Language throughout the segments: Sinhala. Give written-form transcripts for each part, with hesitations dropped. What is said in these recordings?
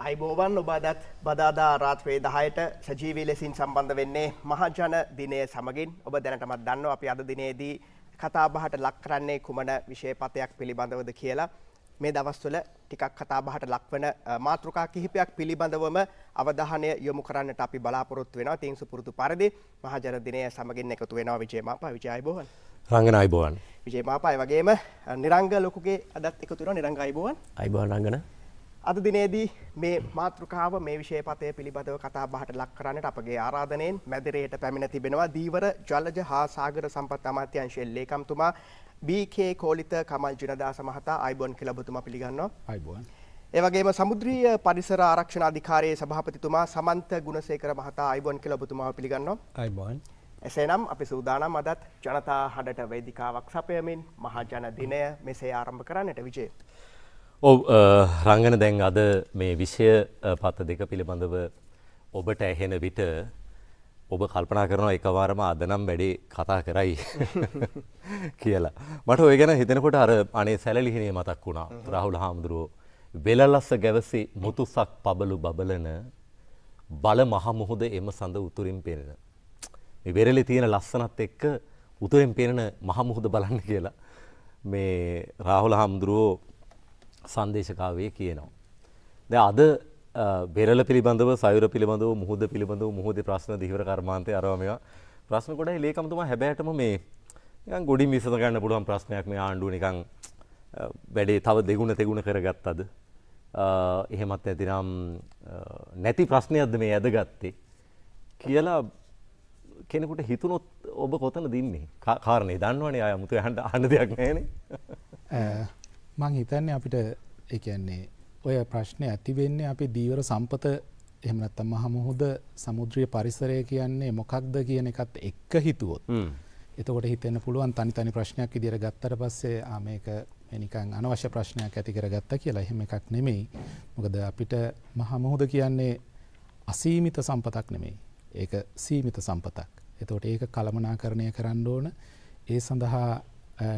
අයිබෝවන් ඔබ අදත් බදාදා රාත්‍රියේ 10ට සජීවී ලෙසින් සම්බන්ධ වෙන්නේ මහජන දිනය සමගින්. ඔබ දැනටමත් දන්නවා අපි අද දිනේදී කතා බහට ලක් කරන්නේ කුමන විෂයපතයක් පිළිබඳවද කියලා. මේ දවස්වල ටිකක් කතා බහට ලක්වන මාතෘකා කිහිපයක් පිළිබඳවම අවධානය යොමු කරන්නට අපි බලාපොරොත්තු වෙනවා. තින් සුපුරුදු පරිදි මහජන දිනය සමගින් එකතු වෙනවා විජය මාපා. විජය අයිබෝවන්. රංගන අයිබෝවන්. විජය මාපා ඒ වගේම නිරංග ලොකුගේ අදත් එකතු වෙනවා. නිරංග අයිබෝවන්. අයිබෝවන් රංගන. අද දිනේදී මේ මාතෘකාව මේ විෂයපතය පිළිබඳව කතා බහට ලක් කරන්නට අපගේ ආරාධනයෙන් මැදිරියට පැමිණ තිබෙනවා දීවර ජලජ හා සාගර සම්පත් අමාත්‍යාංශයේ ලේකම්තුමා බී.කේ. කෝලිත කමල් ජිනදාස මහතා. ආයුබෝවන් කියලා ඔබතුමා පිළිගන්නවා. ආයුබෝවන්. ඒ වගේම සමුද්‍රීය පරිසර ආරක්ෂණ අධිකාරියේ සභාපතිතුමා සමන්ත ගුණසේකර මහතා. ආයුබෝවන් කියලා ඔබතුමාව පිළිගන්නවා. ආයුබෝවන්. එසේනම් අපි සූදානම් අදත් ජනතා හඬට වේදිකාවක් සපයමින් මහජන දිනය මෙසේ ආරම්භ කරන්නට. විජය. ඔව් රංගන, දැන් අද මේ විෂය පත දෙක පිළිබඳව ඔබට ඇහෙන විට ඔබ කල්පනා කරනවා එකවාරම අද නම් වැඩේ කතා කරයි කියලා. මට ඔය ගැන හිතෙනකොට අර අනේ සැලලිහිණේ මතක් වුණා. රාහුල හාමුදුරුවෝ වෙලලස්ස ගැවසි මුතුසක් පබළු බබලන බල මහ මුහුද එම සඳ උතුරින් පෙනෙන. මේ වෙරළේ තියෙන ලස්සනත් එක්ක උතුරෙන් පෙනෙන මහ මුහුද බලන්න කියලා මේ රාහුල හාමුදුරුවෝ සංදේශකාවයේ කියනවා. දැන් අද වෙරළ පිළිබඳව, සයුර පිළිබඳව, මුහුද පිළිබඳව, මුහුදේ ප්‍රශ්න, ධීවර කර්මාන්තය අරවා මේවා ප්‍රශ්න ගොඩයි ලේකම්තුමා. හැබැයිටම මේ නිකන් ගොඩින් විසඳ ගන්න පුළුවන් ප්‍රශ්නයක් මේ ආණ්ඩුව නිකන් වැඩේ තව දෙගුණ තෙගුණ කරගත්තද, එහෙමත් නැතිනම් නැති ප්‍රශ්නයක්ද මේ ඇදගත්තේ කියලා කෙනෙකුට හිතුනොත් ඔබ කොතනද ඉන්නේ? කාරණේ දන්නවනේ, ආය අමුතු අහන්න දෙයක් නැහැනේ. මං හිතන්නේ අපිට ඒ කියන්නේ ඔය ප්‍රශ්නේ ඇති වෙන්නේ අපි දීවර සම්පත එහෙම නැත්නම් මහ මුහුද සමුද්‍රීය පරිසරය කියන්නේ මොකක්ද කියන එකත් එක්ක හිතුවොත් එතකොට හිතෙන්න පුළුවන් තනි තනි ප්‍රශ්නයක් විදියට ගත්තට පස්සේ ආ මේක මේ නිකන් අනවශ්‍ය ප්‍රශ්නයක් ඇති කරගත්තා කියලා. එහෙම එකක් නෙමෙයි. මොකද අපිට මහ මුහුද කියන්නේ අසීමිත සම්පතක් නෙමෙයි. ඒක සීමිත සම්පතක්. එතකොට ඒක කළමනාකරණය කරන්න ඕන. ඒ සඳහා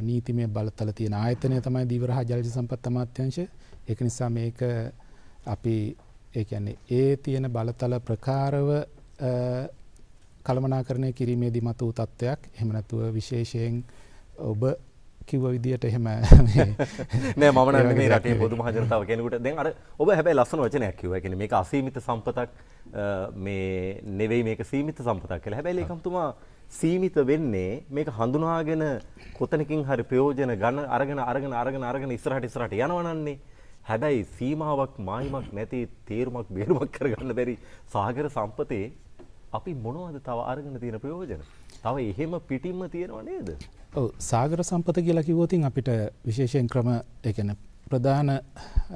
නීතිමය බලතල තියෙන ආයතනය තමයි දීවර හා ජලජ සම්පත් අමාත්‍යාංශය. ඒක නිසා මේක අපි ඒ කියන්නේ ඒ තියෙන බලතල ප්‍රකාරව කළමනාකරණය කිරීමේදී මතු වූ තත්ත්වයක්. එහෙම නැතුව විශේෂයෙන් ඔබ කිව්ව විදියට එහෙම නෑ, මම නම් නෙමෙයි රටේ පොදු මහ ජනතාව කෙනෙකුට. දැන් අර ඔබ හැබැයි ලස්සන වචනයක් කිව්වා. ඒ කියන්නේ මේක අසීමිත සම්පතක් මේ නෙවෙයි, මේක සීමිත සම්පතක් කියලා. හැබැයි ලේකම්තුමා සීමිත වෙන්නේ මේක හඳුනාගෙන කොතනකින් හරි ප්‍රයෝජන ගන්න අරගෙන අරගෙන අරගෙන අරගෙන ඉස්සරහට ඉස්සරහට යනවනන්නේ. හැබැයි සීමාවක් මායිමක් නැති තේරුමක් බේරුමක් කරගන්න බැරි සාගර සම්පතේ අපි මොනවද තව අරගෙන තියෙන ප්‍රයෝජන? තව එහෙම පිටින්ම තියෙනව නේද? ඔව්, සාගර සම්පත කියලා කිව්වොත් අපිට විශේෂයෙන් ක්‍රම ඒ කියන්නේ ප්‍රධාන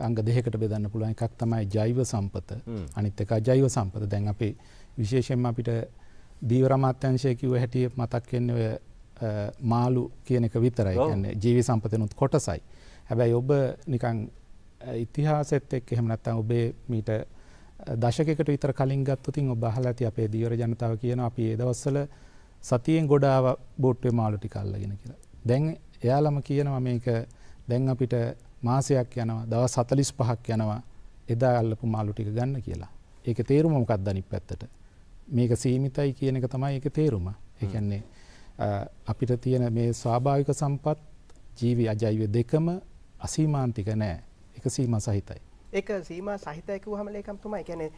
අංග දෙකකට බෙදන්න පුළුවන්. එකක් තමයි ජෛව සම්පත, අනිත් එක අජෛව සම්පත. දැන් අපි විශේෂයෙන්ම අපිට දීවර අමාත්‍යාංශය කිව්ව හැටි මතක් වෙන්නේ ඔය මාළු කියන එක විතරයි. ඒ කියන්නේ ජීවි සම්පතෙනුත් කොටසයි. හැබැයි ඔබ නිකන් ඉතිහාසෙත් එක්ක එහෙම නැත්නම් ඔබේ මීට දශකයකට විතර කලින් ගත්තොත් ඔබ අහලා ඇති අපේ දීවර ජනතාව කියනවා අපි ඒ දවස්වල සතියෙන් ගොඩ ආව බෝට්ටුවේ මාළු ටික අල්ලගෙන කියලා. දැන් එයාලම කියනවා මේක දැන් අපිට මාසයක් යනවා, දවස් 45ක් යනවා එදා අල්ලපු මාළු ටික ගන්න කියලා. ඒකේ තේරුම මොකක්ද අනිත් පැත්තට? මේක සීමිතයි කියන එක තමයි ඒකේ තේරුම. ඒ කියන්නේ අපිට තියෙන මේ ස්වාභාවික සම්පත් ජීවි අජෛව දෙකම අසීමාන්තික නෑ. ඒක සීමා සහිතයි. ඒක සීමා සහිතයි කිව්වහම ලේකම්තුමා, ඒ කියන්නේ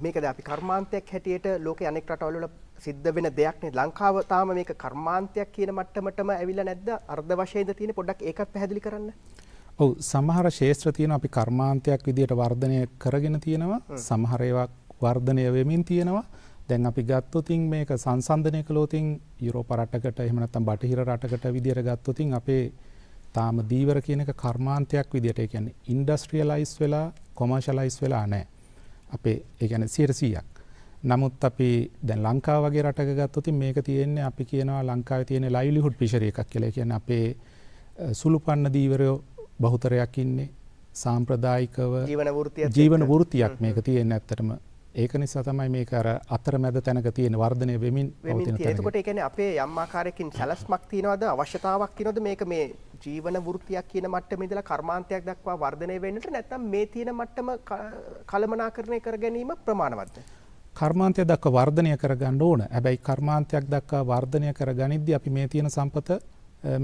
මේක දැන් අපි කර්මාන්තයක් හැටියට ලෝකේ අනෙක් රටවල් වල සිද්ධ වෙන දෙයක් නේ. ලංකාව තාම මේක කර්මාන්තයක් කියන මට්ටමටම ඇවිල්ලා නැද්ද? අර්ධ වශයෙන්ද තියෙන්නේ? පොඩ්ඩක් ඒකත් පැහැදිලි කරන්න. ඔව්, සමහර ක්ෂේත්‍ර තියෙනවා අපි කර්මාන්තයක් විදියට වර්ධනය කරගෙන තියෙනවා. සමහර ඒවා වර්ධනය වෙමින් තියෙනවා. දැන් අපි ගත්තොත් මේක සංසන්දනය කළොත් යුරෝප රටකට එහෙම නැත්නම් බටහිර රටකට විදියට ගත්තොත් අපේ තාම දීවර කියන එක කර්මාන්තයක් විදියට, ඒ කියන්නේ ඉන්ඩස්ට්‍රියලයිස් වෙලා කොමර්ෂලයිස් වෙලා නැහැ. අපේ ඒ කියන්නේ 100%ක්. නමුත් අපි දැන් ලංකාව වගේ රටක ගත්තොත් මේක තියෙන්නේ අපි කියනවා ලංකාවේ තියෙන ලයිව්ලිහුඩ් ෆිෂරි එකක් කියලා. ඒ කියන්නේ අපේ සුළුපන්න දීවරයෝ බහුතරයක් ඉන්නේ සාම්ප්‍රදායිකව ජීවන වෘත්තියක් මේක තියෙන්නේ ඇත්තටම. ඒක නිසා තමයි මේක අර අතරමැද තැනක තියෙන වර්ධනය වෙමින් පවතින තැනක. එතකොට ඒ කියන්නේ අපේ යම් ආකාරයකින් සැලැස්මක් තියනවද, අවශ්‍යතාවක් තියනවද මේක මේ ජීවන වෘත්තියක් කියන මට්ටමේ ඉඳලා කර්මාන්තයක් දක්වා වර්ධනය වෙන්නට, නැත්නම් මේ තියෙන මට්ටම කළමනාකරණය කර ගැනීම ප්‍රමාණවත්ද? කර්මාන්තය දක්වා වර්ධනය කරගන්න ඕන. හැබැයි කර්මාන්තයක් දක්වා වර්ධනය කරගනිද්දී අපි මේ තියෙන සම්පත,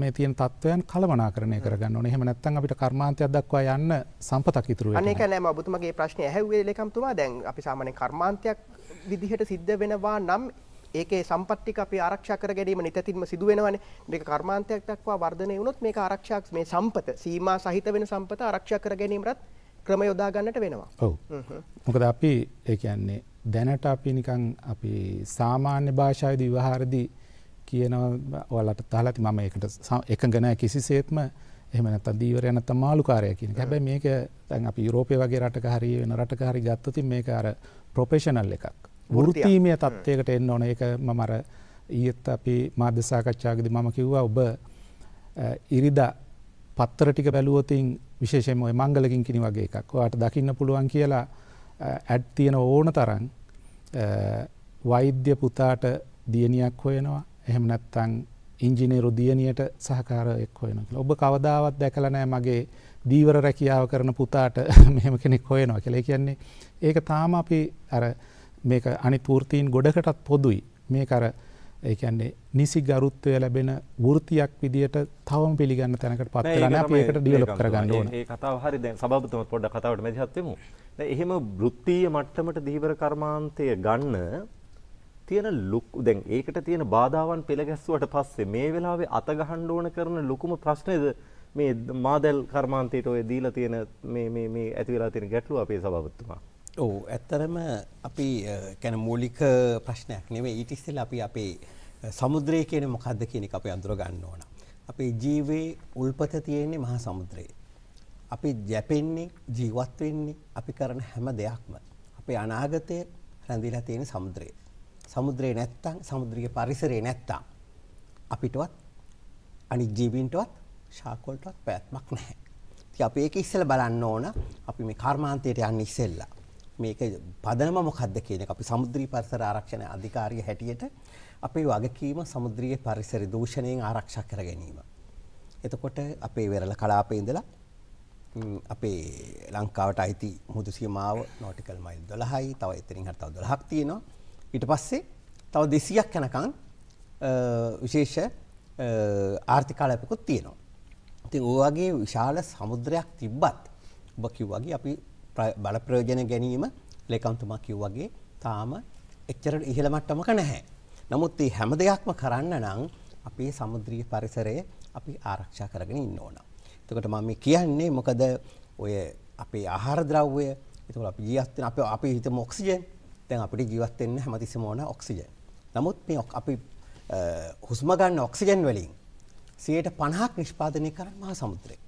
මේ තියෙන තත්ත්වයන් කළමනාකරණය කරගන්න ඕනේ. එහෙම නැත්නම් අපිට කර්මාන්තයක් දක්වා යන්න සම්පතක් ඉතුරු වෙන්නේ නැහැ. අනේ ඒක නෑ, මම ඔබතුමාගේ ප්‍රශ්නේ ඇහුවේ ලේකම්තුමා. දැන් අපි සාමාන්‍යයෙන් කර්මාන්තයක් විදිහට සිද්ධ වෙනවා නම් ඒකේ සම්පත් ටික අපි ආරක්ෂා කර ගැනීම නිතැතින්ම සිදු වෙනවනේ. මේක කර්මාන්තයක් දක්වා වර්ධනය වුණොත් මේක ආරක්ෂා, මේ සම්පත සීමා සහිත වෙන සම්පත ආරක්ෂා කර ගැනීමටත් ක්‍රම යොදා ගන්නට වෙනවා. ඔව්. මොකද අපි ඒ කියන්නේ දැනට අපි නිකන් අපි සාමාන්‍ය භාෂාවේදී ව්‍යවහාරදී කියනවා, ඔයාලට අහලා ඇති, මම ඒකට එකඟ නැහැ කිසිසේත්ම. එහෙම නැත්නම් දීවරය නැත්නම් මාළුකාරය කියන එක. හැබැයි මේක දැන් අපි යුරෝපය වගේ රටක හරි වෙන රටක හරි ගත්තොත් මේක අර ප්‍රොෆෙෂනල් එකක්. වෘත්තීමය තත්ත්වයකට එන්න ඕන. ඒක මම අර ඊයේත් අපි මාධ්‍ය සාකච්ඡාවකදී මම කිව්වා, ඔබ ඉරිදා පත්තර ටික බැලුවොතින් විශේෂයෙන්ම ඔය මංගල කිංකිණි වගේ එකක් ඔයාට දකින්න පුළුවන් කියලා ඇඩ් තියෙන ඕන තරම් වෛද්‍ය පුතාට දියණියක් හොයනවා, එහෙම නැත්නම් ඉංජිනේරු දියණියට සහකාරයෙක් හොයනවා කියලා. ඔබ කවදාවත් දැකලා නැහැ මගේ දීවර රැකියාව කරන පුතාට මෙහෙම කෙනෙක් හොයනවා කියලා. ඒ කියන්නේ ඒක තාම අපි අර මේක අනිත් වෘත්තීන් ගොඩකටත් පොදුයි. මේක අර ඒ කියන්නේ නිසි ගරුත්වය ලැබෙන වෘත්තියක් විදියට තවම පිළිගන්න තැනකට පත් වෙලා නැහැ. අපි ඒකට ඩෙවලොප් කරගන්න ඕන. ඒ කතාව හරි. දැන් සභාපතිතුමත් පොඩ්ඩක් කතාවට මැදිහත් වෙමු. දැන් එහෙම වෘත්තීය මට්ටමට දීවර කර්මාන්තය ගන්න තියෙන ලොකු, දැන් ඒකට තියෙන බාධාවන් පෙළ ගැස්සුවට පස්සේ මේ වෙලාවේ අත ගහන්න ඕන කරන ලොකුම ප්‍රශ්නේද මේ මාදල් කර්මාන්තයට ඔය දීලා තියෙන මේ මේ මේ ඇති වෙලා තියෙන ගැටලුව අපේ සභාපතිතුමා? ඔව්, ඇත්තටම අපි කියන්නේ මූලික ප්‍රශ්නයක් නෙවෙයි. ඊට ඉස්සෙල්ලා අපි අපේ සමුද්‍රය කියන්නේ මොකද්ද කියන එක අපි අඳුර ගන්න ඕන. අපේ ජීවයේ උල්පත තියෙන්නේ මහා සමුද්‍රයේ. අපි ජැපෙන්නේ, ජීවත් වෙන්නේ, අපි කරන හැම දෙයක්ම අපේ අනාගතය රැඳිලා තියෙන සමුද්‍රයේ. සමුද්‍රේ නැත්තම්, සමුද්‍රීය පරිසරේ නැත්තම් අපිටවත් අනිත් ජීවීන්ටවත් ශාක වලටවත් පැවැත්මක් නැහැ. ඉතින් අපි ඒක ඉස්සෙල්ලා බලන්න ඕන. අපි මේ කර්මාන්තයට යන්න ඉස්සෙල්ලා මේක පදනම මොකද්ද කියන එක අපි සමුද්‍රීය පරිසර ආරක්ෂණ අධිකාරිය හැටියට අපේ වගකීම සමුද්‍රීය පරිසර දූෂණයෙන් ආරක්ෂා කර ගැනීම. එතකොට අපේ වෙරළ කලාපේ ඉඳලා අපේ ලංකාවට අයිති මුහුදු සීමාව නෝටිකල් මයිල් 12යි, තව එතනින් හට තව 12ක් තියෙනවා. ඊට පස්සේ තව 200ක් යනකම් විශේෂ ආර්ථික කලාපයකුත් තියෙනවා. ඉතින් ඔය වගේ විශාල සමුද්‍රයක් තිබ්බත් ඔබ කිව්වා වගේ අපි බල ප්‍රයෝජන ගැනීම ලේකම්තුමා කිව්වා වගේ තාම එච්චර ඉහළ මට්ටමක නැහැ. නමුත් මේ හැම දෙයක්ම කරන්න නම් අපේ සමුද්‍රීය පරිසරය අපි ආරක්ෂා කරගෙන ඉන්න ඕන. එතකොට මම මේ කියන්නේ මොකද ඔය අපේ ආහාර ද්‍රව්‍ය, එතකොට අපි ජීවත් වෙන අපි හිතමු ඔක්සිජන්. දැන් අපිට ජීවත් වෙන්න හැමතිස්සෙම ඕන ඔක්සිජන්. නමුත් මේ අපි හුස්ම ගන්න ඔක්සිජන් වලින් 50%ක් නිෂ්පාදනය කරන්නේ මහා සමුද්‍රේ.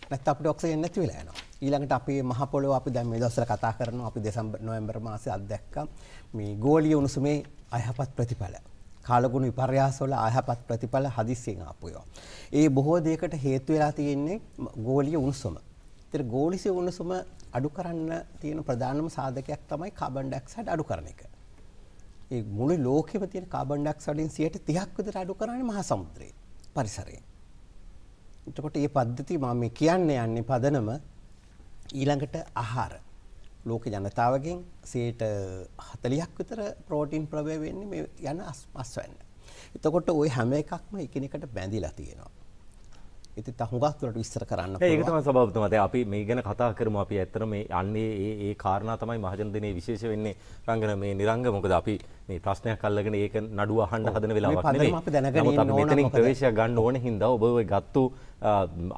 නැත්නම් අපිට ඔක්සිජන් නැති වෙලා යනවා. ඊළඟට අපේ මහ පොළොව අපි දැන් මේ දවස්වල කතා කරනවා. අපි දෙසැම්බර් නොවැම්බර් මාසේ අත්දැක්කා මේ ගෝලීය උණුසුමේ අයහපත් ප්‍රතිඵල. කාලගුණ විපර්යාස වල අයහපත් ප්‍රතිඵල හදිස්සියෙන් ආපු ඒවා. ඒ බොහෝ දෙයකට හේතු වෙලා තියෙන්නේ ගෝලීය උණුසුම. ඒතර ගෝලීය උණුසුම අඩු කරන්න තියෙන ප්‍රධානම සාධකයක් තමයි කාබන් ඩයොක්සයිඩ් අඩු කරන එක. ඒ මුළු ලෝකෙම තියෙන කාබන් ඩයොක්සයිඩ් 30%ක් විතර අඩු කරන්නේ මහා සමුද්‍රයේ පරිසරයෙන්. එතකොට මේ පද්ධති මම මේ කියන්න යන්නේ පදනම ඊළඟට ආහාර. ලෝක ජනතාවගෙන් 40%ක් විතර ප්‍රෝටීන් ප්‍රභවය වෙන්නේ මේ යන අස්වැන්න. එතකොට ওই හැම එකක්ම එකිනෙකට බැඳිලා තියෙනවා. ඉතින් තා හුඟක් දුරට විස්තර කරන්න පුළුවන්. ඒක තමයි සභාපතිතුමා. දැන් අපි මේ ගැන කතා කරමු. අපි ඇත්තටම මේ යන්නේ ඒ ඒ කාරණා තමයි මහජන දිනේ විශේෂ වෙන්නේ රංගන මේ නිරංග. මොකද අපි මේ ප්‍රශ්නයක් අල්ලගෙන ඒක නඩුව අහන්න හදන වෙලාවක් නෙමෙයි. නමුත් අපි මෙතනින් ප්‍රවේශයක් ගන්න ඕන හින්දා ඔබ ඔය ගත්තු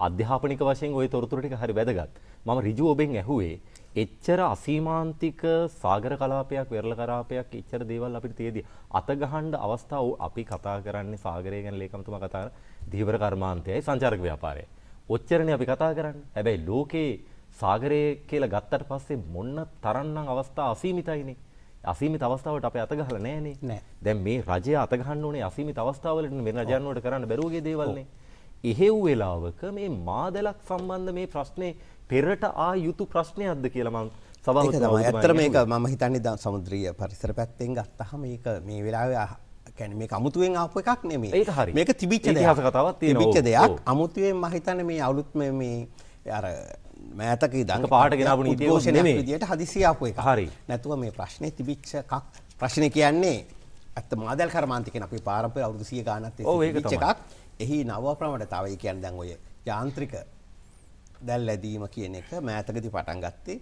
අධ්‍යාපනික වශයෙන් ওই තොරතුරු ටික හරි වැදගත්. මම ඍජු ඔබෙන් ඇහුවේ එච්චර අසීමාන්තික සාගර කලාපයක් වෙරළ කලාපයක් එච්චර දේවල් අපිට තියෙදි අත ගහන්න අවස්ථාව අපි කතා කරන්නේ සාගරය ගැන ලේකම්තුමා කතා කරන ධීවර කර්මාන්තයයි සංචාරක ව්‍යාපාරයයි. ඔච්චරනේ අපි කතා කරන්නේ. හැබැයි ලෝකේ සාගරය කියලා ගත්තට පස්සේ මොන තරම්නම් අවස්ථා අසීමිතයිනේ. අසීමිත අවස්ථාවට අපි අත ගහලා නෑනේ. දැන් මේ රජය අත ගහන්න ඕනේ අසීමිත අවස්ථාවලට වෙන රජයන් වලට කරන්න බැරුවගේ දේවල්නේ. එහෙව් වෙලාවක මේ මාදලක් සම්බන්ධ මේ ප්‍රශ්නේ පෙරට ආ යුතු ප්‍රශ්නයක්ද කියලා මං සභාපතිතුමා. ඒක තමයි. ඇත්තටම මේක මම හිතන්නේ දැන් සමුද්‍රීය පරිසර පැත්තෙන් ගත්තහම මේක මේ වෙලාවේ කියන්නේ මේක අමුතුවෙන් ආපු එකක් නෙමෙයි. ඒක හරි. මේක තිබිච්ච දෙයක්. ඉතිහාස කතාවක් තියෙනවා. තිබිච්ච දෙයක්. අමුතුවෙන් මම හිතන්නේ මේ අලුත් මේ අර මෑතක ඉඳන් පාට ගෙනාවු නීතියක් නෙමෙයි. විදියට හදිසිය ආපු එකක්. හරි. නැතුව මේ ප්‍රශ්නේ තිබිච්ච එකක්. ප්‍රශ්නේ කියන්නේ ඇත්ත මාදල් කර්මාන්ත කියන අපේ පාරම්පරික අවුරුදු 100 ගානක් තිස්සේ තිබිච්ච එකක්. එහි නව ප්‍රමාණයට තව ඒ කියන්නේ දැන් ඔය යාන්ත්‍රික දැල් ඇදීම කියන එක මෑතකදී පටන් ගත්තේ.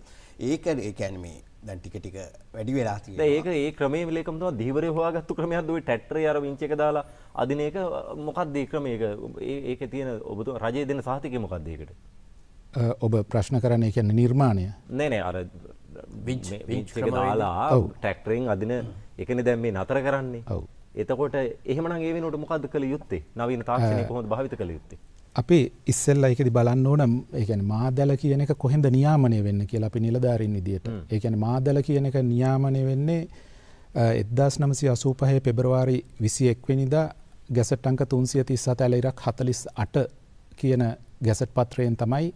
ඒක ඒ කියන්නේ මේ දැන් ටික ටික වැඩි වෙලා තියෙනවා. දැන් ඒක ඒ ක්‍රමයේ ලේකම් තමයි ධීවරේ හොයාගත්තු ක්‍රමයක්ද ඔය ට්‍රැක්ටරේ අර වින්ච් එක දාලා අදින එක මොකක්ද ඒ ක්‍රමය? ඒක ඒකේ තියෙන ඔබ රජයේ දෙන සහතිකය මොකක්ද ඒකට? ඔබ ප්‍රශ්න කරන්නේ කියන්නේ නිර්මාණය? නෑ නෑ අර වින්ච් එක දාලා ට්‍රැක්ටරෙන් අදින එකනේ දැන් මේ නතර කරන්නේ. ඔව්. එතකොට එහෙමනම් ඒ වෙනුවට මොකද්ද කළ යුත්තේ? නවීන තාක්ෂණය කොහොමද භාවිත කළ යුත්තේ? අපි ඉස්සෙල්ලා ඒකෙදි බලන්න ඕන ඒ කියන්නේ මාදැල කියන එක කොහෙන්ද නියාමනය වෙන්නේ කියලා අපි නිලධාරීන් විදියට. ඒ කියන්නේ මාදැල කියන එක නියාමනය වෙන්නේ 1985 පෙබරවාරි 21 වෙනිදා ගැසට් අංක 337 ඇල ඉරක් 48 කියන ගැසට් පත්‍රයෙන් තමයි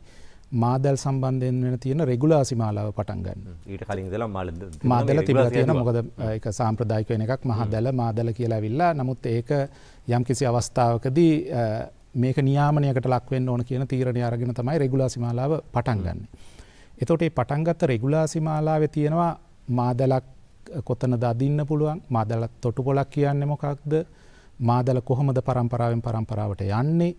මාදැල් සම්බන්ධයෙන් වෙන තියෙන රෙගුලාසි මාලාව පටන් ගන්න. ඊට කලින් ඉඳලා මාදැල තිබිලා තියෙනවා. මොකද ඒක සාම්ප්‍රදායික වෙන එකක් මහදැල මාදැල කියලා ඇවිල්ලා. නමුත් ඒක යම්කිසි අවස්ථාවකදී මේක නියාමනයකට ලක් වෙන්න ඕන කියන තීරණය අරගෙන තමයි රෙගුලාසි මාලාව පටන් ගන්නෙ. එතකොට මේ පටන් ගත්ත රෙගුලාසි මාලාවේ තියෙනවා මාදලක් කොතනද අදින්න පුළුවන්, මාදලක් තොටුපොළක් කියන්නේ මොකක්ද, මාදල කොහොමද පරම්පරාවෙන් පරම්පරාවට යන්නේ,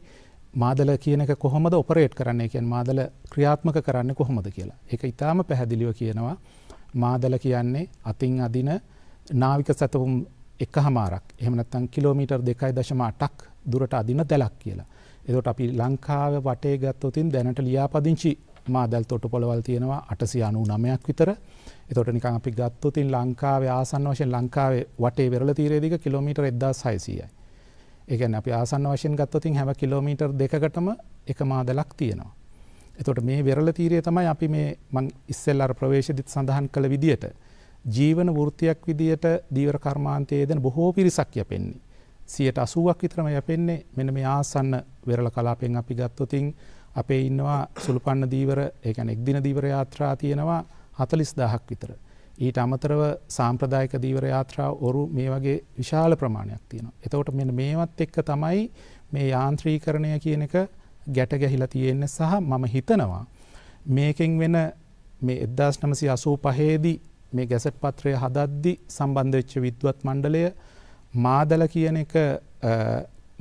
මාදල කියන එක කොහොමද ඔපරේට් කරන්නේ, කියන්නේ මාදල ක්‍රියාත්මක කරන්නේ කොහොමද කියලා. ඒක ඉතාම පැහැදිලිව කියනවා. මාදල කියන්නේ අතින් අදින නාවික සැතපුම් 1.5ක්. එහෙම නැත්නම් කිලෝමීටර් 2.8ක් දුරට අදින දැලක් කියලා. එතකොට අපි ලංකාව වටේ ගත්තොත් දැනට ලියාපදිංචි මාදල් තොටුපොළවල් තියෙනවා 899ක් විතර. එතකොට නිකන් අපි ගත්තොත් ලංකාවේ ආසන්න වශයෙන් ලංකාවේ වටේ වෙරළ තීරයේ දිග කිලෝමීටර් 1600යි. ඒ කියන්නේ අපි ආසන්න වශයෙන් ගත්තොත් හැම කිලෝමීටර් දෙකකටම එක මාදලක් තියෙනවා. එතකොට මේ වෙරළ තීරය තමයි අපි මේ මං ඉස්සෙල්ලා අර ප්‍රවේශෙදිත් සඳහන් කළ විදියට ජීවන වෘත්තියක් විදියට දීවර කර්මාන්තයේ යෙදෙන බොහෝ පිරිසක් යැපෙන්නේ. 80%ක් විතරම යැපෙන්නේ මෙන්න මේ ආසන්න වෙරළ කලාපයෙන් අපි ගත්තොත් අපේ ඉන්නවා සුළුපන්න දීවර, ඒ කියන්නේ එක්දින දීවර යාත්‍රා තියෙනවා 40,000ක් විතර. ඊට අමතරව සාම්ප්‍රදායික දීවර යාත්‍රා ඔරු මේ වගේ විශාල ප්‍රමාණයක් තියෙනවා. එතකොට මෙන්න මේවත් එක්ක තමයි මේ යාන්ත්‍රීකරණය කියන එක ගැට ගැහිලා තියෙන්නේ සහ මම හිතනවා මේකෙන් වෙන මේ 1985 දී මේ ගැසට් පත්‍රය හදද්දි සම්බන්ධ වෙච්ච විද්වත් මණ්ඩලය මාදල කියන එක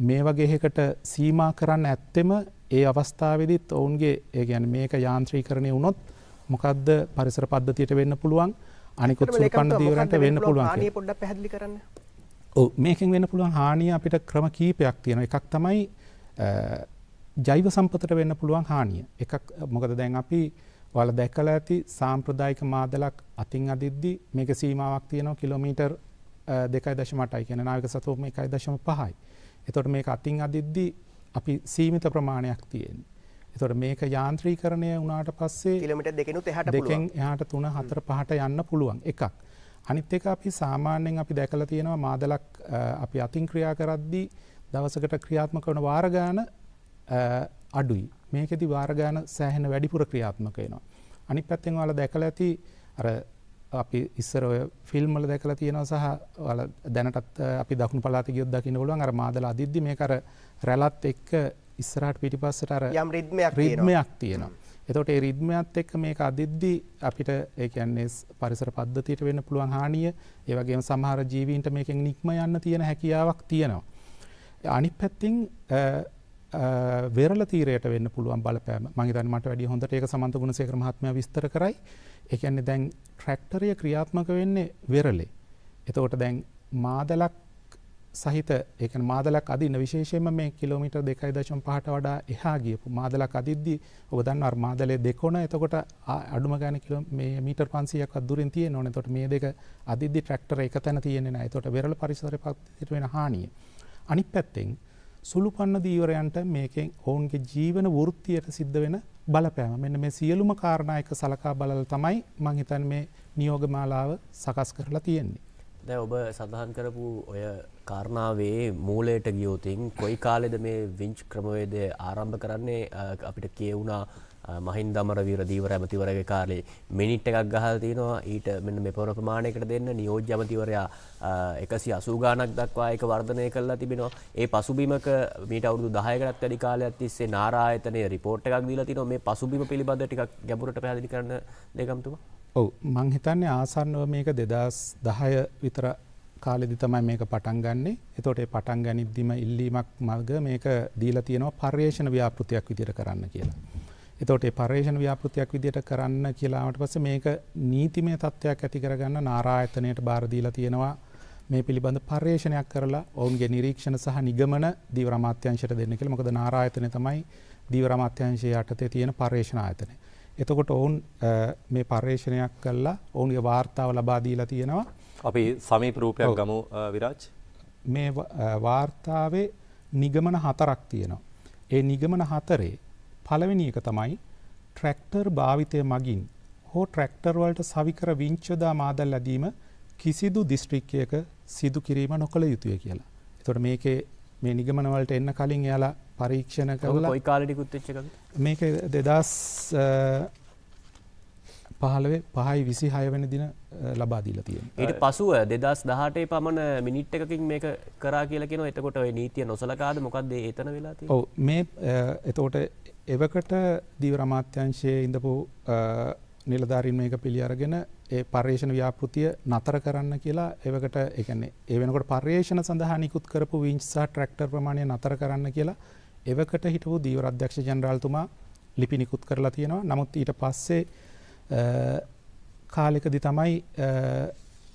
මේ වගේ එකකට සීමා කරන්න ඇත්තෙම ඒ අවස්ථාවේදීත් ඔවුන්ගේ ඒ කියන්නේ මේක යාන්ත්‍රීකරණය වුණොත් මොකද්ද පරිසර පද්ධතියට වෙන්න පුළුවන් අනිකුත් සුළුපන්න දීවරන්ට වෙන්න පුළුවන් හානිය පොඩ්ඩක් පැහැදිලි කරන්න. ඔව් මේකෙන් වෙන්න පුළුවන් හානිය අපිට ක්‍රම කීපයක් තියෙනවා. එකක් තමයි ජෛව සම්පතට වෙන්න පුළුවන් හානිය. එකක් මොකද දැන් අපි ඔයාලා දැකලා ඇති සාම්ප්‍රදායික මාදලක් අතින් අදිද්දි මේක සීමාවක් තියෙනවා කිලෝමීටර් 2.8යි කියන්නේ නාවික සතෝපම 1.5යි. එතකොට මේක අතින් අදිද්දි අපි සීමිත ප්‍රමාණයක් තියෙන්නේ. එතකොට මේක යාන්ත්‍රීකරණය වුණාට පස්සේ කිලෝමීටර් දෙකෙනුත් එහාට පුළුවන්. දෙකෙන් එහාට 3 4 5ට යන්න පුළුවන් එකක්. අනිත් එක අපි සාමාන්‍යයෙන් අපි දැකලා තියෙනවා මාදලක් අපි අතින් ක්‍රියා කරද්දී දවසකට ක්‍රියාත්මක වන වාර ගාන අඩුයි. මේකෙදි වාර ගාන සෑහෙන වැඩිපුර ක්‍රියාත්මක වෙනවා. අනිත් පැත්තෙන් ඔයාලා දැකලා ඇති අර අපි ඉස්සර ඔය ෆිල්ම් වල දැකලා තියෙනවා සහ ඔයාලා දැනටත් අපි දකුණු පළාතේ ගියොත් දකින්න පුළුවන් අර මාදල අදිද්දි මේක අර රැළත් එක්ක ඉස්සරහට පිටිපස්සට අර යම් රිද්මයක් තියෙනවා. එතකොට ඒ රිද්මයත් එක්ක මේක අදිද්දි අපිට ඒ කියන්නේ පරිසර පද්ධතියට වෙන්න පුළුවන් හානිය, ඒ වගේම සමහර ජීවීන්ට මේකෙන් නික්ම යන්න තියෙන හැකියාවක් තියෙනවා. අනිත් පැත්තෙන් වෙරළ තීරයට වෙන්න පුළුවන් බලපෑම. මම හිතන්නේ මට වැඩිය හොඳට ඒක සමන්ත ගුණසේකර මහත්මයා විස්තර කරයි. ඒ කියන්නේ දැන් ට්‍රැක්ටරය ක්‍රියාත්මක වෙන්නේ වෙරළේ. එතකොට දැන් මාදලක් සහිත ඒ කියන්නේ මාදලක් අදින්න විශේෂයෙන්ම මේ කිලෝමීටර් 2.5ට වඩා එහා ගියපු මාදලක් අදිද්දි ඔබ දන්නවා අර මාදලේ දෙකොණ එතකොට අඩුම ගානේ කිලෝ මේ මීටර් 500ක්වත් දුරින් තියෙන්න ඕනේ. එතකොට මේ දෙක අදිද්දි ට්‍රැක්ටර් එක තැන තියෙන්නේ නැහැ. එතකොට වෙරළ පරිසර පද්ධතියට වෙන හානිය. අනිත් පැත්තෙන් සුළුපන්න දීවරයන්ට මේකෙන් ඔවුන්ගේ ජීවන වෘත්තියට සිද්ධ වෙන බලපෑම. මෙන්න මේ සියලුම කාරණා එක සලකා බලලා තමයි මං හිතන්නේ මේ නියෝග මාලාව සකස් කරලා තියෙන්නේ. දැන් ඔබ සඳහන් කරපු ඔය කාරණාවේ මූලයට ගියොතින් කොයි කාලෙද මේ වින්ච් ක්‍රමවේදය ආරම්භ කරන්නේ? අපිට කියවුණා මහින්ද අමරවීර දීවර ඇමතිවරයාගේ කාලේ මිනිට් එකක් ගහලා තිනවා. ඊට මෙන්න මේ පොර ප්‍රමාණයකට දෙන්න නියෝජ්‍ය ඇමතිවරයා 180 ගාණක් දක්වා ඒක වර්ධනය කරලා තිබෙනවා. ඒ පසුබිමක මීට අවුරුදු 10කටත් වැඩි කාලයක් තිස්සේ නාරා ආයතනයේ රිපෝට් එකක් දීලා තිනවා. මේ පසුබිම පිළිබඳ ටිකක් ගැඹුරට පැහැදිලි කරන්න ලේකම්තුමා. ඔව්, මං හිතන්නේ ආසන්නව මේක 2010 විතර කාලෙදි තමයි මේක පටන් ගන්නෙ. එතකොට ඒ පටන් ගනිද්දිම ඉල්ලීමක් මග මේක දීලා තියෙනවා පර්යේෂණ ව්‍යාපෘතියක් විදියට කරන්න කියලා. එතකොට ඒ පර්යේෂණ ව්‍යාපෘතියක් විදියට කරන්න කියලා ආවට පස්සේ මේක නීතිමය තත්ත්වයක් ඇති කරගන්න නාරා ආයතනයට බාර දීලා තියෙනවා. මේ පිළිබඳ පර්යේෂණයක් කරලා ඔවුන්ගේ නිරීක්ෂණ සහ නිගමන දීවර අමාත්‍යාංශයට දෙන්න කියලා. මොකද නාරා ආයතනය තමයි දීවර අමාත්‍යාංශයේ යටතේ තියෙන පර්යේෂණ ආයතනය. එතකොට ඔවුන් මේ පර්යේෂණයක් කළා ඔවුන්ගේ වාර්තාව ලබා දීලා තියෙනවා. අපි සමීප රූපයක් ගමු විරාජ්. මේ වාර්තාවේ නිගමන 4ක් තියෙනවා. ඒ නිගමන 4 පළවෙනි එක තමයි ට්‍රැක්ටර් භාවිතය මගින් හෝ ට්‍රැක්ටර් වලට සවිකර විංචදා මාදල් ලැබීම කිසිදු දිස්ත්‍රික්කයක සිදු කිරීම නොකළ යුතුය කියලා. එතකොට මේකේ මේ නිගමන වලට එන්න කලින් එයාලා පරීක්ෂණ කරලා කොයි කාලෙ නිකුත් වෙච්ච එකද? මේක 2015 5/26 වෙනි දින ලබා දීලා තියෙනවා. ඊට පසුව 2018 පමණ මිනිට් එකකින් මේක කරා කියලා කියනවා. එතකොට ඔය නීතිය නොසලකාද මොකද්ද එතන වෙලා තියෙන්නේ? ඔව්, මේ එතකොට එවකට දීවර අමාත්‍යාංශයේ ඉඳපු නිලධාරීන් මේක පිළි අරගෙන ඒ පර්යේෂණ ව්‍යාපෘතිය නතර කරන්න කියලා එවකට, ඒ කියන්නේ ඒ වෙනකොට පර්යේෂණ සඳහා නිකුත් කරපු වින්ච් සහ ට්‍රැක්ටර් ප්‍රමාණය නතර කරන්න කියලා එවකට හිටපු දීවර අධ්‍යක්ෂ ජෙනරාල්තුමා ලිපි නිකුත් කරලා තියෙනවා. නමුත් ඊට පස්සේ කාලෙකදී තමයි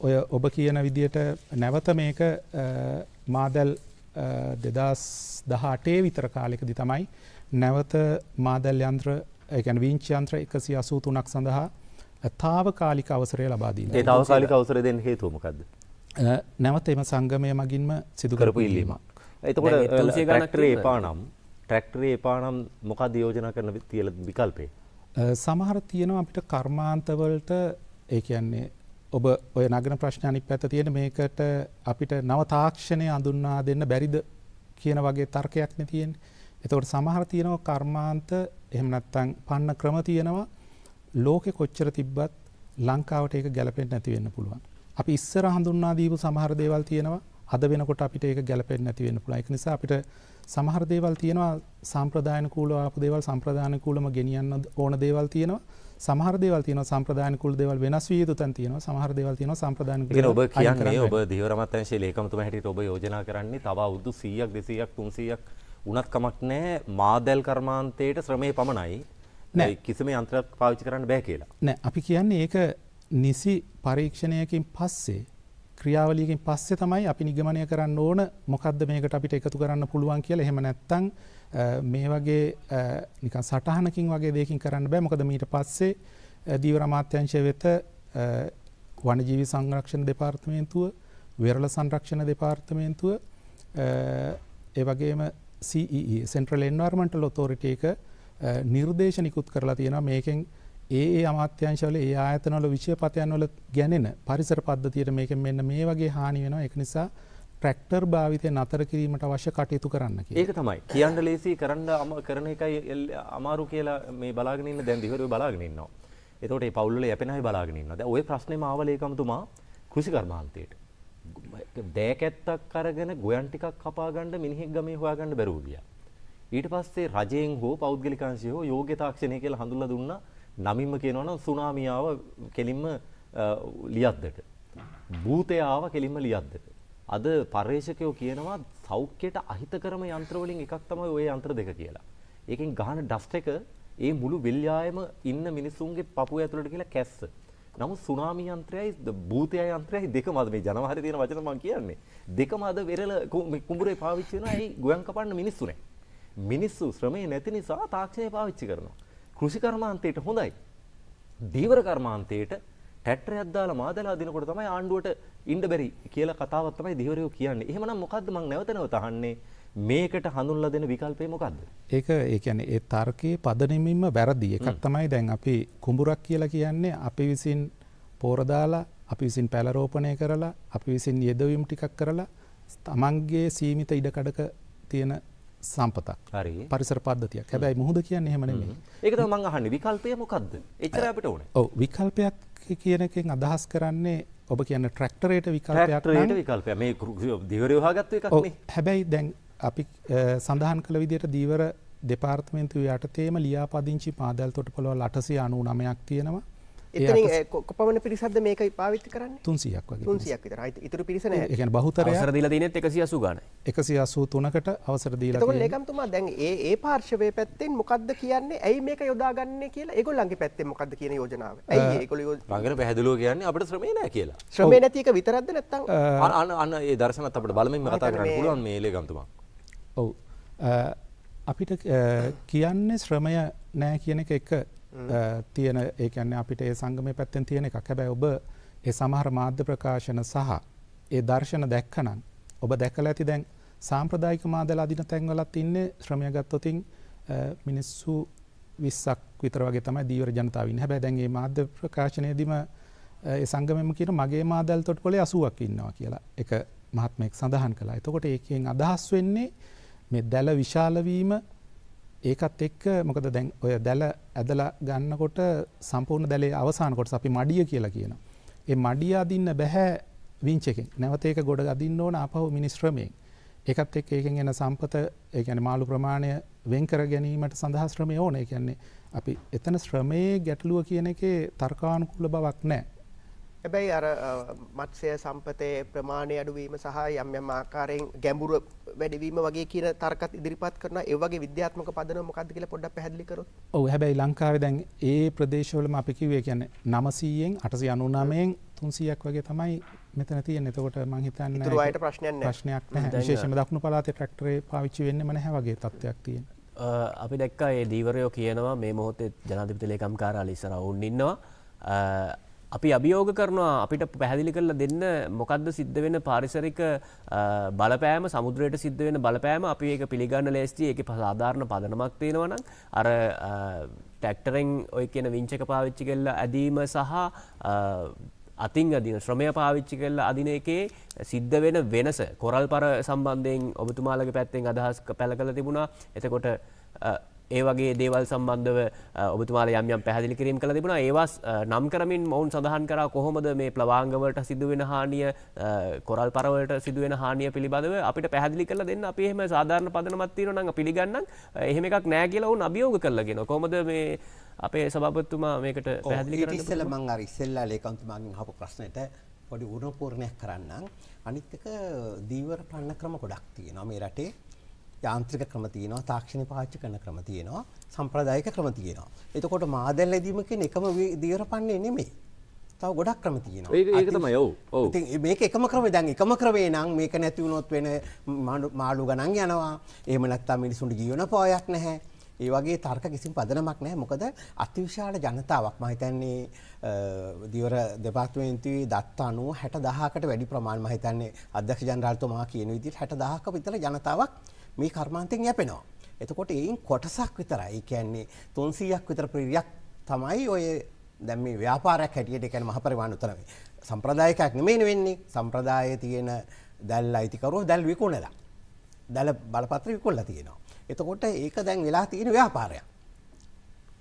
ඔය ඔබ කියන විදියට නැවත මේක මාදල් 2018 විතර කාලෙකදී තමයි නැවත මාදල් යන්ත්‍ර, ඒ කියන්නේ වින්ච් යන්ත්‍ර 183ක් සඳහා තාවකාලික අවසරය ලබා දීලා. ඒ තාවකාලික අවසරය දෙන්න හේතුව මොකද්ද? නැවත එම සංගමය මගින්ම සිදු කරපු ඉල්ලීමක්. එතකොට ට්‍රැක්ටරේ එපා නම් මොකද්ද යෝජනා කරන තියෙන විකල්පේ? සමහර තියෙනවා අපිට කර්මාන්තවලට, ඒ කියන්නේ ඔබ ඔය නගන ප්‍රශ්න අනිත් පැත්ත තියෙන මේකට අපිට නව තාක්ෂණය අඳුන්වා දෙන්න බැරිද කියන වගේ තර්කයක් නේ තියෙන්නේ. එතකොට සමහර තියෙනවා කර්මාන්ත, එහෙම නැත්නම් පන්න ක්‍රම තියෙනවා ලෝකෙ කොච්චර තිබ්බත් ලංකාවට ඒක ගැලපෙන්නේ නැති වෙන්න පුළුවන්. අපි ඉස්සර හඳුන්වා දීපු සමහර දේවල් තියෙනවා අද වෙනකොට අපිට ඒක ගැලපෙන්නේ නැති වෙන්න පුළුවන්. ඒක නිසා අපිට සමහර දේවල් තියෙනවා සම්ප්‍රදායනුකූලව ආපු දේවල් සම්ප්‍රදායනුකූලව ගෙනියන්න ඕන දේවල් තියෙනවා. සමහර දේවල් තියෙනවා සම්ප්‍රදායනුකූල දේවල් වෙනස් විය යුතු තැන් තියෙනවා. සමහර දේවල් තියෙනවා සම්ප්‍රදායනුකූල. ඒ ඔබ කියන්නේ ඔබ ධීවර අමාත්‍යාංශයේ ලේකම්තුමා හැටියට ඔබ යෝජනා කරන්නේ තව අවුරුදු 100ක් 200ක් 300ක් උනත් කමක් නැහැ මාදල් කර්මාන්තයට ශ්‍රමයේ පමණයි. නෑ, කිසිම යන්ත්‍රයක් පාවිච්චි කරන්න බෑ කියලා. නෑ, අපි කියන්නේ ඒක නිසි පරීක්ෂණයකින් පස්සේ ක්‍රියාවලියකින් පස්සේ තමයි අපි නිගමනය කරන්න ඕන මොකද්ද මේකට අපිට එකතු කරන්න පුළුවන් කියලා. එහෙම නැත්නම් මේ වගේ නිකන් සටහනකින් වගේ දෙයකින් කරන්න බෑ. මොකද මීට පස්සේ දීවර අමාත්‍යාංශය වෙත වනජීවි සංරක්ෂණ දෙපාර්තමේන්තුව, වෙරළ සංරක්ෂණ දෙපාර්තමේන්තුව, ඒ වගේම CEE Central Environmental Authority එක නිර්දේශ නිකුත් කරලා තියෙනවා. මේකෙන් ඒ ඒ අමාත්‍යාංශවල ඒ ආයතනවල විෂයපතයන් වල ගැනෙන පරිසර පද්ධතියට මේකෙන් මෙන්න මේ වගේ හානි වෙනවා. ඒක නිසා ට්‍රැක්ටර් භාවිතය නතර කිරීමට අවශ්‍ය කටයුතු කරන්න කියලා. ඒක තමයි. කියන්න ලේසි, කරන්න කරන එකයි අමාරු කියලා මේ බලාගෙන ඉන්න දැන් දිහරේ බලාගෙන ඉන්නවා. එතකොට මේ පවුල් වල යැපෙන අය බලාගෙන ඉන්නවා. දැන් ඔය ප්‍රශ්නේම ආව ලේකම්තුමා කෘෂිකර්මාන්තයට. දෑකැත්තක් අරගෙන ගොයන් ටිකක් කපා ගන්න මිනිහෙක් ගමේ හොයාගන්න බැරුව ගියා. ඊට පස්සේ රජයෙන් හෝ පෞද්ගලික අංශය හෝ යෝග්‍ය තාක්ෂණය කියලා හඳුන්ලා දුන්නා. නමින්ම කියනවා නම් සුනාමිය ආව කෙලින්ම ලියද්දට. භූතය ආව කෙලින්ම ලියද්දට. අද පර්යේෂකයෝ කියනවා සෞඛ්‍යයට අහිතකරම යන්ත්‍ර වලින් එකක් තමයි ඔය යන්ත්‍ර දෙක කියලා. ඒකෙන් ගහන ඩස්ට් එක ඒ මුළු වෙල්යායම ඉන්න මිනිසුන්ගේ පපුව ඇතුළට කියලා කැස්ස. නමුත් සුනාමි යන්ත්‍රයයි භූතය යන්ත්‍රයයි දෙකම අද මේ ජනවාරි තියෙන වචන මම කියන්නේ. දෙකම අද වෙරළ කුඹුරේ පාවිච්චි වෙනවා. ඇයි ගොයන් කපන්න මිනිස්සු නැහැ. මිනිස්සු ශ්‍රමයේ නැති නිසා තාක්ෂණය පාවිච්චි කරනවා. කෘෂි කර්මාන්තයට හොඳයි. දීවර කර්මාන්තයට ට්‍රැක්ටරයක් දාලා මාදලා දිනකොට තමයි ආණ්ඩුවට ඉන්න බැරි කියලා කතාවක් තමයි දීවරයෝ කියන්නේ. එහෙමනම් මොකද්ද මං නැවත නැවත අහන්නේ මේකට හඳුන්ලා දෙන විකල්පය මොකද්ද? ඒක ඒ කියන්නේ ඒ තර්කයේ පදනමින්ම වැරදි. එකක් තමයි දැන් අපි කුඹුරක් කියලා කියන්නේ අපි විසින් පෝර දාලා, අපි විසින් පැල රෝපණය කරලා, අපි විසින් යෙදවීම් ටිකක් කරලා තමන්ගේ සීමිත ඉඩකඩක තියෙන සම්පතක්. හරි. පරිසර පද්ධතියක්. හැබැයි මුහුද කියන්නේ එහෙම නෙමෙයි. ඒක තමයි මං අහන්නේ විකල්පය මොකද්ද? එච්චරයි අපිට ඕනේ. ඔව් විකල්පයක් කියන එකෙන් අදහස් කරන්නේ ඔබ කියන්නේ ට්‍රැක්ටරේට විකල්පයක් නම් ට්‍රැක්ටරේට විකල්පයක්. මේ දීවරය හොයාගත්තු එකක් නේ. හැබැයි දැන් අපි සඳහන් කළ විදිහට දීවර දෙපාර්තමේන්තුව යටතේම ලියාපදිංචි මාදල් තොටුපළවල් 899ක් තියෙනවා. එතනින් කොපමණ පිරිසක්ද මේක පාවිච්චි කරන්නේ? 300ක් වගේ. 300ක් විතර. ඉතුරු පිරිස නෑ. ඒ කියන්නේ බහුතරයක් අවසර දීලා තියෙනෙත් 180 ගානයි. 183කට අවසර දීලා තියෙනවා. එතකොට ලේකම්තුමා දැන් ඒ පාර්ශවයේ පැත්තෙන් මොකද්ද කියන්නේ? ඇයි මේක යොදාගන්නේ කියලා? ඒගොල්ලන්ගේ පැත්තෙන් මොකද්ද කියන යෝජනාව? ඇයි ඒගොල්ලෝ රංගන පැහැදිලිව කියන්නේ අපිට ශ්‍රමේ නෑ කියලා. ශ්‍රමේ නැති එක විතරක්ද නැත්තම් අන්න ඒ දර්ශනත් අපිට බලමින්ම කතා කරන්න පුළුවන් මේ ලේකම්තුමා. ඔව්. අපිට කියන්නේ ශ්‍රමය නෑ කියන එක එක තියෙන ඒ කියන්නේ අපිට ඒ සංගමයේ පැත්තෙන් තියෙන එකක්. හැබැයි ඔබ ඒ සමහර මාධ්‍ය ප්‍රකාශන සහ ඒ දර්ශන දැක්කනම් ඔබ දැකලා ඇති දැන් සාම්ප්‍රදායික මාදල අදින තැන්වලත් ඉන්නේ ශ්‍රමය ගත්තොතින් මිනිස්සු 20ක් විතර වගේ තමයි දීවර ජනතාව ඉන්නේ. හැබැයි දැන් මේ මාධ්‍ය ප්‍රකාශනයේදීම ඒ සංගමෙම කියන මගේ මාදල් තොටුපොලේ 80ක් ඉන්නවා කියලා එක මහත්මයෙක් සඳහන් කළා. එතකොට ඒකෙන් අදහස් වෙන්නේ මේ දැල විශාල වීම ඒකත් එක්ක මොකද දැන් ඔය දැල ඇදලා ගන්නකොට සම්පූර්ණ දැලේ අවසාන කොටස අපි මඩිය කියලා කියනවා. ඒ මඩිය අදින්න බෑ වින්ච් එකෙන්. නැවත ඒක ගොඩ අදින්න ඕන ආපහු මිනිස් ශ්‍රමයෙන්. ඒකත් එක්ක ඒකෙන් එන සම්පත ඒ කියන්නේ මාළු ප්‍රමාණය වෙන් කර ගැනීමට සඳහා ශ්‍රමය ඕන. ඒ කියන්නේ අපි එතන ශ්‍රමයේ ගැටලුව කියන එකේ තර්කානුකූල බවක් නැහැ. හැබැයි අර මත්ස්‍ය සම්පතේ ප්‍රමාණය අඩුවීම සහ යම් යම් ආකාරයෙන් ගැඹුර වැඩිවීම වගේ කියන තර්කත් ඉදිරිපත් කරනවා. ඒ වගේ විද්‍යාත්මක පදනම මොකක්ද කියලා පොඩ්ඩක් පැහැදිලි කරොත්. ඔව් හැබැයි ලංකාවේ දැන් ඒ ප්‍රදේශවලම අපි කිව්වේ කියන්නේ 900න් 899න් 300ක් වගේ තමයි මෙතන තියෙන්නේ. එතකොට මං හිතන්නේ ඉතුරු අයට ප්‍රශ්නයක් නැහැ. ප්‍රශ්නයක් නැහැ. විශේෂයෙන්ම දකුණු පළාතේ ට්‍රැක්ටරේ පාවිච්චි වෙන්නෙම නැහැ වගේ තත්ත්වයක් තියෙනවා. අපි දැක්කා මේ දීවරයෝ කියනවා මේ මොහොතේ ජනාධිපති ලේකම් කාර්යාලය ඉස්සරහ වුන් ඉන්නවා. අපි අභියෝග කරනවා අපිට පැහැදිලි කරලා දෙන්න මොකද්ද සිද්ධ වෙන පාරිසරික බලපෑම සමුද්‍රයට සිද්ධ වෙන බලපෑම අපි ඒක පිළිගන්න ලෑස්ති ඒකේ සාධාරණ පදනමක් තියෙනවා නම් අර ට්‍රැක්ටරෙන් ඔය කියන වින්ච් එක පාවිච්චි කරලා ඇදීම සහ අතින් අදින ශ්‍රමය පාවිච්චි කරලා අදින එකේ සිද්ධ වෙන වෙනස කොරල් පර සම්බන්ධයෙන් ඔබතුමාලගේ පැත්තෙන් අදහස් පැළ කරලා තිබුණා. එතකොට ඒ වගේ දේවල් සම්බන්ධව ඔබතුමාලා යම් යම් පැහැදිලි කිරීම් කළා තිබුණා. ඒවා නම් කරමින් මොවුන් සඳහන් කරා කොහොමද මේ ප්ලවාංග වලට සිදු වෙන හානිය, කොරල් පර වලට සිදු වෙන හානිය පිළිබඳව අපිට පැහැදිලි කරලා දෙන්න. අපි එහෙම සාධාරණ පදනමක් තියෙනවා නම් පිළිගන්නම්. එහෙම එකක් නෑ කියලා ඔවුන් අභියෝග කරලා කියනවා. කොහොමද මේ අපේ සභාපතිතුමා මේකට පැහැදිලි කරන්න? ඊට ඉස්සෙල්ලා මම අර ඉස්සෙල්ලා ලේකම්තුමාගෙන් අහපු ප්‍රශ්නෙට පොඩි උරුපූර්ණයක් කරන්නම්. අනිත් එක දීවර පන්න ක්‍රම ගොඩක් තියෙනවා මේ රටේ. යාන්ත්‍රික ක්‍රම තියෙනවා, තාක්ෂණික පාවිච්චි කරන ක්‍රම තියෙනවා, සම්ප්‍රදායික ක්‍රම තියෙනවා. එතකොට මාදල් ඇදීම කියන එකම දීවර පන්නේ නෙමෙයි. තව ගොඩක් ක්‍රම තියෙනවා. ඒක තමයි. ඔව්. ඔව්. ඉතින් මේක එකම ක්‍රමය. දැන් එකම ක්‍රමේ නම් මේක නැති වුණොත් වෙන මාළු ගණන් යනවා. එහෙම නැත්නම් මිනිසුන්ට ජීවන පෝයක් නැහැ. ඒ වගේ තර්ක කිසිම පදනමක් නැහැ. මොකද අතිවිශාල ජනතාවක් මම හිතන්නේ දීවර දෙපාර්තමේන්තුවේ දත්ත අනුව 60000කට වැඩි ප්‍රමාණය මම හිතන්නේ අධ්‍යක්ෂ ජනරාල්තුමා කියන විදිහට 60000ක විතර ජනතාවක් මේ කර්මාන්තයෙන් යැපෙනවා. එතකොට එයින් කොටසක් විතරයි. ඒ කියන්නේ 300ක් විතර පිරියක් තමයි ඔය දැන් මේ ව්‍යාපාරයක් හැටියට ඒ කියන්නේ මහ පරිමාණ උතර මේ සම්ප්‍රදායිකයක් නෙමෙයිනේ වෙන්නේ. සම්ප්‍රදායේ තියෙන දැල් අයිතිකරුවෝ දැල් විකුණලා. දැල් බලපත්‍ර විකුණලා තියෙනවා. එතකොට ඒක දැන් වෙලා තියෙන ව්‍යාපාරයක්.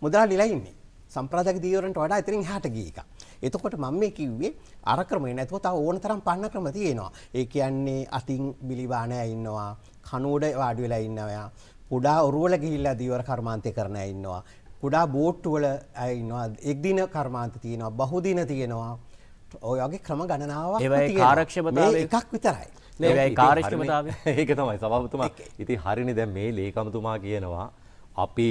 මුදලාලිලා ඉන්නේ. සම්ප්‍රදායික දීවරන්ට වඩා ඉතින් එහාට ගිය එක. එතකොට මම මේ කිව්වේ අර ක්‍රමේ නැතුව තව ඕන තරම් පන්න ක්‍රම තියෙනවා. ඒ කියන්නේ අතින් බිලිවාන අය ඉන්නවා, කනුවඩ වාඩි වෙලා ඉන්නවා, කුඩා ඔරුවල ගිහිල්ලා දීවර කර්මාන්තය කරන අය ඉන්නවා, කුඩා බෝට්ටු වල අය ඉන්නවා, එක් දින කර්මාන්ත තියෙනවා, බහු දින තියෙනවා. ඔය වගේ ක්‍රම ගණනාවක් තියෙනවා. ඒවයේ කාර්යක්ෂමතාවය එකක් විතරයි. ඒවයේ කාර්යක්ෂමතාවය ඒක තමයි සභාපතිතුමා. ඉතින් හරිනේ දැන් මේ ලේකම්තුමා කියනවා අපි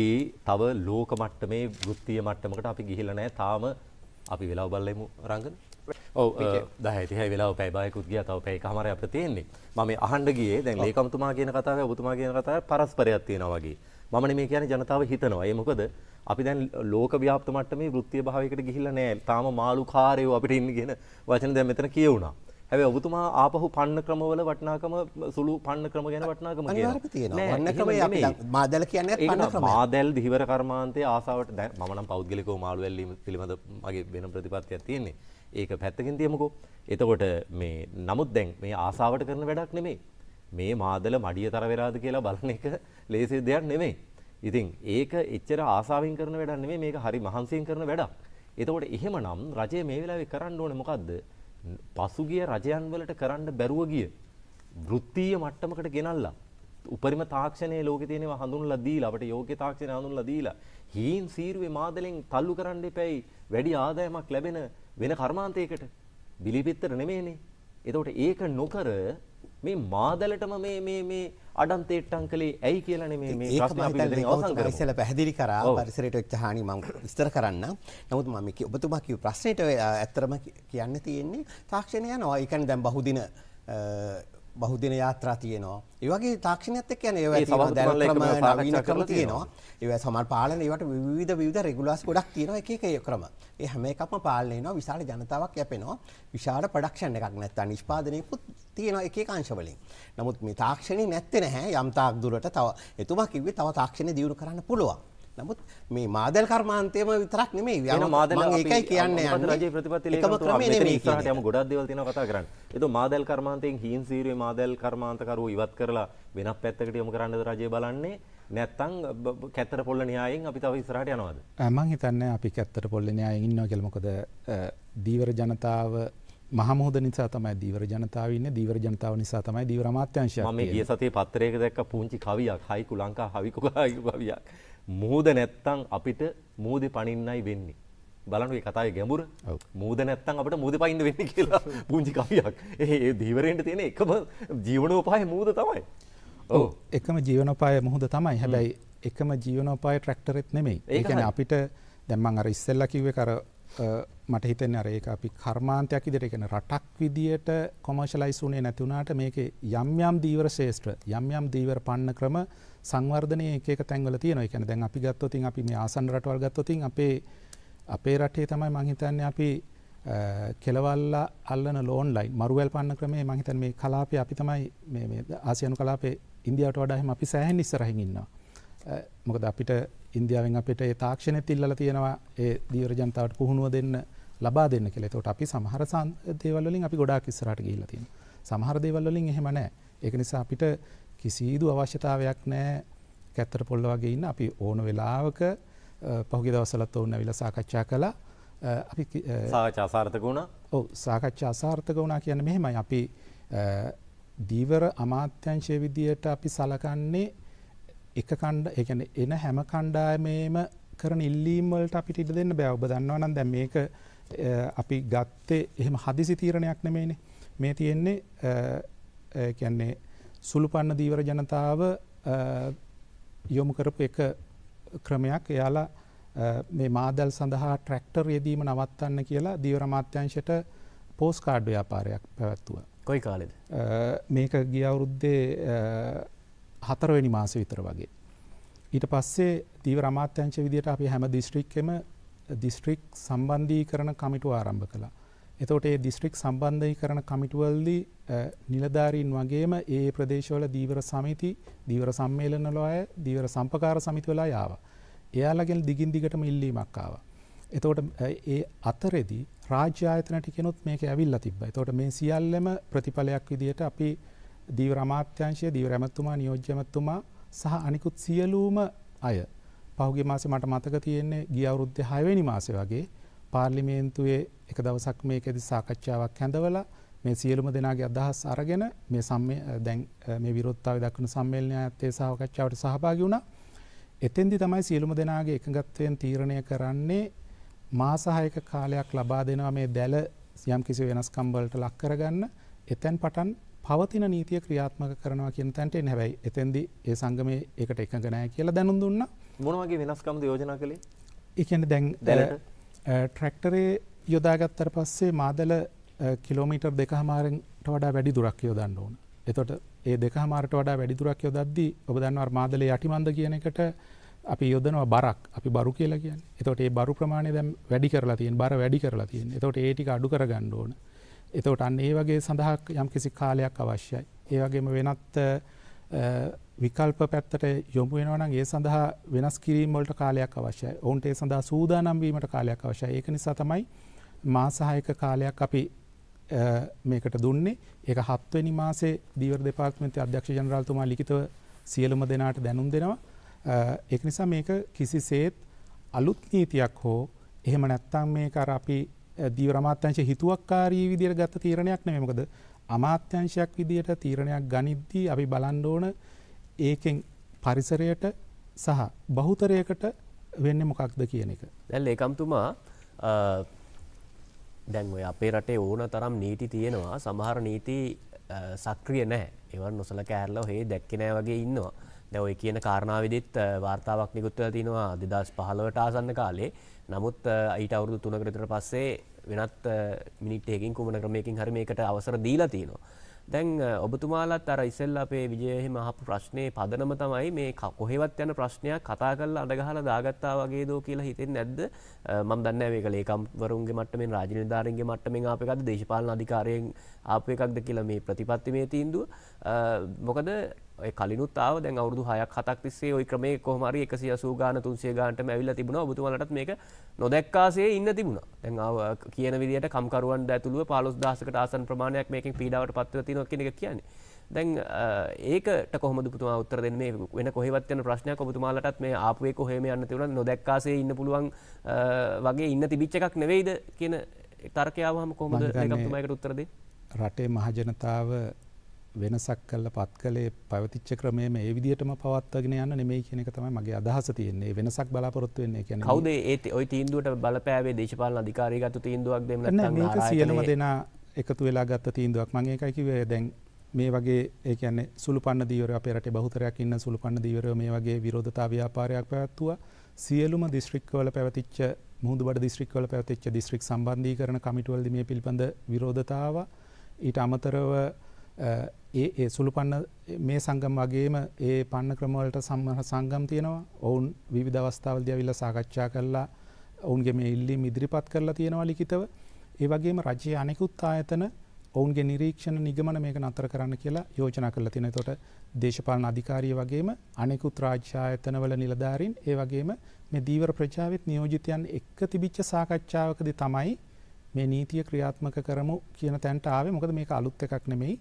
තව ලෝක මට්ටමේ වෘත්තීය මට්ටමකට අපි ගිහිල්ලා නැහැ තාම. අපි වෙලාව බලමු රංගන. ඔව් 10:30 වෙලාව පැය භාගයකුත් ගියා. තව පැය එකමාරයි අපිට තියෙන්නේ. මම මේ අහන්න ගියේ දැන් ලේකම්තුමා කියන කතාවයි ඔබතුමා කියන කතාවයි පරස්පරයක් තියෙනවා වගේ. මම නෙමෙයි කියන්නේ ජනතාව හිතනවා. ඒ මොකද අපි දැන් ලෝක ව්‍යාප්ත මට්ටමේ වෘත්තීය භාවයකට ගිහිල්ලා නැහැ. තාම මාළුකාරයෝ අපිට ඉන්නේ කියන වචන දැන් මෙතන කියවුණා. හැබැයි ඔබතුමා ආපහු පන්න ක්‍රමවල වටිනාකම සුළු පන්න ක්‍රම ගැන වටිනාකම කියනවා. අනිවාර්යයෙන්ම තියෙනවා. පන්න ක්‍රමය අපි මාදැල කියන්නේ පන්න ක්‍රමය. මාදැල් ධීවර කර්මාන්තයේ ආසාවට දැන් මම නම් පෞද්ගලිකව මාළු ඇල්ලීම පිළිබඳ මගේ වෙන ප්‍රතිපත්තියක් තියෙන්නේ. ඒක පැත්තකින් තියමුකෝ. එතකොට මේ නමුත් දැන් මේ ආසාවට කරන වැඩක් නෙමෙයි. මේ මාදල මඩියතර වෙලාද කියලා බලන එක ලේසි දෙයක් නෙමෙයි. ඉතින් ඒක එච්චර ආසාවෙන් කරන වැඩක් නෙමෙයි, මේක හරි මහන්සියෙන් කරන වැඩක්. එතකොට එහෙමනම් රජය මේ වෙලාවේ කරන්න ඕනේ මොකද්ද? පසුගිය රජයන් වලට කරන්න බැරුව ගිය වෘත්තීය මට්ටමකට ගෙනල්ලා උපරිම තාක්ෂණයේ ලෝකේ තියෙනවා හඳුන්වලා දීලා, අපිට යෝග්‍ය තාක්ෂණය හඳුන්වලා දීලා හීන් සීරුවේ මාදලෙන් තල්ලු කරන්න එපැයි වැඩි ආදායමක් ලැබෙන වෙන කර්මාන්තයකට, බිලිපිත්තර නෙමෙයිනේ. එතකොට ඒක නොකර මේ මාදලටම මේ මේ මේ අඩන් තේට්ටම් කළේ ඇයි කියලා නේ මේ ප්‍රශ්නේ අපි මෙතන අවසන් කරමු. ඉස්සෙල්ලා පැහැදිලි කරා පරිසරයට වෙච්ච හානි මම විස්තර කරන්න. නමුත් මම මේ ඔබතුමා කියු ප්‍රශ්නෙට ඇත්තටම කියන්න තියෙන්නේ තාක්ෂණය යනවා. ඒ කියන්නේ දැන් බහුදින යාත්‍රා තියෙනවා. ඒ වගේ තාක්ෂණයත් එක්ක යන ඒවා තියෙනවා. දැන් ක්‍රම නවීන ක්‍රම තියෙනවා. ඒවා සමහර පාලන ඒවට විවිධ විවිධ රෙගුලාස් ගොඩක් තියෙනවා. එක එක ක්‍රම. ඒ හැම එකක්ම පාලනය වෙනවා. විශාල ජනතාවක් යැපෙනවා. විශාල ප්‍රොඩක්ෂන් එකක් නැත්තම් නිෂ්පාදනයකුත් තියෙනවා එක එක අංශ වලින්. නමුත් මේ තාක්ෂණේ නැත්තේ නැහැ. යම් තාක් දුරට තව එතුමා කිව්වේ තව තාක්ෂණය දියුණු කරන්න පුළුවන්. නමුත් මේ මාදල් කර්මාන්තයම විතරක් නෙමෙයි. මම ඒකයි කියන්නේ යන්නේ. රජයේ ප්‍රතිපත්ති ලේකම්තුමා මෙතන ඉස්සරහට යමු, ගොඩක් දේවල් තියෙනවා කතා කරන්න. එතකොට මාදල් කර්මාන්තයෙන් හීන් සීරුවේ මාදල් කර්මාන්තකරුවෝ ඉවත් කරලා වෙනත් පැත්තකට යොමු කරන්නද රජය බලන්නේ? නැත්තම් කැත්තර පොල්ල න්‍යායෙන් අපි තව ඉස්සරහට යනවද? මං හිතන්නේ අපි කැත්තර පොල්ල න්‍යායෙන් ඉන්නවා කියලා. මොකද දීවර ජනතාව මහ මුහුද නිසා තමයි දීවර ජනතාව ඉන්නේ. දීවර ජනතාව නිසා තමයි දීවර අමාත්‍යාංශයක් තියෙන්නේ. මම මේ ගිය සතියේ පත්‍රයක දැක්ක පුංචි කවියක්, හයිකු ලංකා හවිකු කවියක්. මුහුද නැත්තම් අපිට මුහුදේ පනින්නයි වෙන්නේ. බලන්න මේ කතාවේ ගැඹුර. මුහුද නැත්තම් අපිට මුහුදේ පනින්න වෙන්නේ කියලා පුංචි කවියක්. ඒ දීවරෙන්ට තියෙන එකම ජීවනෝපාය මුහුද තමයි. ඔව්, එකම ජීවනෝපාය මුහුද තමයි. හැබැයි එකම ජීවනෝපාය ට්‍රැක්ටරෙත් නෙමෙයි. ඒ කියන්නේ අපිට දැන් මං අර ඉස්සෙල්ලා කිව්වේ අර මට හිතෙන්නේ අර ඒක අපි කර්මාන්තයක් විදියට, ඒ කියන්නේ රටක් විදියට කොමර්ෂලයිස් වුණේ නැති වුණාට මේකේ යම් යම් දීවර ශේෂ්ත්‍ර, යම් යම් දීවර පන්න ක්‍රම සංවර්ධනයේ එක එක තැන්වල තියෙනවා. ඒ කියන්නේ දැන් අපි ගත්තොත් අපි මේ ආසන්න රටවල් ගත්තොත් අපේ රටේ තමයි මං හිතන්නේ අපි කෙලවල්ලා අල්ලන ලෝන් ලයින් මරුවැල් පන්න ක්‍රමයේ මං හිතන්නේ මේ කලාපේ අපි තමයි මේ මේ ආසියානු කලාපේ ඉන්දියාවට වඩා එහෙම අපි සෑහෙන ඉස්සරහින් ඉන්නවා. මොකද අපිට ඉන්දියාවෙන් අපිට ඒ තාක්ෂණෙත් ඉල්ලලා තියෙනවා ඒ දීවර ජනතාවට පුහුණුව දෙන්න, ලබා දෙන්න කියලා. ඒතකොට අපි සමහර දේවල් වලින් අපි ගොඩාක් ඉස්සරහට ගිහිල්ලා තියෙනවා. සමහර දේවල් වලින් එහෙම නැහැ. ඒක නිසා අපිට කිසිදු අවශ්‍යතාවයක් නැහැ කැත්තර පොල්ල වගේ ඉන්න. අපි ඕන වෙලාවක පහුගිය දවස්වලත් ඕන ඇවිල්ලා සාකච්ඡා කළා. අපි සාකච්ඡා අසාර්ථක වුණා. ඔව්, සාකච්ඡා අසාර්ථක වුණා කියන්නේ මෙහෙමයි. අපි දීවර අමාත්‍යංශයේ විදියට අපි සලකන්නේ එක ඒ කියන්නේ එන හැම කණ්ඩායමේම කරන ඉල්ලීම් වලට අපිට ඉඩ දෙන්න බෑ. ඔබ දන්නවා නම් දැන් මේක අපි ගත්තේ එහෙම හදිසි තීරණයක් නෙමෙයිනේ. මේ තියෙන්නේ ඒ කියන්නේ සුළුපන්න දීවර ජනතාව යොමු කරපු එක ක්‍රමයක්. එයාලා මේ මාදල් සඳහා ට්‍රැක්ටර් යෙදීම නවත්තන්න කියලා දීවර අමාත්‍යාංශයට පෝස්ට් කාඩ් ව්‍යාපාරයක් පැවැත්වුවා. කොයි කාලෙද? මේක ගිය අවුරුද්දේ 4 වෙනි මාසෙ විතර වගේ. ඊට පස්සේ දීවර අමාත්‍යාංශ විදියට අපි හැම දිස්ත්‍රික්කෙම දිස්ත්‍රික් සම්බන්ධීකරණ කමිටුව ආරම්භ කළා. එතකොට ඒ දිස්ත්‍රික් සම්බන්ධීකරණ කමිටුවලදී නිලධාරීන් වගේම ඒ ප්‍රදේශවල දීවර සමිති, දීවර සම්මේලන වල අය, දීවර සම්පකාර සමිති වල අය ආවා. එයාලගෙන් දිගින් දිගටම ඉල්ලීමක් ආවා. එතකොට ඒ අතරේදී රාජ්‍ය ආයතන ටිකෙනුත් මේක ඇවිල්ලා තිබ්බා. එතකොට මේ සියල්ලම ප්‍රතිඵලයක් විදියට අපි දීවර අමාත්‍යාංශය, දීවර ඇමතුමා, නියෝජ්‍ය ඇමතුමා සහ අනිකුත් සියලුම අය පහුගිය මාසේ මට මතක තියෙන්නේ ගිය අවුරුද්දේ 6 වෙනි මාසේ වගේ පාර්ලිමේන්තුවේ එක දවසක් මේකෙදි සාකච්ඡාවක් හැඳවලා මේ සියලුම දෙනාගේ අදහස් අරගෙන මේ දැන් මේ විරෝධතාවය දක්වන සම්මේලනයත් ඒ සාකච්ඡාවට සහභාගී වුණා. එතෙන්දි තමයි සියලුම දෙනාගේ එකඟත්වයෙන් තීරණය කරන්නේ මාස 6ක කාලයක් ලබා දෙනවා මේ දැල යම්කිසි වෙනස්කම් වලට ලක් කරගන්න. එතෙන් පටන් පවතින නීතිය ක්‍රියාත්මක කරනවා කියන තැනට එන්නේ. හැබැයි එතෙන්දි ඒ සංගමේ ඒකට එකඟ නැහැ කියලා දැනුම් දුන්නා. මොන වගේ වෙනස්කම්ද යෝජනා කළේ? ඒ කියන්නේ දැන් ට්‍රැක්ටරේ යොදාගත්තට පස්සේ මාදල කිලෝමීටර් 2.5ට වඩා වැඩි දුරක් යොදන්න ඕන. එතකොට ඒ 2.5ට වඩා වැඩි දුරක් යොදද්දී ඔබ දන්නවා අර මාදලේ යටිමන්ද කියන එකට අපි යොදනවා බරක්. අපි බරු කියලා කියන්නේ. එතකොට ඒ බරු ප්‍රමාණය දැන් වැඩි කරලා තියෙන, බර වැඩි කරලා තියෙන. එතකොට ඒ ටික අඩු කරගන්න ඕන. එතකොට අන්න ඒ වගේ සඳහා යම්කිසි කාලයක් අවශ්‍යයි. ඒ වගේම වෙනත් විකල්ප පැත්තට යොමු වෙනවා නම් ඒ සඳහා වෙනස් කිරීම වලට කාලයක් අවශ්‍යයි. ඔවුන්ට ඒ සඳහා සූදානම් වීමට කාලයක් අවශ්‍යයි. ඒක නිසා තමයි මාස 6ක කාලයක් අපි මේකට දුන්නේ. ඒක 7 වෙනි මාසේ දීවර දෙපාර්තමේන්තුවේ අධ්‍යක්ෂ ජනරාල්තුමා ලිඛිතව සියලුම දෙනාට දැනුම් දෙනවා. ඒක නිසා මේක කිසිසේත් අලුත් නීතියක් හෝ එහෙම නැත්නම් මේක අර අපි දීවර අමාත්‍යාංශයේ හිතුවක්කාරී විදියට ගත්ත තීරණයක් නෙමෙයි. මොකද අමාත්‍යාංශයක් විදියට තීරණයක් ගනිද්දී අපි බලන්න ඕන ඒකෙන් පරිසරයට සහ බහුතරයකට වෙන්නේ මොකක්ද කියන එක. දැන් ලේකම්තුමා දැන් ඔය අපේ රටේ ඕන තරම් නීති තියෙනවා. සමහර නීති සක්‍රිය නැහැ. ඒවා නොසලකා හැරලා ඔහේ දැක්කේ නැහැ වගේ ඉන්නවා. දැන් ඔය කියන කාරණාවෙදිත් වාර්තාවක් නිකුත් වෙලා තිනවා 2015ට ආසන්න කාලේ. නමුත් ඊට අවුරුදු 3කට විතර පස්සේ වෙනත් මිනිත් එකකින් කුමන ක්‍රමයකින් හරි මේකට අවසර දීලා තිනවා. දැන් ඔබතුමාලත් අර ඉස්සෙල්ලා අපේ විජය එහෙම අහපු ප්‍රශ්නේ පදනම තමයි මේ කොහෙවත් යන ප්‍රශ්නයක් කතා කරලා අඬ ගහලා දාගත්තා වගේ දෝ කියලා හිතෙන්නේ නැද්ද? මම දන්නේ නැහැ මේක ලේකම්වරුන්ගේ මට්ටමින් රාජ්‍ය නිලධාරීන්ගේ මට්ටමින් ආපු එකක්ද දේශපාලන අධිකාරියෙන් ආපු එකක්ද කියලා මේ ප්‍රතිපත්තිමය තීන්දුව. මොකද ඔය කලිනුත් ආව දැන් අවුරුදු 6ක් 7ක් තිස්සේ ওই ක්‍රමයේ කොහොම හරි 180 ගාන 300 ගානටම ඇවිල්ලා තිබුණා. ඔබතුමාලටත් මේක නොදැක්කාසේ ඉන්න තිබුණා. දැන් ආව කියන විදියට කම්කරුවන් ඇතුළුව 15000කට ආසන්න ප්‍රමාණයක් මේකෙන් පීඩාවට පත් වෙලා තියෙනවා කියන එක කියන්නේ. දැන් ඒකට කොහොමද ඔබතුමා උත්තර දෙන්නේ? මේ වෙන කොහෙවත් යන ප්‍රශ්නයක් ඔබතුමාලටත් මේ ආපු එක කොහෙම යන්න තිබුණා නොදැක්කාසේ ඉන්න පුළුවන් වගේ ඉන්න තිබිච්ච එකක් නෙවෙයිද කියන තර්කය ආවම කොහොමද ලේකම්තුමා ඒකට උත්තර දෙන්නේ? රටේ මහ ජනතාව වෙනසක් කළා පත් කළේ පැවතිච්ච ක්‍රමයේම ඒ විදිහටම පවත්වාගෙන යන්න නෙමෙයි කියන එක තමයි මගේ අදහස තියෙන්නේ. ඒ වෙනසක් බලාපොරොත්තු වෙන්නේ. ඒ කියන්නේ කවුද ඒ ওই තීන්දුවට බලපෑවේ? දේශපාලන අධිකාරිය ගත්ත තීන්දුවක්ද එහෙම නැත්නම් මේක සියලුම දෙනා එකතු වෙලා ගත්ත තීන්දුවක්. මම ඒකයි කිව්වේ දැන් මේ වගේ ඒ කියන්නේ සුළුපන්න දීවරයෝ අපේ රටේ බහුතරයක් ඉන්න සුළුපන්න දීවරයෝ මේ වගේ විරෝධතා ව්‍යාපාරයක් පැවැත්වුවා. සියලුම දිස්ත්‍රික්කවල පැවතිච්ච මුහුදුබඩ දිස්ත්‍රික්කවල පැවතිච්ච දිස්ත්‍රික් සම්බන්ධීකරණ කමිටුවලදී මේ පිළිබඳ විරෝධතාව. ඊට අමතරව ඒ සුළුපන්න මේ සංගම් වගේම ඒ පන්න ක්‍රම වලට සම්මත සංගම් තියෙනවා. ඔවුන් විවිධ අවස්ථාවලදී ඇවිල්ලා සාකච්ඡා කරලා ඔවුන්ගේ මේ ඉල්ලීම් ඉදිරිපත් කරලා තියෙනවා ලිඛිතව. ඒ වගේම රජයේ අනෙකුත් ආයතන ඔවුන්ගේ නිරීක්ෂණ නිගමන මේක නතර කරන්න කියලා යෝජනා කරලා තියෙනවා. එතකොට දේශපාලන අධිකාරිය වගේම අනෙකුත් රාජ්‍ය ආයතනවල නිලධාරීන් ඒ වගේම මේ දීවර ප්‍රජාවෙත් නියෝජිතයන් එක්ක තිබිච්ච සාකච්ඡාවකදී තමයි මේ නීතිය ක්‍රියාත්මක කරමු කියන තැනට ආවේ. මොකද මේක අලුත් එකක් නෙමෙයි.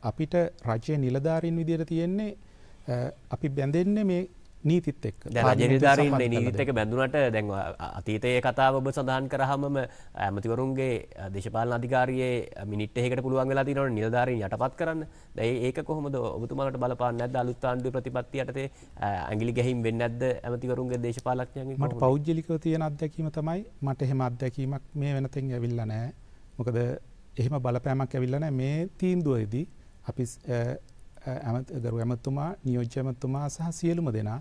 අපිට රජයේ නිලධාරීන් විදියට තියෙන්නේ අපි බැඳෙන්නේ මේ නීතිත් එක්ක. දැන් රජයේ නිලධාරීන් මේ නීතිත් එක්ක බැඳුනට දැන් අතීතයේ කතාව ඔබ සඳහන් කරාමම ඇමතිවරුන්ගේ දේශපාලන අධිකාරියේ මිනිත් එකකට පුළුවන් වෙලා තියෙනවනේ නිලධාරීන් යටපත් කරන්න. දැන් ඒක කොහොමද ඔබතුමාලට බලපාන්නේ නැද්ද? අලුත් ආණ්ඩුවේ ප්‍රතිපත්ති යටතේ ඇඟිලි ගැහිම් වෙන්නේ නැද්ද ඇමතිවරුන්ගේ දේශපාලඥයන්ගෙන්? මට පෞද්ගලිකව තියෙන අත්දැකීම තමයි මට එහෙම අත්දැකීමක් මේ වෙනතෙන් ඇවිල්ලා නැහැ. මොකද එහෙම බලපෑමක් ඇවිල්ලා නැහැ. මේ තීන්දුවේදී අපි ගරු ඇමතුමා, නියෝජ්‍ය ඇමතුමා සහ සියලුම දෙනා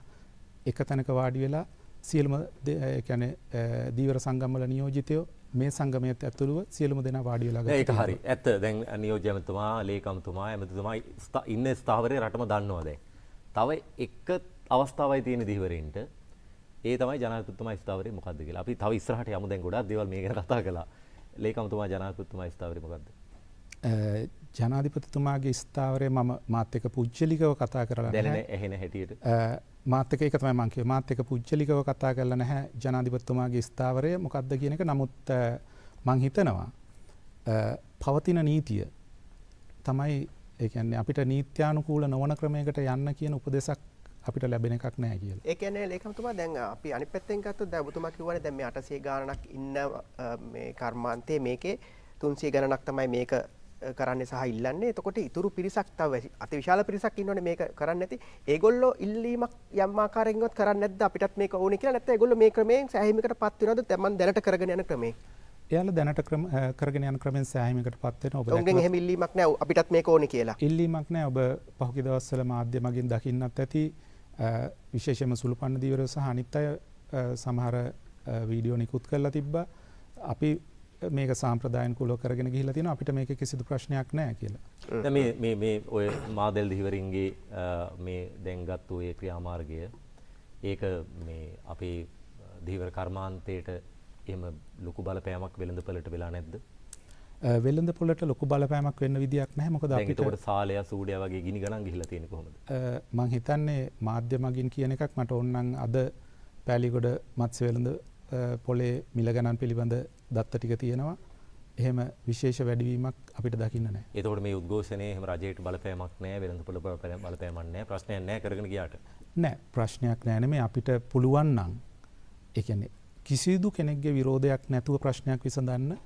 එක තැනක වාඩි වෙලා සියලුම ඒ කියන්නේ දීවර සංගම් වල නියෝජිතයෝ මේ සංගමයට ඇතුළුව සියලුම දෙනා වාඩි වෙලා ගත්තා. ඒක හරි. ඇත්ත. දැන් නියෝජ්‍ය ඇමතුමා, ලේකම්තුමා, ඇමතුමා ඉන්න ස්ථාවරේ රටම දන්නවා දැන්. තව එක අවස්ථාවයි තියෙන දීවරෙන්ට. ඒ තමයි ජනාධිපතිතුමා ස්ථාවරේ මොකද්ද කියලා. අපි තව ඉස්සරහට යමු. දැන් ගොඩාක් දේවල් මේ ගැන කතා කළා. ලේකම්තුමා ජනාධිපතිතුමා ස්ථාවරේ මොකද්ද? ජනාධිපතිතුමාගේ ස්ථාවරය මම මාත් එක්ක පුජ්‍යලිකව කතා කරලා නැහැ. දැනෙන ඇහෙන හැටියට. මාත් එක්ක ඒක තමයි මං කිව්වේ. මාත් එක්ක පුජ්‍යලිකව කතා කරලා නැහැ ජනාධිපතිතුමාගේ ස්ථාවරය මොකද්ද කියන එක. නමුත් මං හිතනවා පවතින නීතිය තමයි ඒ කියන්නේ අපිට නීත්‍යානුකූල නොවන ක්‍රමයකට යන්න කියන උපදේශක් අපිට ලැබෙන එකක් නෑ කියලා. ඒ කියන්නේ ලේකම්තුමා දැන් අපි අනිත් පැත්තෙන් ගත්තොත් දැන් ඔබතුමා කිව්වනේ දැන් මේ 800 ගාණක් ඉන්න මේ කර්මාන්තයේ මේකේ 300 ගණනක් තමයි මේක කරන්නේ සහ ඉල්ලන්නේ. එතකොට ඉතුරු පිරිසක් තව අතිවිශාල පිරිසක් ඉන්නවනේ මේක කරන්නේ නැති. ඒගොල්ලෝ ඉල්ලීමක් යම් ආකාරයකින්වත් කරන්නේ නැද්ද අපිටත් මේක ඕනේ කියලා? නැත්නම් ඒගොල්ලෝ මේ ක්‍රමයෙන් සෑහීමකට පත් වෙනවද? දැන් මම දැනට කරගෙන යන ක්‍රමයෙන්. එයාලා දැනට කරගෙන යන ක්‍රමෙන් සෑහීමකට පත් වෙනවා. ඔබ දැක්කම එහෙම ඉල්ලීමක් නෑ අපිටත් මේක ඕනේ කියලා. ඉල්ලීමක් නෑ. ඔබ පහුගිය දවස්වල මාධ්‍ය මගින් දකින්නත් ඇති විශේෂයෙන්ම සුළුපන්න දීවරයෝ සහ අනිත් අය සමහර වීඩියෝ නිකුත් කරලා තිබ්බා. අපි මේක සාම්ප්‍රදායනුකූලව කරගෙන ගිහිල්ලා තියෙනවා. අපිට මේකේ කිසිදු ප්‍රශ්නයක් නෑ කියලා. දැන් මේ මේ මේ ඔය මාදෙල් දිහිවරින්ගේ මේ දැන් ගත්ත ඔය ක්‍රියාමාර්ගය ඒක මේ අපේ දිහිවර කර්මාන්තයට එහෙම ලොකු බලපෑමක් වෙළඳපළට වෙලා නැද්ද? වෙළඳපොළට ලොකු බලපෑමක් වෙන්න විදියක් නැහැ. මොකද අපිට දැන් ඒකට සාලයා සූඩයා වගේ ගිනි ගණන් ගිහිලා තියෙන්නේ කොහොමද? මං හිතන්නේ මාධ්‍ය මගින් කියන එකක් මට ඕනනම් අද පෑලිගොඩ මත්ස්‍ය වෙළඳ පොලේ මිල ගණන් පිළිබඳ දත්ත ටික තියෙනවා. එහෙම විශේෂ වැඩිවීමක් අපිට දකින්න නැහැ. එතකොට මේ උද්ඝෝෂණයේ එහෙම රජයට බලපෑමක් නැහැ, වෙළඳපොළ බලපෑමක් නැහැ, ප්‍රශ්නයක් නැහැ කරගෙන ගියාට. නෑ, ප්‍රශ්නයක් නෑ නෙමෙයි. අපිට පුළුවන් නම් ඒ කියන්නේ කිසිදු කෙනෙක්ගේ විරෝධයක් නැතුව ප්‍රශ්නයක් විසඳන්න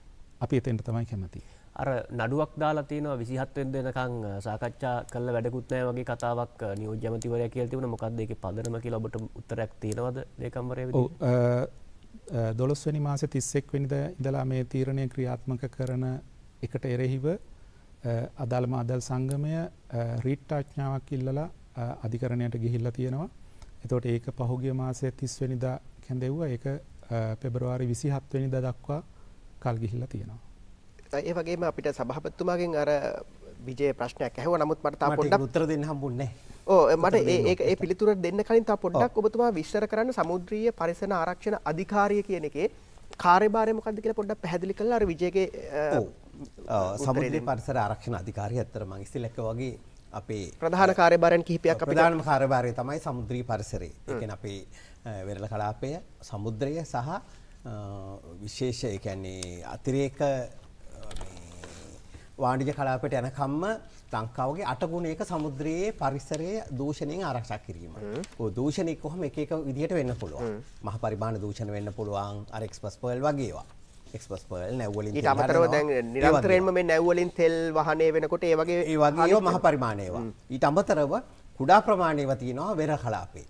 අපි එතෙන්ට තමයි කැමති. අර නඩුවක් දාලා තියෙනවා 27 වෙනිදා වෙනකන් සාකච්ඡා කළ වැඩකුත් නැහැ වගේ කතාවක් නියෝජ්‍ය ඇමතිවරයා කියලා තිබුණා. මොකක්ද ඒකේ පදනම කියලා ඔබට උත්තරයක් තියෙනවද ලේකම්වරයා විදිහට? ඔව්, 12 වෙනි මාසේ 31 වෙනිදා ඉඳලා මේ තීරණය ක්‍රියාත්මක කරන එකට එරෙහිව අදාළ මාදල් සංගමය රීට් ආඥාවක් ඉල්ලලා අධිකරණයට ගිහිල්ලා තියෙනවා. එතකොට ඒක පහුගිය මාසේ 30 වෙනිදා කැඳෙව්වා. ඒක පෙබරවාරි 27 වෙනිදා දක්වා කල් ගිහිල්ලා තියෙනවා. ඒ වගේම අපිට සභාපතිතුමාගෙන් අර විජය ප්‍රශ්නයක් ඇහුවා. නමුත් මට තා පොඩ්ඩක් උත්තර දෙන්න හම්බුන්නේ නැහැ. ඔව්, මට ඒක ඒ පිළිතුර දෙන්න කලින් තා පොඩ්ඩක් ඔබතුමා විස්තර කරන්න සමුද්‍රීය පරිසර ආරක්ෂණ අධිකාරිය කියන එකේ කාර්යභාරය මොකක්ද කියලා පොඩ්ඩක් පැහැදිලි කරලා අර විජයගේ. ඔව්, සමුද්‍රීය පරිසර ආරක්ෂණ අධිකාරිය ඇත්තට මම ඉස්සෙල්ලා කිව්වා වගේ අපේ ප්‍රධාන කාර්යභාරයන් කිහිපයක් අපිට ප්‍රධානම කාර්යභාරය තමයි සමුද්‍රීය පරිසරය. ඒ කියන්නේ අපේ වෙරළ කලාපය, සමුද්‍රය සහ විශේෂ ඒ කියන්නේ අතිරේක වාණිජ කලාපයට යනකම්ම ලංකාවගේ 8 ගුණයක සමුද්‍රයේ පරිසරයේ දූෂණයෙන් ආරක්ෂා කිරීම. ඔය දූෂණය කොහොම එක එක විදිහට වෙන්න පුළුවන්. මහ පරිමාණ දූෂණ වෙන්න පුළුවන්. අර එක්ස්පස් පර්ල් වගේ ඒවා. එක්ස්පස් පර්ල් නැව් වලින් ඊට අමතරව දැන් නිරන්තරයෙන්ම මේ නැව් වලින් තෙල් වහනේ වෙනකොට ඒ වගේ ඒ වගේ ඒවා මහ පරිමාණ ඒවා. ඊට අමතරව කුඩා ප්‍රමාණ ඒවා තියෙනවා වෙරළ කලාපේ.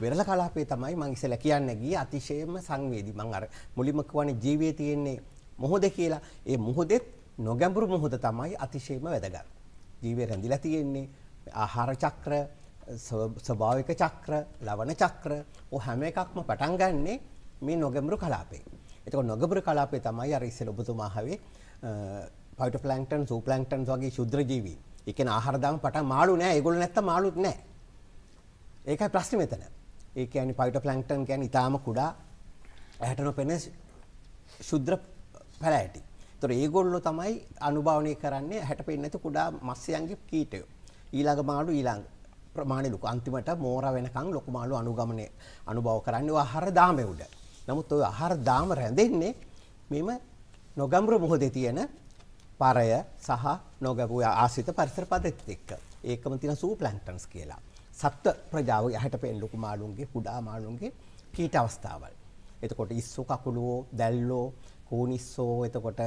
වෙරළ කලාපේ තමයි මං ඉස්සෙල්ලා කියන්න ගියේ අතිශයම සංවේදී. මං අර මුලින්ම කිව්වනේ ජීවයේ තියෙන්නේ මොහොතේ කියලා. ඒ මොහොතෙත් නොගැඹුරු මොහොත තමයි අතිශයම වැදගත්. ජීවය රැඳිලා තියෙන්නේ ආහාර චක්‍ර, ස්වභාවික චක්‍ර, ලවණ චක්‍ර ඔය හැම එකක්ම පටන් ගන්නෙ මේ නොගැඹුරු කලාපේ. එතකොට නොගැඹුරු කලාපේ තමයි අර ඉස්සෙල්ලා ඔබතුමා ආවේ ෆයිටෝප්ලැන්ක්ටන්, සූප්ලැන්ක්ටන් වගේ ක්ෂුද්‍ර ජීවීන්. ඒ කියන්නේ ආහාර දාම පටන් මාළු නෑ, ඒගොල්ලෝ නැත්තම් මාළුත් නෑ. ඒකයි ප්‍රශ්නේ මෙතන. ඒ කියන්නේ ෆයිටෝප්ලැන්ක්ටන් කියන්නේ ඊටාම කුඩා ඇහැට නොපෙනෙන ක්ෂුද්‍ර පැලෑටි. ඒතර ඒගොල්ලෝ තමයි අනුභවනය කරන්නේ ඇහැට පෙනෙන්නේ නැති කුඩා මත්ස්‍යයන්ගේ කීටයෝ. ඊළඟ මාළු ඊළඟ ප්‍රමාණය ලොකු අන්තිමට මෝරා වෙනකන් ලොකු මාළු අනුගමනය අනුභව කරන්නේ ඔය ආහාර දාමේ උඩ. නමුත් ඔය ආහාර දාම රැඳෙන්නේ මෙම නොගැඹුරු මුහුදේ තියෙන පරය සහ නොගැඹුරු ආශ්‍රිත පරිසර පද්ධතිත් එක්ක. ඒකම තියෙන සූප්ලැන්ක්ටන්ස් කියලා. සත්ව ප්‍රජාව ඇහැට පෙනෙන ලොකු මාළුන්ගේ කුඩා මාළුන්ගේ කීට අවස්ථාවල්. එතකොට ඉස්සෝ කකුලුවෝ දැල්ලෝ කූනිස්සෝ එතකොට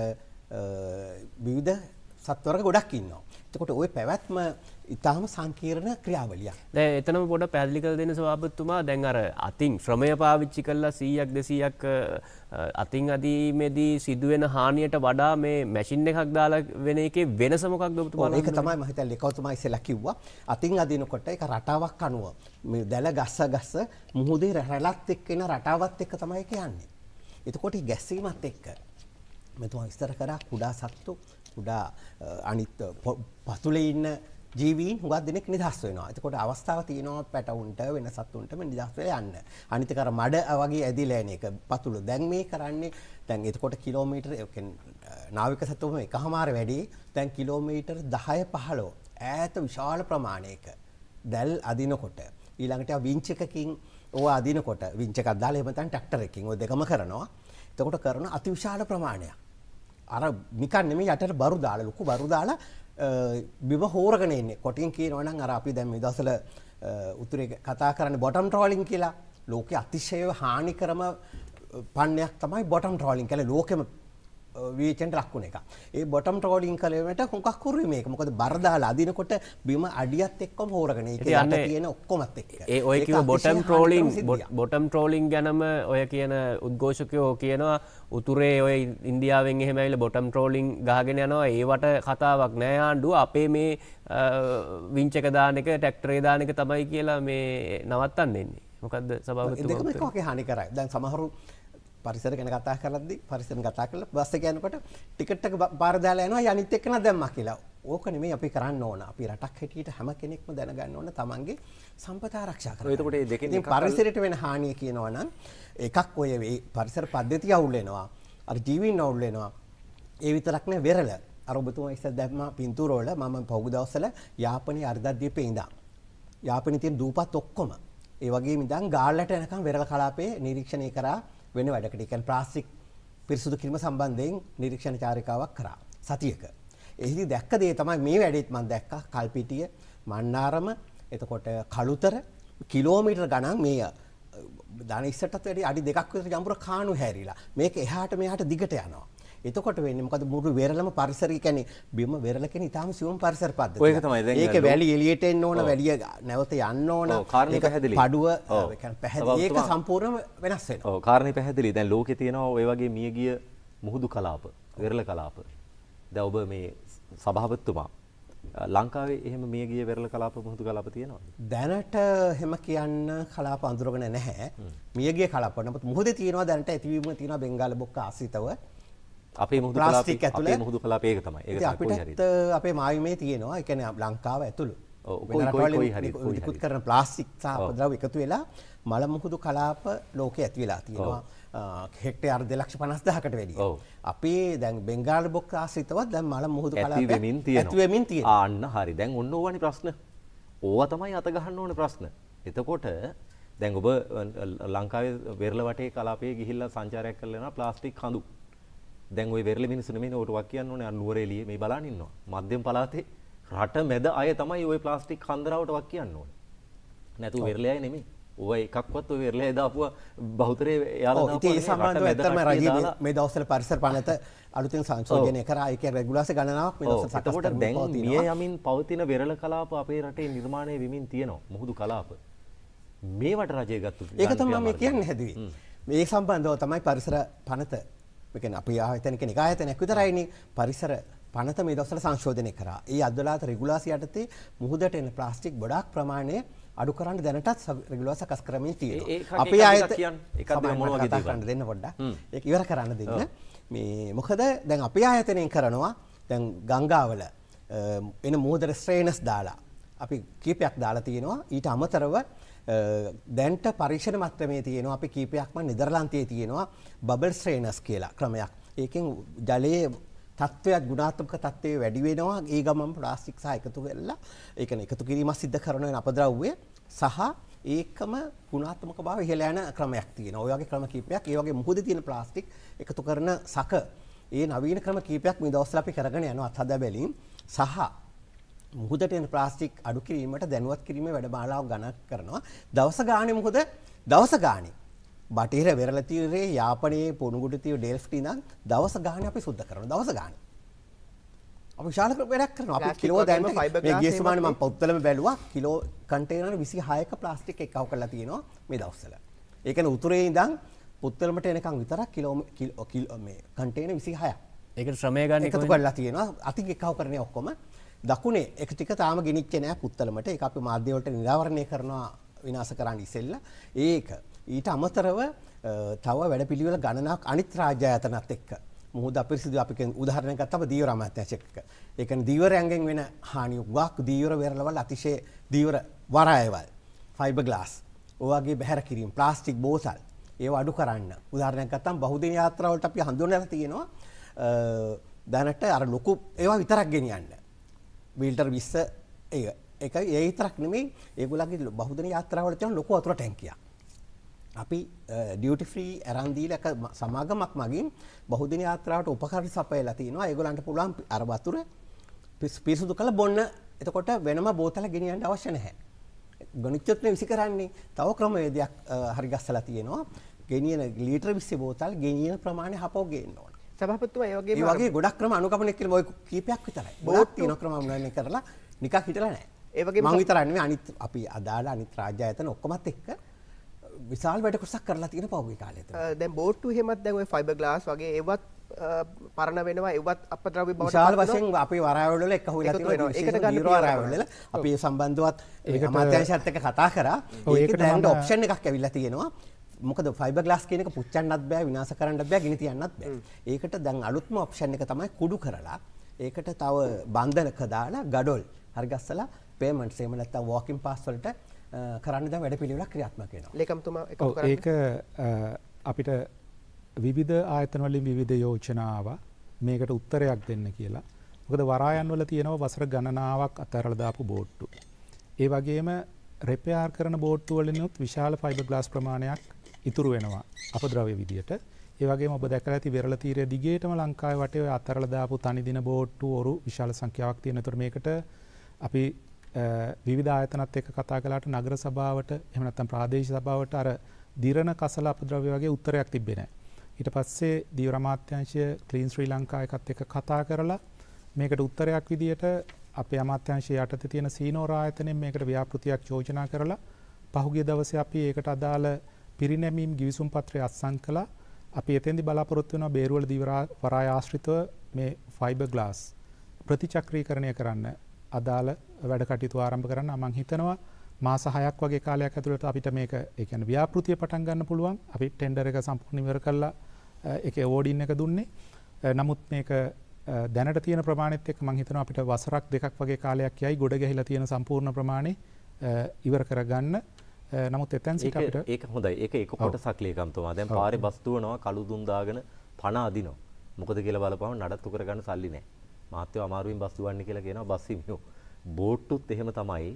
විවිධ සත්ව වර්ග ගොඩක් ඉන්නවා. එතකොට ওই පැවැත්ම ඉතාම සංකීර්ණ ක්‍රියාවලියක්. දැන් එතනම පොඩ්ඩක් පැහැදිලි කරලා දෙන්න සභාපතිතුමා. දැන් අර අතින් ශ්‍රමය පාවිච්චි කරලා 100ක් 200ක් අතින් අදීමේදී සිදුවෙන හානියට වඩා මේ මැෂින් එකක් දාලා වෙන එකේ වෙනස මොකක්ද ඔබතුමාලා? ඒක තමයි මම හිතන්නේ ලේකම්තුමා ඉස්සෙල්ලා කිව්වා. අතින් අදිනකොට ඒක රටාවක් අනුව මේ දැල ගස්ස ගස්ස මුහුදේ රැළත් එක්ක එන රටාවත් එක්ක තමයි ඒක යන්නේ. එතකොට මේ ගැස්සීමත් එක්ක මෙතුමා විස්තර කරා කුඩා සත්තු කුඩා අනිත් පතුලේ ඉන්න ජීවීන් හුඟක් දෙනෙක් නිදහස් වෙනවා. එතකොට අවස්ථාව තියෙනවා පැටවුන්ට වෙන සත්තුන්ට මේ නිදහස් වෙලා යන්න. අනිත් එක අර මඩ වගේ ඇදිලා එන එක පතුල. දැන් මේ කරන්නේ දැන් එතකොට කිලෝමීටර් ඒ කියන්නේ නාවික සතුම එකහමාර වැඩි. දැන් කිලෝමීටර් 10 15 ඈත විශාල ප්‍රමාණයක දැල් අදිනකොට ඊළඟට වින්ච් එකකින් ඕවා අදිනකොට වින්ච් එකක් දාලා එහෙම නැත්නම් ට්‍රැක්ටර් එකකින් ඔය දෙකම කරනවා. එතකොට කරන අතිවිශාල ප්‍රමාණයක්. අර නිකන් නෙමෙයි යටට බරු දාලා ලොකු බරු දාලා බිම හෝරගෙන එන්නේ. කොටින් කියනවා නම් අර අපි දැන් මේ දවස්වල උතුරේ කතා කරන්නේ බොටම් ට්‍රෝලින් කියලා. ලෝකේ අතිශය හානිකරම පන්නයක් තමයි බොටම් ට්‍රෝලින් කියලා ලෝකෙම විවේචනයට ලක් වුණ එක. ඒ බොටම් ට්‍රෝලින් කලෙමට හුඟක් හුරුයි මේක. මොකද බර දාලා අදිනකොට බිම අඩියත් එක්කම හොරගෙන. ඒක යට තියෙන ඔක්කොමත් එක්ක. ඒ ඔය කිව්ව බොටම් ට්‍රෝලින්, බොටම් ට්‍රෝලින් ගැනම ඔය කියන උද්ඝෝෂකයෝ කියනවා උතුරේ ඔය ඉන්දියාවෙන් එහෙම ඇවිල්ලා බොටම් ට්‍රෝලින් ගහගෙන යනවා. ඒවට කතාවක් නෑ ආණ්ඩුව. අපේ මේ වින්ච් එක දාන එක, ට්‍රැක්ටරේ දාන එක තමයි කියලා මේ නවත්තන්න එන්නේ. මොකද්ද සභාපතිතුමා? දෙකම එක වගේ හානි කරයි. දැන් සමහරු පරිසර ගැන කතා කරද්දි පරිසර කතා කරලා බස් එක යනකොට ටිකට් එක පාර දාලා යනවා අනිත් එක්කන දැම්මා කියලා. ඕක නෙමෙයි අපි කරන්න ඕන. අපි රටක් හැටියට හැම කෙනෙක්ම දැනගන්න ඕන තමන්ගේ සම්පත ආරක්ෂා කරගන්න. එතකොට මේ දෙකෙන් ඉතින් පරිසරයට වෙන හානිය කියනවා නම් එකක් ඔය මේ පරිසර පද්ධතිය අවුල් වෙනවා. අර ජීවීන් අවුල් වෙනවා. ඒ විතරක් නෙවෙයි වෙරළ. අර ඔබතුමා ඉස්සර දැම්මා පින්තූර වල මම පහුගිය දවස්වල යාපනයේ අර්ධද්වීපේ ඉඳන් යාපනයේ තියෙන දූපත් ඔක්කොම ඒ වගේම ඉඳන් ගාල්ලට යනකම් වෙරළ කලාපේ නිරීක්ෂණය කරා වෙන වැඩකට. ඒ කියන්නේ ප්ලාස්ටික් පිරිසුදු කිරීම සම්බන්ධයෙන් නිරීක්ෂණ චාරිකාවක් කරා සතියක. එහිදී දැක්ක දේ තමයි මේ වැඩේත් මම දැක්කා. කල්පිටිය, මන්නාරම, එතකොට කළුතර කිලෝමීටර් ගණන් මේ ධන ඉස්සටත් වැඩි අඩි 2ක් විතර ජඹුර කාණු හැරිලා මේක එහාට මෙහාට දිගට යනවා. එතකොට වෙන්නේ මොකද මුළු වෙරළම පරිසරය කියන්නේ බිම වෙරළ කියන්නේ ඊටාම සියුම් පරිසර පද්ධතියක්. ඔය එක තමයි දැන් ඒක වැලි එළියට එන්න ඕන, වැලිය නැවත යන්න ඕන. ඔව් කාරණේ පැහැදිලි. පඩුව ඒ කියන්නේ පැහැදිලි. ඒක සම්පූර්ණයෙන්ම වෙනස් වෙනවා. ඔව් කාරණේ පැහැදිලි. දැන් ලෝකේ තියෙනවා ඔය වගේ මියගිය මුහුදු කලාප, වෙරළ කලාප. දැන් ඔබ මේ සභාපතිතුමා ලංකාවේ එහෙම මියගිය වෙරළ කලාප මුහුදු කලාප තියෙනවද? දැනට එහෙම කියන්න කලාප අඳුරගෙන නැහැ. මියගිය කලාප. නමුත් මුහුදේ තියෙනවා දැනට ඇතිවීම තියෙනවා බෙන්ගාල බොක්ක ආශ්‍රිතව. අපේ මුහුදු කලාපේ අපේ මුහුදු කලාපේ ඒක තමයි. ඒක තමයි අපිටත් අපේ මායිමේ තියෙනවා. ඒ කියන්නේ ලංකාව ඇතුළු. ඔව් කොයි කොයි හරි නිකුත් කරන ප්ලාස්ටික් සහ අපද්‍රව්‍ය එකතු වෙලා මල මුහුදු කලාප ලෝකේ ඇති වෙලා තියෙනවා. හෙක්ටයාර් 2,50,000කට වැඩිය. අපේ දැන් බෙන්ගාල බොක්ක ආශ්‍රිතව දැන් මල මුහුදු කලාප ඇති වෙමින් තියෙනවා. ආන්න හරි. දැන් ඔන්න ඕවනේ ප්‍රශ්න. ඕවා තමයි අත ගහන්න ඕනේ ප්‍රශ්න. එතකොට දැන් ඔබ ලංකාවේ වෙරළ වටේ කලාපයේ ගිහිල්ලා සංචාරයක් කරලා එනවා ප්ලාස්ටික් කඳු. දැන් ওই වෙරළ මිනිස්සු නෙමෙයි ඔට වක් කියන්න ඕනේ. අර නුවරඑළියේ මේ බලන් ඉන්නවා. මධ්‍යම පළාතේ රට මැද අය තමයි ওই ප්ලාස්ටික් කන්දරාවට වක් කියන්න ඕනේ. නැතුව වෙරළේ අය නෙමෙයි. ඔය එකක්වත් ඔය වෙරළේ අය දාපුවා බහුතරේ එයාලා දාපුවා. ඉතින් ඒ සම්බන්ධව ඇත්තටම රජයේ මේ දවස්වල පරිසර පනත අලුතෙන් සංශෝධනය කරා. ඒ කියන්නේ රෙගුලාසි ගණනාවක් මේ දවස්වල සකස් කරමින් පවතිනවා. දැන් මිය යමින් පවතින වෙරළ කලාප අපේ රටේ නිර්මාණය වෙමින් තියෙනවා. මුහුදු කලාප. මේවට රජය ගත්තු ඒක තමයි මම කියන්න හැදුවේ. මේ සම්බන්ධව තමයි පරිසර පනත ඒ කියන්නේ අපේ ආයතන කියන්නේ එක ආයතනයක් විතරයිනේ. පරිසර පනත මේ දවස්වල සංශෝධනය කරා. ඒ අදලාත රෙගුලාසි යටතේ මුහුදට එන ප්ලාස්ටික් ගොඩාක් ප්‍රමාණය අඩු කරන්න දැනටත් රෙගුලාසි සකස් කරමින් තියෙනවා. අපේ ආයතන එකක් දෙන්න මොන වගේ දේවල් කරන්න දෙන්න පොඩ්ඩක්. ඒක ඉවර කරන්න දෙන්න. මේ මොකද දැන් අපේ ආයතනයෙන් කරනවා දැන් ගංගාවල එන මුහුදට ස්ට්‍රේනස් දාලා අපි කීපයක් දාලා තියෙනවා. ඊට අමතරව දැන්ට පරීක්ෂණ මට්ටමේ තියෙනවා අපි කීපයක්ම නෙදර්ලන්තයේ තියෙනවා බබල් ස්ට්‍රේනස් කියලා ක්‍රමයක්. ඒකෙන් ජලයේ තත්ත්වයක් ගුණාත්මක තත්ත්වය වැඩි වෙනවා. ඒ ගමන් ප්ලාස්ටික් සහ එකතු කරලා ඒ කියන්නේ එකතු කිරීමක් සිද්ධ කරන වෙන අපද්‍රව්‍ය සහ ඒකම ගුණාත්මක භාවය ඉහළ යන ක්‍රමයක් තියෙනවා. ඔය වගේ ක්‍රම කීපයක්. ඒ වගේ මුහුදේ තියෙන ප්ලාස්ටික් එකතු කරන සක ඒ නවීන ක්‍රම කීපයක් මේ දවස්වල අපි කරගෙන යනවා අත්හදා බැලීම් සහ මුහුදට එන ප්ලාස්ටික් අඩු කිරීමට දැනුවත් කිරීමේ වැඩමාලාවක් ගණන් කරනවා. දවස ගානේ මොකද දවස ගානේ බටහිර වෙරළ තීරයේ යාපනයේ පොණුගුඩ තීර ඩෙල්ෆ්ට් ඉඳන් දවස ගානේ අපි සුද්ධ කරනවා. දවස ගානේ අපි විශාල වැඩක් කරනවා. අපි කිලෝ දැන් මේ ගිය සුමානේ මම පොත්වලම බැලුවා කිලෝ කන්ටේනර් 26ක ප්ලාස්ටික් එකව කරලා තියෙනවා මේ දවස්වල. ඒ කියන්නේ උතුරේ ඉඳන් පුත්තලමට එනකන් විතරක් කිලෝ මේ කන්ටේනර් 26ක්. ඒකට ශ්‍රමය ගන්න එකතු කරලා තියෙනවා. අතින් එකව කරන්නේ ඔක්කොම. දකුණේ එක ටික තාම ගෙනිච්චේ නෑ පුත්තලමට. ඒක අපි මාධ්‍ය වලට නිරාවරණය කරනවා විනාශ කරන්න ඉස්සෙල්ලා. ඒක ඊට අමතරව තව වැඩපිළිවෙල ගණනාවක් අනිත් රාජ්‍ය ආයතනත් එක්ක මුහුද අපිරිසිදු අපි කියන උදාහරණයක් ගත්තම දීවර අමාත්‍යාංශ එක්ක. ඒ කියන්නේ දීවරයන්ගෙන් වෙන හානිය උගක් දීවර වෙරළවල් අතිශය දීවර වරායවල් ෆයිබර් ග්ලාස් ඔය වගේ බැහැර කිරීම ප්ලාස්ටික් බෝතල් ඒවා අඩු කරන්න. උදාහරණයක් ගත්තම බහුදින යාත්‍රා වලට අපි හඳුන්වලා තියෙනවා දැනට අර ලොකු ඒවා විතරක් ගෙනියන්න. මීටර් 20 ඒක ඒකයි ඒ විතරක් නෙමෙයි ඒගොල්ලන්ගේ බහුදින යාත්‍රා වල තියෙන ලොකු වතුර ටැංකියක්. අපි ඩියුටි ෆ්‍රී අරන් දීලා එක සමාගමක් මගින් බහුදින යාත්‍රාවට උපකරණ සපයලා තිනවා. ඒගොල්ලන්ට පුළුවන් අර වතුර පිරිසුදු කරලා බොන්න. එතකොට වෙනම බෝතල ගෙනියන්න අවශ්‍ය නැහැ. ගණිතයත් නේ විසි කරන්නේ. තව ක්‍රමවේදයක් හරි ගස්සලා තියෙනවා. ගෙනියන ලීටර් 20 බෝතල් ගෙනියන ප්‍රමාණය හපව ගේන්න ඕන. සභාපතිතුමා ඒ වගේම ඒ වගේ ගොඩක් ක්‍රම අනුගමනය කිරීම ඔය කීපයක් විතරයි. ගොඩක් තියෙන ක්‍රම අනුගමනය කරලා නිකන් හිටලා නැහැ. ඒ වගේම මං විතරක් නෙමෙයි අනිත් අපි අදාළ අනිත් රාජ්‍ය ආයතන ඔක්කොමත් එක්ක විශාල වැඩ කොටසක් කරලා තියෙන පහුගිය කාලය තුළ. දැන් බෝට්ටු එහෙමත් දැන් ඔය ෆයිබර් ග්ලාස් වගේ ඒවත් පරණ වෙනවා ඒවත් අපද්‍රව්‍ය බවට විශාල වශයෙන් අපේ වරායවල වල එක හොයලා තියෙනවා. ඒකට ගන්න වරායවල වල අපි ඒ සම්බන්ධවත් අමාත්‍යාංශයත් එක්ක කතා කරා. ඒකට දැන් ඔප්ෂන් එකක් ඇවිල්ලා තියෙනවා. මොකද ෆයිබර් ග්ලාස් කියන එක පුච්චන්නත් බෑ, විනාශ කරන්නත් බෑ, ගිනි තියන්නත් බෑ. ඒකට දැන් අලුත්ම ඔප්ෂන් එක තමයි කුඩු කරලා ඒකට තව බන්ධනක දාලා ගඩොල් හරි ගස්සලා පේමන්ට්ස් එහෙම නැත්නම් වොකින් පාස් වලට කරන්න දැන් වැඩපිළිවෙලක් ක්‍රියාත්මක වෙනවා. ලේකම්තුමා එකතු කරන්න. ඒක අපිට විවිධ ආයතන වලින් විවිධ යෝජනා ආවා මේකට උත්තරයක් දෙන්න කියලා. මොකද වරායන් වල තියෙනවා වසර ගණනාවක් අතහැරලා දාපු බෝට්ටු. ඒ වගේම රිපෙයාර් කරන බෝට්ටු වලිනුත් විශාල ෆයිබර් ග්ලාස් ප්‍රමාණයක් ඉතුරු වෙනවා අපද්‍රව්‍ය විදියට. ඒ වගේම ඔබ දැකලා ඇති වෙරළ තීරය දිගේටම ලංකාවේ වටේ ඔය අතරලා දාපු තනි දින බෝට්ටු ඔරු විශාල සංඛ්‍යාවක් තියෙන. ඒතර මේකට අපි විවිධ ආයතනත් එක්ක කතා කළාට නගර සභාවට එහෙම නැත්නම් ප්‍රාදේශීය සභාවට අර දිරණ කසල අපද්‍රව්‍ය වගේ උත්තරයක් තිබ්බේ නැහැ. ඊට පස්සේ දීවර අමාත්‍යාංශය ක්ලීන් ශ්‍රී ලංකා එකත් එක්ක කතා කරලා මේකට උත්තරයක් විදියට අපේ අමාත්‍යාංශය යටතේ තියෙන සීනෝර ආයතනයෙන් මේකට ව්‍යාපෘතියක් යෝජනා කරලා පහුගිය දවසේ අපි ඒකට අදාළ පිරිනැමීම් ගිවිසුම් පත්‍රය අත්සන් කළා. අපි එතෙන්දී බලාපොරොත්තු වෙනවා බේරුවල දීවර වරාය ආශ්‍රිතව මේ ෆයිබර් ග්ලාස් ප්‍රතිචක්‍රීකරණය කරන්න අදාළ වැඩ කටයුතු ආරම්භ කරන්න. මම හිතනවා මාස 6ක් වගේ කාලයක් ඇතුළත අපිට මේක ඒ කියන්නේ ව්‍යාපෘතිය පටන් ගන්න පුළුවන්. අපි ටෙන්ඩර් එක සම්පූර්ණ ඉවර කරලා ඒකේ අවෝඩින් එක දුන්නේ. නමුත් මේක දැනට තියෙන ප්‍රමාණෙත් එක්ක මම හිතනවා අපිට වසරක් දෙකක් වගේ කාලයක් යයි ගොඩ ගැහිලා තියෙන සම්පූර්ණ ප්‍රමාණය ඉවර කරගන්න. නමුත් එතෙන් සිට අපිට ඒක හොඳයි. ඒක එක කොටසක් ලේකම්තුමා. දැන් පාරේ බස් දුවනවා කළු දුම් දාගෙන පණ අදිනවා. මොකද කියලා බලපුවම නඩත්තු කරගන්න සල්ලි නැහැ. මහත්තයෝ අමාරුවෙන් බස් දුවන්නේ කියලා කියනවා බස් හිමියෝ. බෝට්ටුත් එහෙම තමයි.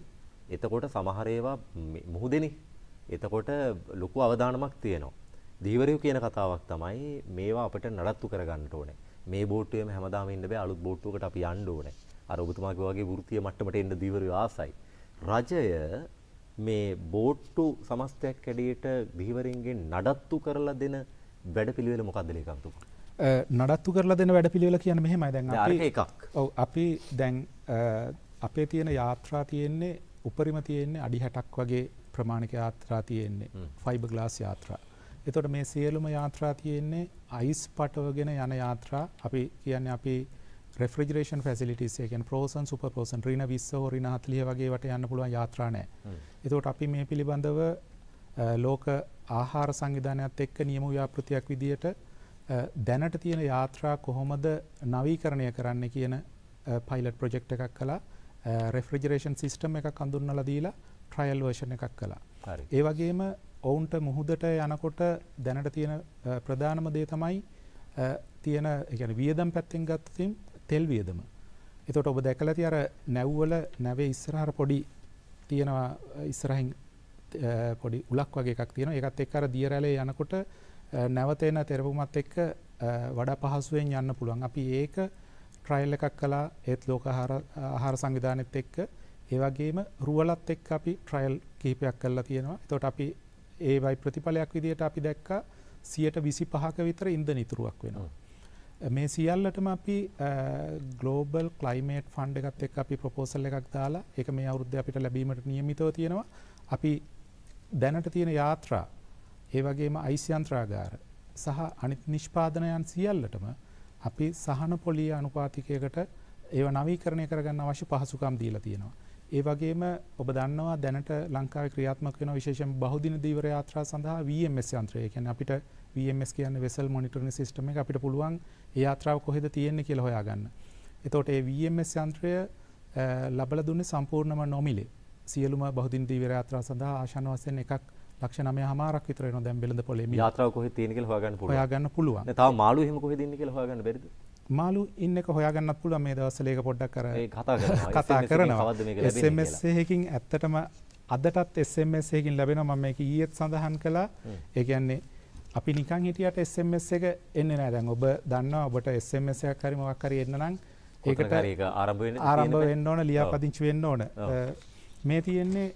එතකොට සමහර ඒවා මුහුදෙනේ. එතකොට ලොකු අවදානමක් තියෙනවා. ධීවරයෝ කියන කතාවක් තමයි මේවා අපිට නඩත්තු කරගන්න ඕනේ. මේ බෝට්ටුවේම හැමදාම ඉන්න බෑ. අලුත් බෝට්ටුවකට අපි යන්න ඕනේ. අර ඔබතුමා කිව්වා වගේ වෘත්තීය මට්ටමට එන්න ධීවරයෝ ආසයි. රජය මේ බෝට්ටු සමස්තයක් ඇඩියට ධීවරින්ගෙන් නඩත්තු කරලා දෙන වැඩපිළිවෙල මොකද්ද ලේකම්තුමා? නඩත්තු කරලා දෙන වැඩපිළිවෙල කියන්නේ මෙහෙමයි. දැන් අපි එකක්. ඔව් අපි දැන් අපේ තියෙන යාත්‍රා තියෙන්නේ උපරිම තියෙන්නේ අඩි 60ක් වගේ ප්‍රමාණික යාත්‍රා තියෙන්නේ ෆයිබර් ග්ලාස් යාත්‍රා. එතකොට මේ සියලුම යාත්‍රා තියෙන්නේ අයිස් පටවගෙන යන යාත්‍රා. අපි කියන්නේ අපි රෙෆ්‍රිජරේෂන් ෆැසිලිටිස් ඒ කියන්නේ ෆ්‍රෝසන් සුපර් ෆ්‍රෝසන් ඍණ 20 හෝ ඍණ 40 වගේ වට යන්න පුළුවන් යාත්‍රා නෑ. එතකොට අපි මේ පිළිබඳව ලෝක ආහාර සංවිධානයත් එක්ක නියම ව්‍යාපෘතියක් විදියට දැනට තියෙන යාත්‍රා කොහොමද නවීකරණය කරන්න කියන පයිලට් ප්‍රොජෙක්ට් එකක් කළා. රෙෆ්‍රිජරේෂන් සිස්ටම් එකක් හඳුන්වලා දීලා ට්‍රයල් වර්ෂන් එකක් කළා. ඒ වගේම ඔවුන්ට මුහුදට යනකොට දැනට තියෙන ප්‍රධානම දේ තමයි තියෙන ඒ කියන්නේ වියදම් පැත්තෙන් ගත්තොත් තෙල් වියදම. එතකොට ඔබ දැකලා ඇති අර නැව්වල නැවේ ඉස්සරහට පොඩි තියෙනවා ඉස්සරහින් පොඩි උලක් වගේ එකක් තියෙනවා. ඒකත් එක්ක අර දිය රැළේ යනකොට නැවත එන තෙරපුමත් එක්ක වඩා පහසුවෙන් යන්න පුළුවන්. අපි ඒක ට්‍රයල් එකක් කළා ඒත් ලෝක ආහාර සංවිධානයත් එක්ක. ඒ වගේම රුවලත් එක්ක අපි ට්‍රයල් කිහිපයක් කරලා තියෙනවා. එතකොට අපි ඒ වයි ප්‍රතිඵලයක් විදියට අපි දැක්කා 25%ක විතර ඉන්ධන ඉතුරුවක් වෙනවා. මේ සියල්ලටම අපි ග්ලෝබල් ක්ලයිමේට් ෆන්ඩ් එකත් එක්ක අපි ප්‍රොපෝසල් එකක් දාලා ඒක මේ අවුරුද්දේ අපිට ලැබීමට නියමිතව තියෙනවා. අපි දැනට තියෙන යාත්‍රා ඒ වගේම අයිස් යන්ත්‍රාගාර සහ අනිත් නිෂ්පාදනයන් සියල්ලටම අපි සහන පොලිය අනුපාතිකයකට ඒව නවීකරණය කරගන්න අවශ්‍ය පහසුකම් දීලා තියෙනවා. ඒ වගේම ඔබ දන්නවා දැනට ලංකාවේ ක්‍රියාත්මක වෙන විශේෂයෙන් බහුදින දීවර යාත්‍රා සඳහා VMS යන්ත්‍රය. ඒ කියන්නේ අපිට VMS කියන්නේ වෙසල් මොනිටරින් සිස්ටම් එක. අපිට පුළුවන් ඒ යාත්‍රාව කොහෙද තියෙන්නේ කියලා හොයාගන්න. එතකොට ඒ VMS යන්ත්‍රය ලබලා දුන්නේ සම්පූර්ණම නොමිලේ. සියලුම බහුදින දීවර යාත්‍රා සඳහා ආශාන වශයෙන් එකක් ලක්ෂ 9.5ක් විතර වෙනවා දැන් බෙලඳ පොලේ. යාත්‍රාව කොහෙද තියෙන්නේ කියලා හොයාගන්න පුළුවන්. හොයාගන්න පුළුවන්. දැන් තව මාළු එහෙම කොහෙද ඉන්නේ කියලා හොයාගන්න බැරිද? මාළු ඉන්න එක හොයාගන්නත් පුළුවන් මේ දවස්වල. ඒක පොඩ්ඩක් අර ඒ කතා කරනවා. කතා කරනවා. SMS එකකින් ඇත්තටම අදටත් SMS එකකින් ලැබෙනවා. මම මේක ඊයේත් සඳහන් කළා. ඒ කියන්නේ අපි නිකන් හිටියට SMS එක එන්නේ නැහැ. දැන් ඔබ දන්නවා ඔබට SMS එකක් හරි මොකක් හරි එන්න නම් ඒකට ඒක ආරම්භ වෙන්න ඕන, ලියාපදිංචි වෙන්න ඕන. මේ තියෙන්නේ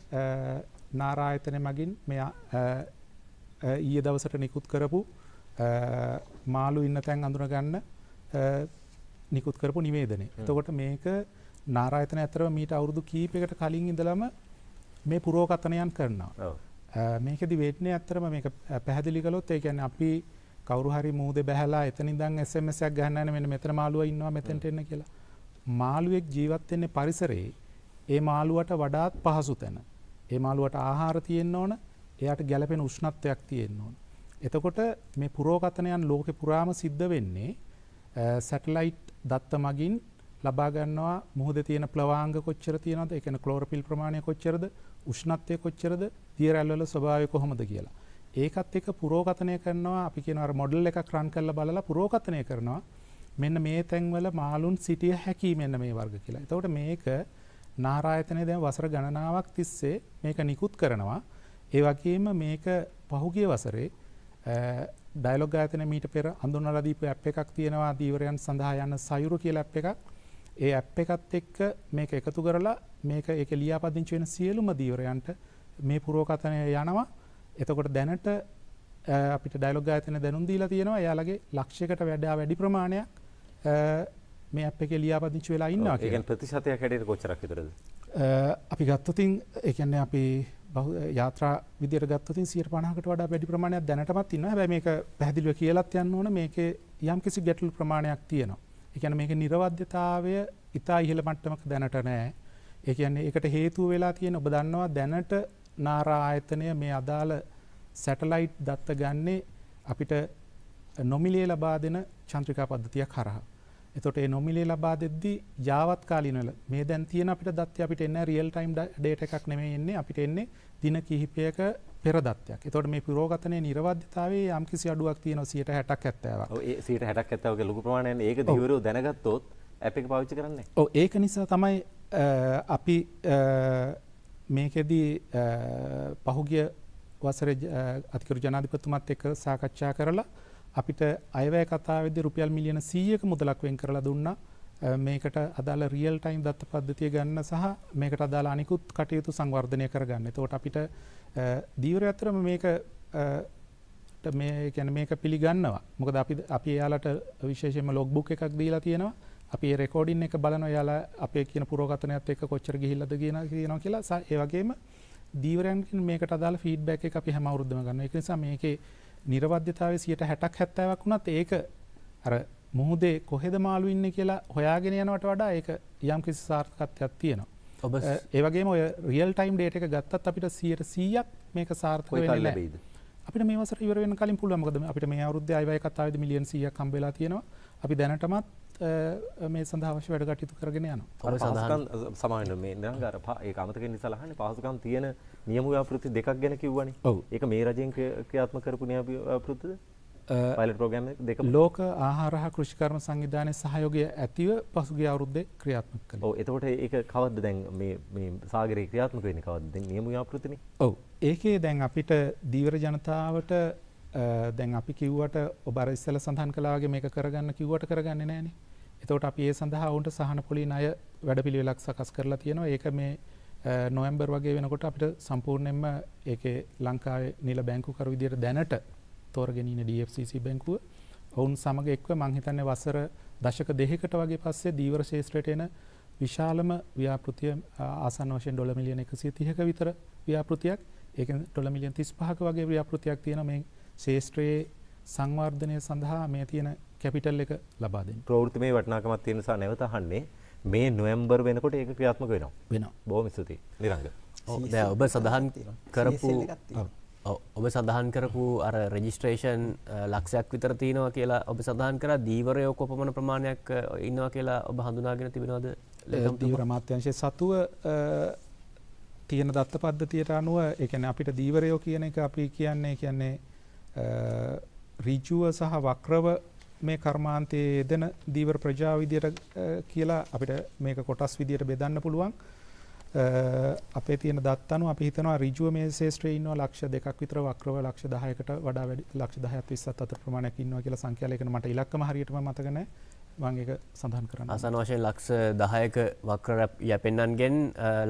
නාර ආයතනය මගින් මේ ඊයේ දවසට නිකුත් කරපු මාළු ඉන්න තැන් අඳුන ගන්න නිකුත් කරපු නිවේදනය. එතකොට මේක නාර ආයතනය අතරම මීට අවුරුදු කීපයකට කලින් ඉඳලම මේ පුරෝකථනයන් කරනවා. මේකෙදි වෙන්නේ ඇත්තටම මේක පැහැදිලි කළොත් ඒ කියන්නේ අපි කවුරු හරි මූදේ බැහැලා එතන ඉඳන් SMS එකක් ගහන්න යන්නේ මෙන්න මෙතන මාළුවා ඉන්නවා මෙතෙන්ට එන්න කියලා. මාළුවෙක් ජීවත් වෙන්නේ පරිසරයේ ඒ මාළුවට වඩාත් පහසු තැන. ඒ මාළුවට ආහාර තියෙන්න ඕන, එයාට ගැළපෙන උෂ්ණත්වයක් තියෙන්න ඕන. එතකොට මේ පුරෝකථනයන් ලෝකෙ පුරාම සිද්ධ වෙන්නේ සැටලයිට් දත්ත මගින් ලබා ගන්නවා මුහුදේ තියෙන ප්ලවාංග කොච්චර තියෙනවද, ඒ කියන්නේ ක්ලෝරොෆිල් ප්‍රමාණය කොච්චරද, උෂ්ණත්වය කොච්චරද, දිය රැළ වල ස්වභාවය කොහොමද කියලා. ඒකත් එක්ක පුරෝකථනය කරනවා. අපි කියන අර මොඩල් එකක් රන් කරලා බලලා පුරෝකථනය කරනවා. මෙන්න මේ තැන්වල මාළුන් සිටිය හැකි මෙන්න මේ වර්ග කියලා. එතකොට මේක නාර ආයතනය දැන් වසර ගණනාවක් තිස්සේ මේක නිකුත් කරනවා. ඒ වගේම මේක පහුගිය වසරේ ඩයලොග් ආයතනය මීට පෙර හඳුන්වලා දීපු ඇප් එකක් තියෙනවා දීවරයන් සඳහා යන සයුරු කියලා ඇප් එකක්. ඒ ඇප් එකත් එක්ක මේක එකතු කරලා මේක ඒකේ ලියාපදිංචි වෙන සියලුම දීවරයන්ට මේ පුරෝකථනය යනවා. එතකොට දැනට අපිට ඩයලොග් ආයතනය දැනුම් දීලා තියෙනවා එයාලගේ ලක්ෂයකට වඩා වැඩි ප්‍රමාණයක් මේ ඇප් එකේ ලියාපදිංචි වෙලා ඉන්නවා කියලා. ඒ කියන්නේ ප්‍රතිශතයක් හැටියට කොච්චරක් විතරද? අපි ගත්තොත් ඒ කියන්නේ අපි යාත්‍රා විදියට ගත්තොත් 50%කට වඩා වැඩි ප්‍රමාණයක් දැනටමත් ඉන්නවා. හැබැයි මේක පැහැදිලිව කියලාත් යන්න ඕන මේකේ යම්කිසි ගැටලු ප්‍රමාණයක් තියෙනවා. ඒ කියන්නේ මේකේ නිර්වද්‍යතාවය ඉතා ඉහළ මට්ටමක දැනට නෑ. ඒ කියන්නේ ඒකට හේතුව වෙලා තියෙන ඔබ දන්නවා දැනට නාරා ආයතනය මේ අදාළ සැටලයිට් දත්ත ගන්නේ අපිට නොමිලේ ලබා දෙන චන්ද්‍රිකා පද්ධතියක් හරහා. එතකොට ඒ නොමිලේ ලබා දෙද්දී යාවත්කාලීන වෙල මේ දැන් තියෙන අපිට දත්තය අපිට එන්නේ රියල් ටයිම් ඩේටා එකක් නෙමෙයි එන්නේ, අපිට එන්නේ දින කිහිපයක පෙර දත්තයක්. එතකොට මේ පුරෝගතනයේ නිර්වද්‍යතාවයේ යම්කිසි අඩුවක් තියෙනවා 60ක් 70ක්. ඔව් ඒ 60ක් 70ක ලොකු ප්‍රමාණයක්. ඒක ධීවරයෝ දැනගත්තොත් ඇප් එක පාවිච්චි කරන්නේ නැහැ. ඔව් ඒක නිසා තමයි අපි මේකෙදී පහුගිය වසරේ අතිගරු ජනාධිපතිතුමත් එක්ක සාකච්ඡා කරලා අපිට අයවැය කතාවේදී රුපියල් මිලියන 100ක මුදලක් වෙන් කරලා දුන්නා මේකට අදාළ රියල් ටයිම් දත්ත පද්ධතිය ගන්න සහ මේකට අදාළ අනිකුත් කටයුතු සංවර්ධනය කරගන්න. එතකොට අපිට දීවරය අතරම මේක මේ කියන්නේ මේක පිළිගන්නවා. මොකද අපි එයාලට විශේෂයෙන්ම ලොග් බුක් එකක් දීලා තියෙනවා. අපි ඒ රෙකෝඩින් එක බලනවා එයාලා අපේ කියන පුරෝකථනයත් එක්ක කොච්චර ගිහිල්ලාද කියනවා කියලා. ඒ වගේම දීවරයන්ගෙන් මේකට අදාළ ෆීඩ්බැක් එක අපි හැම අවුරුද්දම ගන්නවා. ඒක නිසා මේකේ නිර්වද්‍යතාවය 60ක් 70ක් වුණත් ඒක අර මුහුදේ කොහෙද මාළු ඉන්නේ කියලා හොයාගෙන යනවට වඩා ඒක යම්කිසි සාර්ථකත්වයක් තියෙනවා. ඔබ ඒ වගේම ඔය රියල් ටයිම් ඩේටා එක ගත්තත් අපිට 100ක් මේක සාර්ථක වෙන්නේ නැහැ. අපිට මේ වසර ඉවර වෙන කලින් පුළුවන්. මොකද අපිට මේ අවුරුද්දේ අයවැය කතාවේදී මිලියන 100ක් හම්බ වෙලා තියෙනවා. අපි දැනටමත් මේ සඳහා අවශ්‍ය වැඩ කටයුතු කරගෙන යනවා. අර පහසුකම් සමාවෙන්න මේ නිරංග අර ඒක අමතක වෙන නිසා අහන්නේ පහසුකම් තියෙන නියම ව්‍යාපෘති දෙකක් ගැන කිව්වනේ. ඒක මේ රජයෙන් ක්‍රියාත්මක කරපු නියම ව්‍යාපෘතිද? පයිලට් ප්‍රෝග්‍රෑම් එක දෙකම. ලෝක ආහාර හා කෘෂිකර්ම සංවිධානයේ සහයෝගය ඇතිව පසුගිය අවුරුද්දේ ක්‍රියාත්මක කළේ. ඔව් එතකොට ඒක කවද්ද දැන් මේ මේ සාගරේ ක්‍රියාත්මක වෙන්නේ කවද්ද? දැන් නියම ව්‍යාපෘතිනේ. ඔව්. ඒකේ දැන් අපිට දීවර ජනතාවට දැන් අපි කිව්වට ඔබ අර ඉස්සෙල්ලා සඳහන් කළා වගේ මේක කරගන්න කිව්වට කරගන්නේ නැහනේ. එතකොට අපි ඒ සඳහා ඔවුන්ට සහන පොලි ණය වැඩපිළිවෙලක් සකස් කරලා තියෙනවා. ඒක මේ නොවැම්බර් වගේ වෙනකොට අපිට සම්පූර්ණයෙන්ම ඒකේ ලංකාවේ නිල බැංකුකරු විදියට දැනට තෝරගෙන ඉන්න DFCC බැංකුව ඔවුන් සමග එක්ව මං හිතන්නේ වසර දශක දෙකකට වගේ පස්සේ දීවර ක්ෂේත්‍රයට එන විශාලම ව්‍යාපෘතිය ආසන්න වශයෙන් ඩොලර් මිලියන 130ක විතර ව්‍යාපෘතියක්. ඒකෙන් ඩොලර් මිලියන 35ක වගේ ව්‍යාපෘතියක් තියෙනවා මේ ක්ෂේත්‍රයේ සංවර්ධනය සඳහා මේ තියෙන කැපිටල් එක ලබා දෙන්න. ප්‍රවෘත්තිමය වටිනාකමක් තියෙන නිසා නැවත අහන්නේ මේ නොවැම්බර් වෙනකොට ඒක ක්‍රියාත්මක වෙනවා. වෙනවා. බොහොම ස්තුතියි. නිරංග. ඔව් දැන් ඔබ සඳහන් කරපු ඔබ සඳහන් කරපු අර රෙජිස්ට්‍රේෂන් ලක්ෂයක් විතර තියෙනවා කියලා ඔබ සඳහන් කරා. දීවරයෝ කොපමණ ප්‍රමාණයක් ඉන්නවා කියලා ඔබ හඳුනාගෙන තිබෙනවද? දීවර අමාත්‍යාංශයේ සතුව තියෙන දත්ත පද්ධතියට අනුව ඒ කියන්නේ අපිට දීවරයෝ කියන එක අපි කියන්නේ ඍජුව සහ වක්‍රව මේ කර්මාන්තයේ යෙදෙන දීවර ප්‍රජාව විදියට කියලා අපිට මේක කොටස් විදියට බෙදන්න පුළුවන්. අපේ තියෙන දත්ත අනුව අපි හිතනවා ඍජුව මේ ක්ෂේත්‍රයේ ඉන්නවා ලක්ෂ 2ක් විතර, වක්‍රව ලක්ෂ 10කට වඩා වැඩි ලක්ෂ 10ත් 20ත් අතර ප්‍රමාණයක් ඉන්නවා කියලා සංඛ්‍යා ලේඛන මට ඉලක්කම හරියටම මතක නැහැ. මම ඒක සඳහන් කරන්න. ආසන්න වශයෙන් ලක්ෂ 10ක වක්‍ර යැපෙන්නන්ගෙන්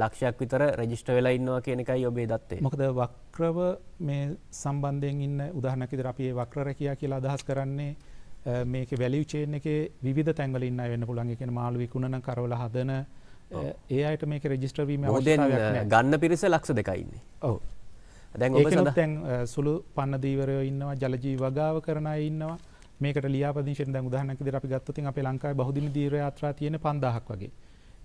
ලක්ෂයක් විතර රෙජිස්ටර් වෙලා ඉන්නවා කියන එකයි ඔබේ දත්තේ. මොකද වක්‍රව මේ සම්බන්ධයෙන් ඉන්න උදාහරණයක් විදිහට අපි මේ වක්‍ර රැකියා කියලා අදහස් කරන්නේ මේකේ වැලියු චේන් එකේ විවිධ තැන්වල ඉන්න අය වෙන්න පුළුවන්. ඒ කියන්නේ මාළු විකුණන, කරවල හදන ඒ අයට මේකේ රෙජිස්ටර් වීමේ අවශ්‍යතාවයක් නැහැ. ගන්න පිරිස ලක්ෂ 2යි ඉන්නේ. ඔව්. දැන් ඔබ සඳහන් දැන් සුළු පන්න දීවරයෝ ඉන්නවා, ජල ජීව වගාව කරන අය ඉන්නවා. මේකට ලියාපදිංචි වෙන දැන් උදාහරණයක් විදිහට අපි ගත්තොත් අපේ ලංකාවේ බහුදින දීවර යාත්‍රා තියෙන 5000ක් වගේ.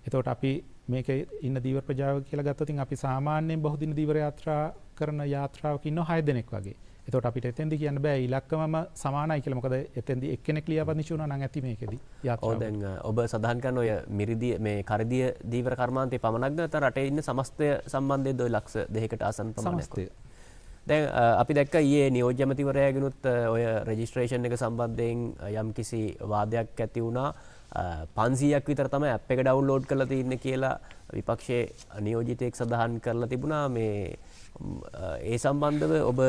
එතකොට අපි මේකේ ඉන්න දීවර ප්‍රජාව කියලා ගත්තොත් අපි සාමාන්‍යයෙන් බහුදින දීවර යාත්‍රා කරන යාත්‍රාවක ඉන්නවා 6 දෙනෙක් වගේ. එතකොට අපිට එතෙන්දි කියන්න බෑ ඉලක්කමම සමානයි කියලා. මොකද එතෙන්දි එක්කෙනෙක් ලියාපදිංචි වුණා නම් ඇති මේකෙදි යාත්‍රාව. ඔව් දැන් ඔබ සඳහන් කරන ඔය මිරිදිය මේ කරදිය දීවර කර්මාන්තේ පමණක්ද නැත්නම් රටේ ඉන්න සමස්තය සම්බන්ධයෙන්ද ඔය ලක්ෂ 2කට ආසන්න ප්‍රමාණයක්? සමස්තය. දැන් අපි දැක්ක ඊයේ නියෝජ්‍ය ඇමතිවරයාගෙනුත් ඔය රෙජිස්ට්‍රේෂන් එක සම්බන්ධයෙන් යම්කිසි වාදයක් ඇති වුණා. 500ක් විතර තමයි ඇප් එක ඩවුන්ලෝඩ් කරලා තියෙන්නේ කියලා විපක්ෂයේ නියෝජිතයෙක් සඳහන් කරලා තිබුණා. මේ ඒ සම්බන්ධව ඔබ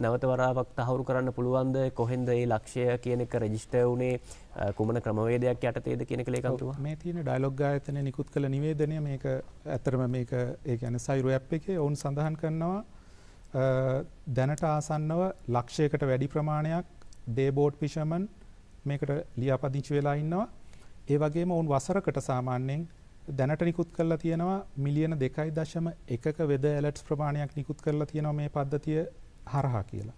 නැවත වරාවක් තහවුරු කරන්න පුළුවන්ද? කොහෙන්ද මේ ලක්ෂය කියන එක රෙජිස්ටර් වුණේ? කුමන ක්‍රමවේදයක් යටතේද කියන එක ලේකම්තුමා? මේ තියෙන ඩයලොග් ආයතනය නිකුත් කළ නිවේදනය මේක ඇත්තටම මේක ඒ කියන්නේ සයිරු ඇප් එකේ ඔවුන් සඳහන් කරනවා දැනට ආසන්නව ලක්ෂයකට වැඩි ප්‍රමාණයක් ඩේ බෝට් ෆිෂර්මන් මේකට ලියාපදිංචි වෙලා ඉන්නවා. ඒ වගේම ඔවුන් වසරකට සාමාන්‍යයෙන් දැනට නිකුත් කරලා තියෙනවා මිලියන 2.1ක වෙද ඇලර්ට්ස් ප්‍රමාණයක් නිකුත් කරලා තියෙනවා මේ පද්ධතිය හරහා කියලා.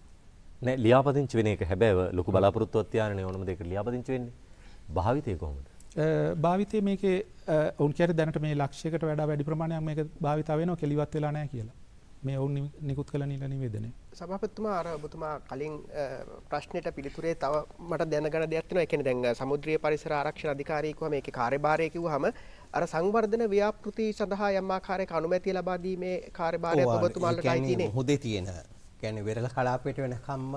නෑ, ලියාපදිංචි වෙන එක හැබැයි ලොකු බලාපොරොත්තුවක් තියාගෙන ඕනම දෙයකට ලියාපදිංචි වෙන්නේ. භාවිතය කොහොමද? භාවිතය මේකේ ඔවුන් කියන්නේ දැනට මේ ලක්ෂයකට වඩා වැඩි ප්‍රමාණයක් මේක භාවිතා වෙනවා කියලා ඉවත් වෙලා නෑ කියලා. මේ ඔවුන් නිකුත් කළ නිල නිවේදනය. සභාපතිතුමා, අර ඔබතුමා කලින් ප්‍රශ්නෙට පිළිතුරේ තව මට දැනගන්න දෙයක් තියෙනවා. ඒ කියන්නේ දැන් සමුද්‍රීය පරිසර ආරක්ෂණ අධිකාරිය කිව්වම මේකේ කාර්යභාරය කිව්වහම අර සංවර්ධන ව්‍යාපෘති සඳහා යම් ආකාරයක අනුමැතිය ලබා දීමේ කාර්යභාරයක් ඔබතුමාලට අයිති නේ. මුහුදේ තියෙන කියන්නේ වෙරළ කලාපයට වෙනකම්ම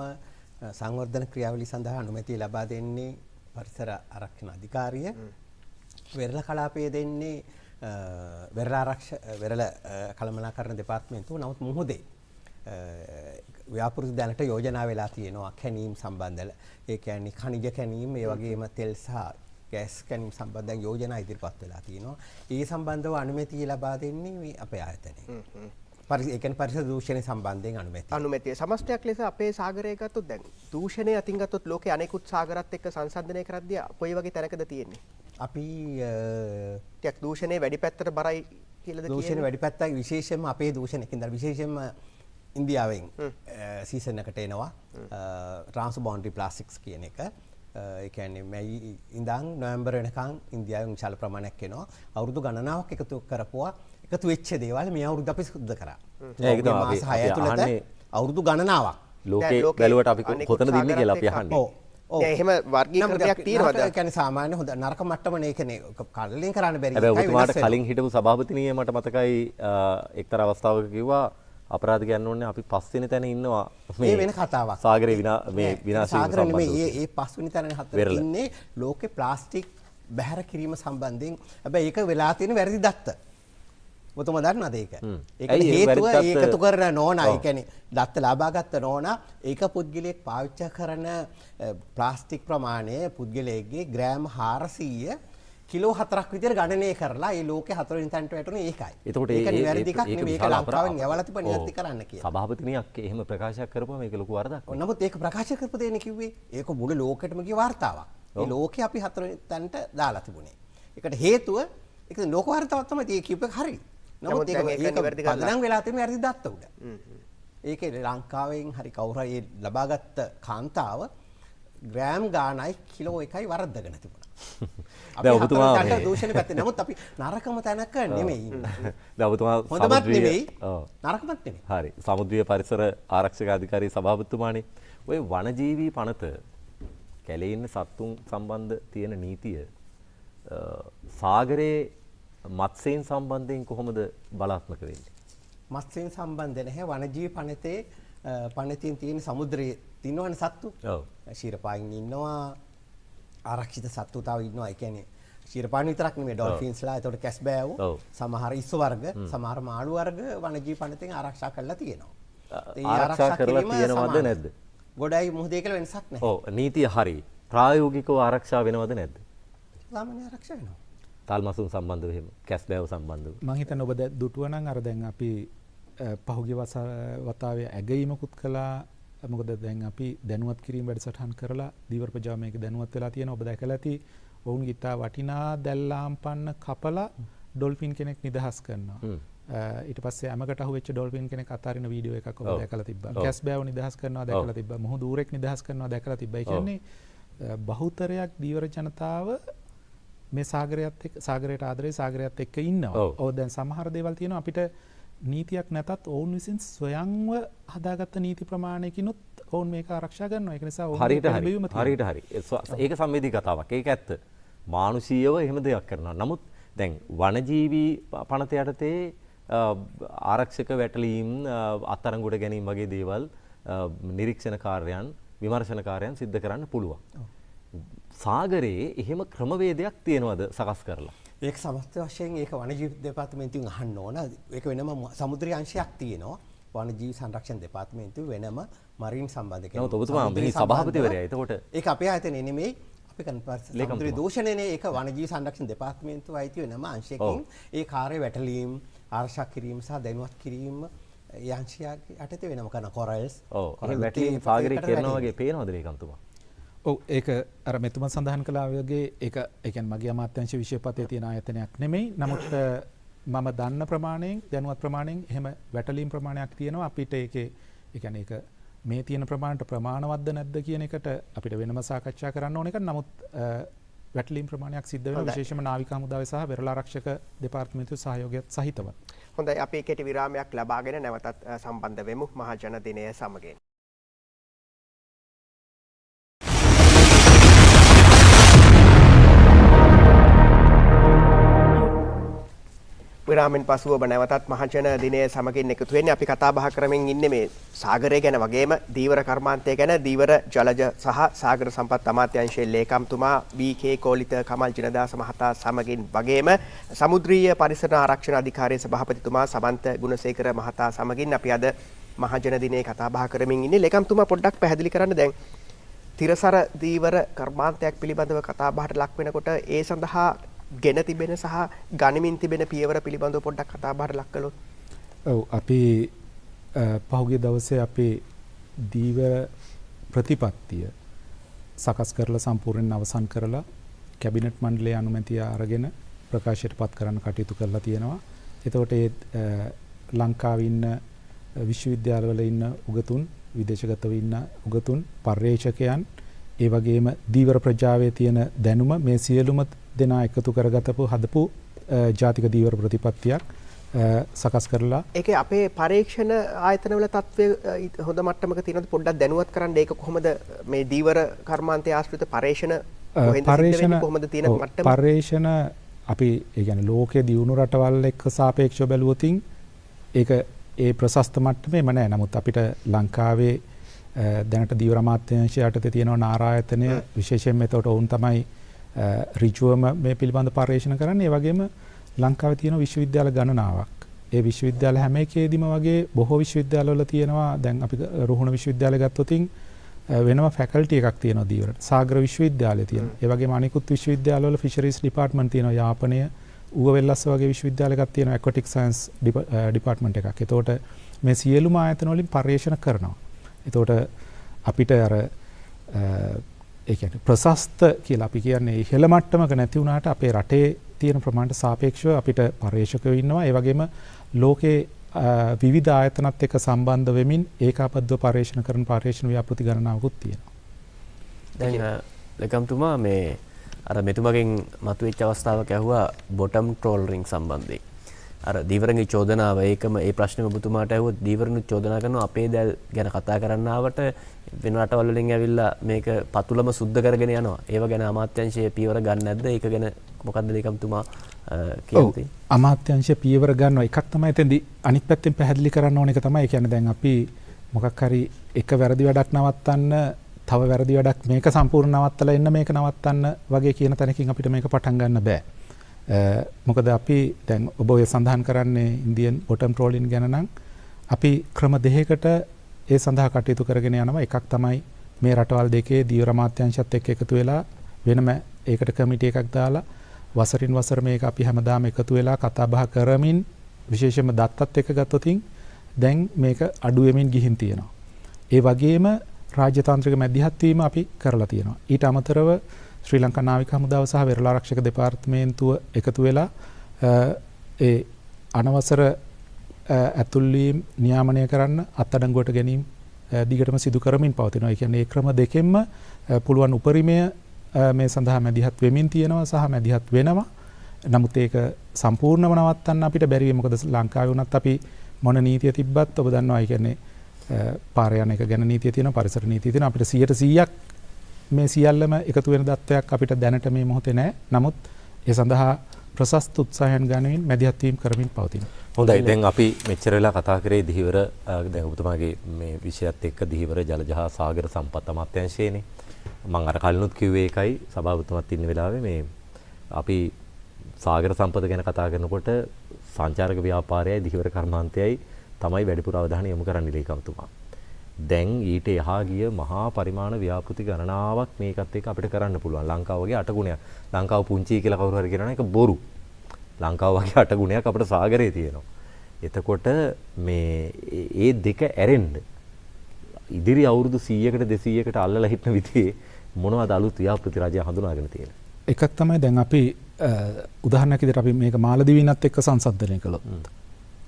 සංවර්ධන ක්‍රියාවලිය සඳහා අනුමැතිය ලබා දෙන්නේ පරිසර ආරක්ෂණ අධිකාරිය. වෙරළ කලාපයේ දෙන්නේ වෙරළ ආරක්ෂ වෙරළ කළමනාකරණ දෙපාර්තමේන්තුව. නමුත් මුහුදේ ව්‍යාපෘති දැනට යෝජනා වෙලා තියෙනවා කැණීම් සම්බන්ධව. ඒ කියන්නේ ඛනිජ කැණීම්, ඒ වගේම තෙල් සහ ගෑස් කැණීම් සම්බන්ධයෙන් යෝජනා ඉදිරිපත් වෙලා තියෙනවා. ඒ සම්බන්ධව අනුමැතිය ලබා දෙන්නේ මේ අපේ ආයතනය. ඒ කියන්නේ පරිසර දූෂණය සම්බන්ධයෙන් අනුමැතිය. අනුමැතිය සමස්තයක් ලෙස අපේ සාගරය ගත්තොත් දැන් දූෂණය අතින් ගත්තොත් ලෝකේ අනෙකුත් සාගරත් එක්ක සංසන්දනය කරද්දී කොයි වගේ තැනකද තියෙන්නේ? අපි ටිකක් දූෂණය වැඩි පැත්තට බරයි කියලාද කියන්නේ? දූෂණය වැඩි පැත්තයි, විශේෂයෙන්ම අපේ දූෂණයකින් දා විශේෂයෙන්ම ඉන්දියාවෙන් සීසන් එකට එනවා ට්‍රාන්ස් බවුන්ඩරි ප්ලාස්ටික්ස් කියන එක. ඒ කියන්නේ මැයි ඉඳන් නොවැම්බර් වෙනකන් ඉන්දියාවෙන් විශාල ප්‍රමාණයක් එනවා. අවුරුදු ගණනාවක් එකතු කරපුවා එකතු වෙච්ච දේවල් මේ අවුරුද්ද අපි සුද්ධ කරා. ඒක තමයි අපි අහන්නේ අවුරුදු ගණනාවක්. ලෝකේ බැලුවට අපි කොතනද ඉන්නේ කියලා අපි අහන්නේ. ඔව්. දැන් එහෙම වර්ගීකරණයක් තියෙනවද? ඒ කියන්නේ සාමාන්‍ය හොඳ නරක මට්ටමනේ. ඒ කියන්නේ කලින් කරන්න බැරි. හැබැයි ඔබතුමාට කලින් හිටපු සභාපතිනිය මට මතකයි එක්තරා අවස්ථාවක කිව්වා අපරාධ කියන්න ඕනේ අපි පස්වෙනි තැන ඉන්නවා. මේ වෙන කතාවක්. සාගරේ මේ විනාශ වීම සාගරේ නෙමෙයි, ඒ පස්වෙනි තැන හතර ඉන්නේ ලෝකේ ප්ලාස්ටික් බැහැර කිරීම සම්බන්ධයෙන්. හැබැයි ඒක වෙලා තියෙන වැරදි දත්ත. ඔබතුමා දන්නවද ඒක? ඒකට හේතුව ඒකතු කරන නෝනා, ඒ කියන්නේ දත්ත ලබාගත්ත නෝනා ඒක පුද්ගලයෙක් පාවිච්චි කරන ප්ලාස්ටික් ප්‍රමාණය පුද්ගලයෙක්ගේ ග්‍රෑම් 400 කිලෝ 4ක් විතර ගණනය කරලා ඒ ලෝකේ හතරවෙනි තැනට වැටුනේ ඒකයි. එතකොට ඒක නිවැරදි එකක් නෙමෙයි. ඒක ලංකාවෙන් යවලා තිබ්බ නිවැරදි කරන්න කියලා. සභාපතිනියක් එහෙම ප්‍රකාශයක් කරපුවම ඒක ලොකු වරදක්. ඔව්, නමුත් ඒක ප්‍රකාශ කරපු දෙන්නේ කිව්වේ ඒක මුළු ලෝකෙටම ගිය වාර්තාවක්. මේ ලෝකේ අපි හතරවෙනි තැනට දාලා තිබුණේ. ඒකට හේතුව ඒක ලෝක වාර්තාවක් තමයි. ඒක කියපු එක හරි. නමුත් ඒක නිවැරදි කරලා පදනම් වෙලා තියෙන වැරදි දත්ත උඩ. ඒකේ ලංකාවෙන් හරි කවුරු හරි ඒ ලබාගත්ත කාන්තාව ග්‍රෑම් ගානයි කිලෝ එකයි වරද්දගෙන තිබුණා. දැන් ඔබතුමා මේ දූෂණ පැත්තේ. නමුත් අපි නරකම තැනක නෙමෙයි ඉන්නේ. දැන් ඔබතුමා හොඳමත් නෙමෙයි නරකමත් නෙමෙයි. හරි. සමුද්‍රීය පරිසර ආරක්ෂක අධිකාරී සභාපතිතුමානේ ඔය වනජීවී පනත කැලේ ඉන්න සත්තුන් සම්බන්ධ තියෙන නීතිය සාගරයේ මත්ස්‍යයන් සම්බන්ධයෙන් කොහොමද බලාත්මක වෙන්නේ? මත්ස්‍යයන් සම්බන්ධ නැහැ. වනජීවි පනතේ පනතින් තියෙන සමුද්‍රයේ තින්නවනේ සත්තු. ඔව්. ශීරපායින් ඉන්නවා, ආරක්ෂිත සත්තු තව ඉන්නවා. ඒ කියන්නේ ශීරපායින් විතරක් නෙමෙයි, ඩොල්ෆින්ස්ලා, එතකොට කැස් බෑවෝ, සමහර ඉස්සු වර්ග, සමහර මාළු වර්ග වනජීවි පනතෙන් ආරක්ෂා කරලා තියෙනවා. ඒ ආරක්ෂා කරලා තියෙනවද නැද්ද? ගොඩයි මුහුදේ කියලා වෙනසක් නැහැ. ඔව්, නීතිය හරි. ප්‍රායෝගිකව ආරක්ෂා වෙනවද නැද්ද? සාමාන්‍ය ආරක්ෂා වෙනවා. තල්මසුන් සම්බන්ධව එහෙම, කැස් බෑව සම්බන්ධව. මං හිතන්නේ ඔබ දුටුවා නම් අර දැන් අපි පහුගිය වතාවේ ඇගයීමකුත් කළා. මොකද දැන් අපි දැනුවත් කිරීම වැඩසටහන් කරලා දීවර ප්‍රජාව මේක දැනුවත් වෙලා තියෙනවා. ඔබ දැකලා ඇති ඔවුන් ගිතා වටිනා දැල්ලාම් පන්න කපලා ඩොල්ෆින් කෙනෙක් නිදහස් කරනවා. ඊට පස්සේ ඇමකට අහු වෙච්ච ඩොල්ෆින් කෙනෙක් අතාරින වීඩියෝ එකක් ඔබ දැකලා තිබ්බා. කැස් බෑව නිදහස් කරනවා දැකලා තිබ්බා. මුහුදු ඌරෙක් නිදහස් කරනවා දැකලා තිබ්බා. ඒ කියන්නේ බහුතරයක් දීවර ජනතාව මේ සාගරයත් එක්ක, සාගරයට ආදරේ, සාගරයත් එක්ක ඉන්නවා. ඔව්, දැන් සමහර දේවල් තියෙනවා අපිට නීතියක් නැතත් ඔවුන් විසින් ස්වයංව හදාගත්ත නීති ප්‍රමාණයකිනුත් ඔවුන් මේක ආරක්ෂා කරනවා. ඒක නිසා ඔවුන් හරියට හරි හරියට හරි. ඒක සංවේදී කතාවක්. ඒක ඇත්ත. මානුෂීයව එහෙම දෙයක් කරනවා. නමුත් දැන් වනජීවී පනත යටතේ ආරක්ෂක වැටලීම්, අත්අඩංගුවට ගැනීම වගේ දේවල් නිරීක්ෂණ කාර්යයන්, විමර්ශන කාර්යයන් සිද්ධ කරන්න පුළුවන්. සාගරයේ එහෙම ක්‍රමවේදයක් තියෙනවද සකස් කරලා? ඒක සමස්ත වශයෙන් ඒක වනජීව දෙපාර්තමේන්තුවෙන් අහන්න ඕන. ඒක වෙනම සමුද්‍රීය අංශයක් තියෙනවා. වනජීව සංරක්ෂණ දෙපාර්තමේන්තුව වෙනම මරීන් සම්බන්ධ කෙනෙක්. නමුත් ඔබතුමා මෙහි සභාපතිවරයා. එතකොට ඒක අපේ ආයතනයේ නෙමෙයි. අපි කරන සමුද්‍රීය දූෂණයනේ. ඒක වනජීව සංරක්ෂණ දෙපාර්තමේන්තුව අයිති වෙනම අංශයකින් ඒ කාර්ය වැටලීම් ආරක්ෂා කිරීම සහ දැනුවත් කිරීම ඒ අංශය යටතේ වෙනම කරන කොරල්ස්. ඔව්. එහෙනම් වැටලීම් සාගරේ කරනවා වගේ පේනවද ලේකම්තුමා? ඔව්, ඒක අර මෙතුමා සඳහන් කළා වගේ ඒක ඒ කියන්නේ මගේ අමාත්‍යාංශ විෂයපතේ තියෙන ආයතනයක් නෙමෙයි. නමුත් මම දන්න ප්‍රමාණයෙන් දැනුවත් ප්‍රමාණයෙන් එහෙම වැටලීම් ප්‍රමාණයක් තියෙනවා. අපිට ඒකේ ඒ කියන්නේ ඒක මේ තියෙන ප්‍රමාණයට ප්‍රමාණවත්ද නැද්ද කියන එකට අපිට වෙනම සාකච්ඡා කරන්න ඕන එකක්. නමුත් වැටලීම් ප්‍රමාණයක් සිද්ධ වෙනවා විශේෂයෙන්ම නාවික හමුදාවේ සහ වෙරළ ආරක්ෂක දෙපාර්තමේන්තුවේ සහයෝගයත් සහිතව. හොඳයි, අපි කෙටි විරාමයක් ලබාගෙන නැවතත් සම්බන්ධ වෙමු මහජන දිනය සමගින්. විරාමෙන් පසුව ඔබ නැවතත් මහජන දිනය සමගින් එකතු වෙන්නේ. අපි කතා බහ කරමින් ඉන්නේ මේ සාගරය ගැන වගේම දීවර කර්මාන්තය ගැන. දීවර ජලජ සහ සාගර සම්පත් අමාත්‍යාංශයේ ලේකම්තුමා බී.කේ. කෝලිත කමල් ජිනදාස මහතා සමගින් වගේම සමුද්‍රීය පරිසර ආරක්ෂණ අධිකාරියේ සභාපතිතුමා සමන්ත ගුණසේකර මහතා සමගින් අපි අද මහජන දිනයේ කතා බහ කරමින් ඉන්නේ. ලේකම්තුමා පොඩ්ඩක් පැහැදිලි කරන්න, දැන් තිරසර දීවර කර්මාන්තයක් පිළිබඳව කතා බහට ලක් වෙනකොට ඒ සඳහා ගෙන තිබෙන සහ ගනිමින් තිබෙන පියවර පිළිබඳව පොඩ්ඩක් කතා බහට ලක් කළොත්. ඔව්, අපි පහුගිය දවසේ අපේ දීවර ප්‍රතිපත්තිය සකස් කරලා සම්පූර්ණයෙන් අවසන් කරලා කැබිනට් මණ්ඩලයේ අනුමැතිය අරගෙන ප්‍රකාශයට පත් කරන්න කටයුතු කරලා තියෙනවා. එතකොට ඒ ලංකාවේ ඉන්න විශ්වවිද්‍යාලවල ඉන්න උගතුන්, විදේශගතව ඉන්න උගතුන්, පර්යේෂකයන්, ඒ වගේම දීවර ප්‍රජාවේ තියෙන දැනුම මේ සියලුම දෙනා එකතු කරගතපු හදපු ජාතික දීවර ප්‍රතිපත්තියක් සකස් කරලා. ඒකේ අපේ පරීක්ෂණ ආයතනවල තත්ත්වය හොඳ මට්ටමක තියෙනවද? පොඩ්ඩක් දැනුවත් කරන්න ඒක කොහොමද මේ දීවර කර්මාන්තයේ ආශ්‍රිත පරීක්ෂණ කොහෙන්ද සිද්ධ වෙන්නේ, කොහොමද තියෙන මට්ටම? පරීක්ෂණ අපි ඒ කියන්නේ ලෝකයේ දියුණු රටවල් එක්ක සාපේක්ෂව බැලුවොතින් ඒක ඒ ප්‍රශස්ත මට්ටමේම නෑ. නමුත් අපිට ලංකාවේ දැනට දීවර අමාත්‍යාංශය යටතේ තියෙනවා නාරායතනය විශේෂයෙන්ම. එතකොට ඔවුන් තමයි ඍජුවම මේ පිළිබඳ පර්යේෂණ කරන්නේ. ඒ වගේම ලංකාවේ තියෙන විශ්වවිද්‍යාල ගණනාවක්. ඒ විශ්වවිද්‍යාල හැම එකේදීම වගේ බොහෝ විශ්වවිද්‍යාලවල තියෙනවා. දැන් අපි රුහුණ විශ්වවිද්‍යාලය ගත්තොත් වෙනම ෆැකල්ටි එකක් තියෙනවා දීවරට. සාගර විශ්වවිද්‍යාලය තියෙනවා. ඒ වගේම අනිකුත් විශ්වවිද්‍යාලවල ෆිෂරීස් ඩිපාර්ට්මන්ට් තියෙනවා. යාපනය, ඌව වෙල්ලස්ස වගේ විශ්වවිද්‍යාල එකක් තියෙනවා ඇක්වැටික් සයන්ස් ඩිපාර්ට්මන්ට් එකක්. එතකොට මේ සියලුම ආයතන වලින් පර්යේෂණ කරනවා. එතකොට අපිට අර ඒ කියන්නේ ප්‍රශස්ත කියලා අපි කියන්නේ ඉහළ මට්ටමක නැති වුණාට අපේ රටේ තියෙන ප්‍රමාණයට සාපේක්ෂව අපිට පර්යේෂකයෝ ඉන්නවා. ඒ වගේම ලෝකේ විවිධ ආයතනත් එක්ක සම්බන්ධ වෙමින් ඒකාබද්ධව පර්යේෂණ කරන පර්යේෂණ ව්‍යාපෘති ගණනාවකුත් තියෙනවා. දැන් ලේකම්තුමා මේ අර මෙතුමගෙන් මතුවෙච්ච අවස්ථාවක ඇහුවා බොටම් ට්‍රෝලරින් සම්බන්ධයෙන්. අර දීවරන්ගේ චෝදනාව, ඒකම ඒ ප්‍රශ්නෙම ඔබතුමාට ඇහුවොත් දීවරනුත් චෝදනා කරනවා අපේ දැල් ගැන කතා කරන්න ආවට වෙන රටවල් වලින් ඇවිල්ලා මේක පතුලම සුද්ධ කරගෙන යනවා. ඒව ගැන අමාත්‍යාංශයේ පියවර ගන්න නැද්ද? ඒක ගැන මොකද්ද ලේකම්තුමා කියන්නේ? අමාත්‍යාංශයේ පියවර ගන්නවා. එකක් තමයි එතෙන්දී අනිත් පැත්තෙන් පැහැදිලි කරන්න ඕන එක තමයි. ඒ කියන්නේ දැන් අපි මොකක් හරි එක වැරදි වැඩක් නවත්තන්න, තව වැරදි වැඩක් මේක සම්පූර්ණ නවත්තලා එන්න මේක නවත්තන්න වගේ කියන තැනකින් අපිට මේක පටන් ගන්න බෑ. මොකද අපි දැන් ඔබ ඔය සඳහන් කරන්නේ ඉන්දියන් බොටම් ට්‍රෝලින් ගැන නම් අපි ක්‍රම දෙකකට ඒ සඳහා කටයුතු කරගෙන යනවා. එකක් තමයි මේ රටවල් දෙකේ දීවර අමාත්‍යාංශත් එක්ක එකතු වෙලා වෙනම ඒකට කමිටි එකක් දාලා වසරින් වසර මේක අපි හැමදාම එකතු වෙලා කතා බහ කරමින් විශේෂයෙන්ම දත්තත් එක්ක ගත්තොතින් දැන් මේක අඩු වෙමින් ගිහින් තියෙනවා. ඒ වගේම රාජ්‍ය තාන්ත්‍රික මැදිහත් වීම අපි කරලා තියෙනවා. ඊට අමතරව ශ්‍රී ලංකා නාවික හමුදාව සහ වෙරළ ආරක්ෂක දෙපාර්තමේන්තුව එකතු වෙලා ඒ අනවසර ඇතුල් වීම නියාමනය කරන්න අත්අඩංගුවට ගැනීම දිගටම සිදු කරමින් පවතිනවා. ඒ කියන්නේ ඒ ක්‍රම දෙකෙන්ම පුළුවන් උපරිමය මේ සඳහා මැදිහත් වෙමින් තියෙනවා සහ මැදිහත් වෙනවා. නමුත් ඒක සම්පූර්ණව නවත්තන්න අපිට බැරි වෙයි. මොකද ලංකාවේ වුණත් අපි මොන නීතිය තිබ්බත් ඔබ දන්නවා ඒ කියන්නේ පාර යන එක ගැන නීතිය තියෙනවා, පරිසර නීතිය තියෙනවා. අපිට 100% මේ සියල්ලම එකතු වෙන තත්ත්වයක් අපිට දැනට මේ මොහොතේ නැහැ. නමුත් ඒ සඳහා ප්‍රශස්ත උත්සාහයන් ගනිමින් මැදිහත් වීම කරමින් පවතිනවා. හොඳයි, දැන් අපි මෙච්චර වෙලා කතා කරේ දිහිවර, දැන් ඔබතුමාගේ මේ විෂයත් එක්ක දිහිවර ජලජ හා සාගර සම්පත් අමාත්‍යාංශයේනේ. මම අර කලිනුත් කිව්වේ ඒකයි සභාපතිතුමත් ඉන්න වෙලාවේ මේ අපි සාගර සම්පත ගැන කතා කරනකොට සංචාරක ව්‍යාපාරයයි ධීවර කර්මාන්තයයි තමයි වැඩිපුර අවධානය යොමු කරන්නේ ලේකම්තුමා. දැන් ඊට එහා ගිය මහා පරිමාණ ව්‍යාපෘති ගණනාවක් මේකත් එක්ක අපිට කරන්න පුළුවන්. ලංකාව වගේ 8 ගුණයක්. ලංකාව පුංචි කියලා කවුරු හරි කියනවා නම් ඒක බොරු. ලංකාව වගේ 8 ගුණයක් අපිට සාගරේ තියෙනවා. එතකොට මේ ඒ දෙක ඇරෙන්න ඉදිරි අවුරුදු 100කට 200කට අල්ලලා හිටන විදිහේ මොනවද අලුත් ව්‍යාපෘති රජය හඳුනාගෙන තියෙන්නේ? එකක් තමයි දැන් අපි උදාහරණයක් විදිහට අපි මේක මාලදිවයිනත් එක්ක සංසන්දනය කළොත්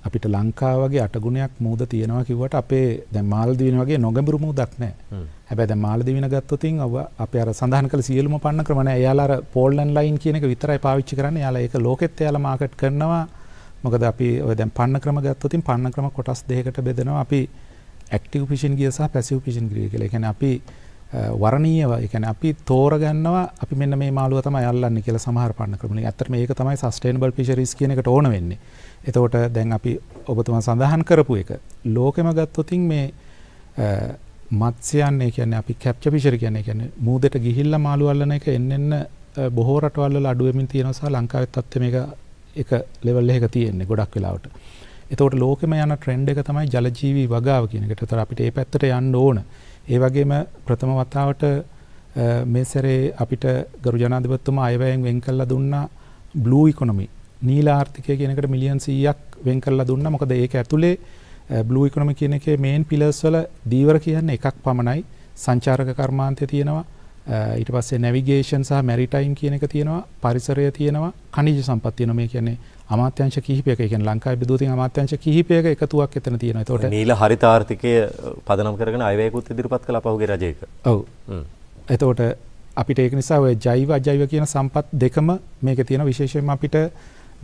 අපිට ලංකාව වගේ 8 ගුණයක් මූද තියෙනවා කිව්වට අපේ දැන් මාලදිවයින වගේ නොගැඹුරු මූදක් නැහැ. හැබැයි දැන් මාලදිවයින ගත්තොත් අපේ අර සඳහන් කළ සියලුම පන්න ක්‍රම නැහැ. එයාලා අර පෝල් ඇන්ඩ් ලයින් කියන එක විතරයි පාවිච්චි කරන්නේ. එයාලා ඒක ලෝකෙත් එයාලා මාකට් කරනවා. මොකද අපි ඔය දැන් පන්න ක්‍රම ගත්තොත් පන්න ක්‍රම කොටස් දෙකකට බෙදෙනවා. අපි ඇක්ටිව් ෆිෂින් ගියර් සහ පැසිව් ෆිෂින් ගියර් කියලා. ඒ කියන්නේ අපි වර්ණීයව, ඒ කියන්නේ අපි තෝරගන්නවා අපි මෙන්න මේ මාළුව තමයි අල්ලන්නේ කියලා සමහර පන්න ක්‍රම වලින්. ඇත්තටම ඒක තමයි සස්ටේනබල් ෆිෂරීස් කියන එකට ඕන වෙන්නේ. එතකොට දැන් අපි ඔබතුමා සඳහන් කරපු එක ලෝකෙම ගත්තොත් මේ මත්ස්‍යයන්, ඒ කියන්නේ අපි කැප්චර් ෆිෂරි කියන්නේ, ඒ කියන්නේ මූදට ගිහිල්ලා මාළු අල්ලන එක එන්න එන්න බොහෝ රටවල් වල අඩු වෙමින් තියෙනවා සහ ලංකාවෙත් තත්ත්වය මේක එක ලෙවල් එකක තියෙන්නේ ගොඩක් වෙලාවට. එතකොට ලෝකෙම යන ට්‍රෙන්ඩ් එක තමයි ජලජීවි වගාව කියන එකට. ඒතර අපිට ඒ පැත්තට යන්න ඕන. ඒ වගේම ප්‍රථම වතාවට මේ සැරේ අපිට ගරු ජනාධිපතිතුමා අයවැයෙන් වෙන් කරලා දුන්නා බ්ලූ ඉකොනොමි, නීල ආර්ථිකය කියන එකට මිලියන් 100ක් වෙන් කරලා දුන්නා. මොකද ඒක ඇතුලේ බ්ලූ ඉකොනොමි කියන එකේ මේන් පිලර්ස් වල දීවර කියන්නේ එකක් පමණයි. සංචාරක කර්මාන්තය තියෙනවා, ඊට පස්සේ නැවිගේෂන් සහ මැරිටයිම් කියන එක තියෙනවා, පරිසරය තියෙනවා, ඛනිජ සම්පත් තියෙනවා. මේ කියන්නේ අමාත්‍යාංශ කිහිපයක, ඒ කියන්නේ ලංකාවේ බෙදුව තියෙන අමාත්‍යාංශ කිහිපයක එකතුවක් එතන තියෙනවා. එතකොට නීල හරිත ආර්ථිකය පදනම් කරගෙන අයවැයකුත් ඉදිරිපත් කළා පහුගිය රජයක. ඔව්. එතකොට අපිට ඒක නිසා ඔය ජෛව අජෛව කියන සම්පත් දෙකම මේකේ තියෙන. විශේෂයෙන්ම අපිට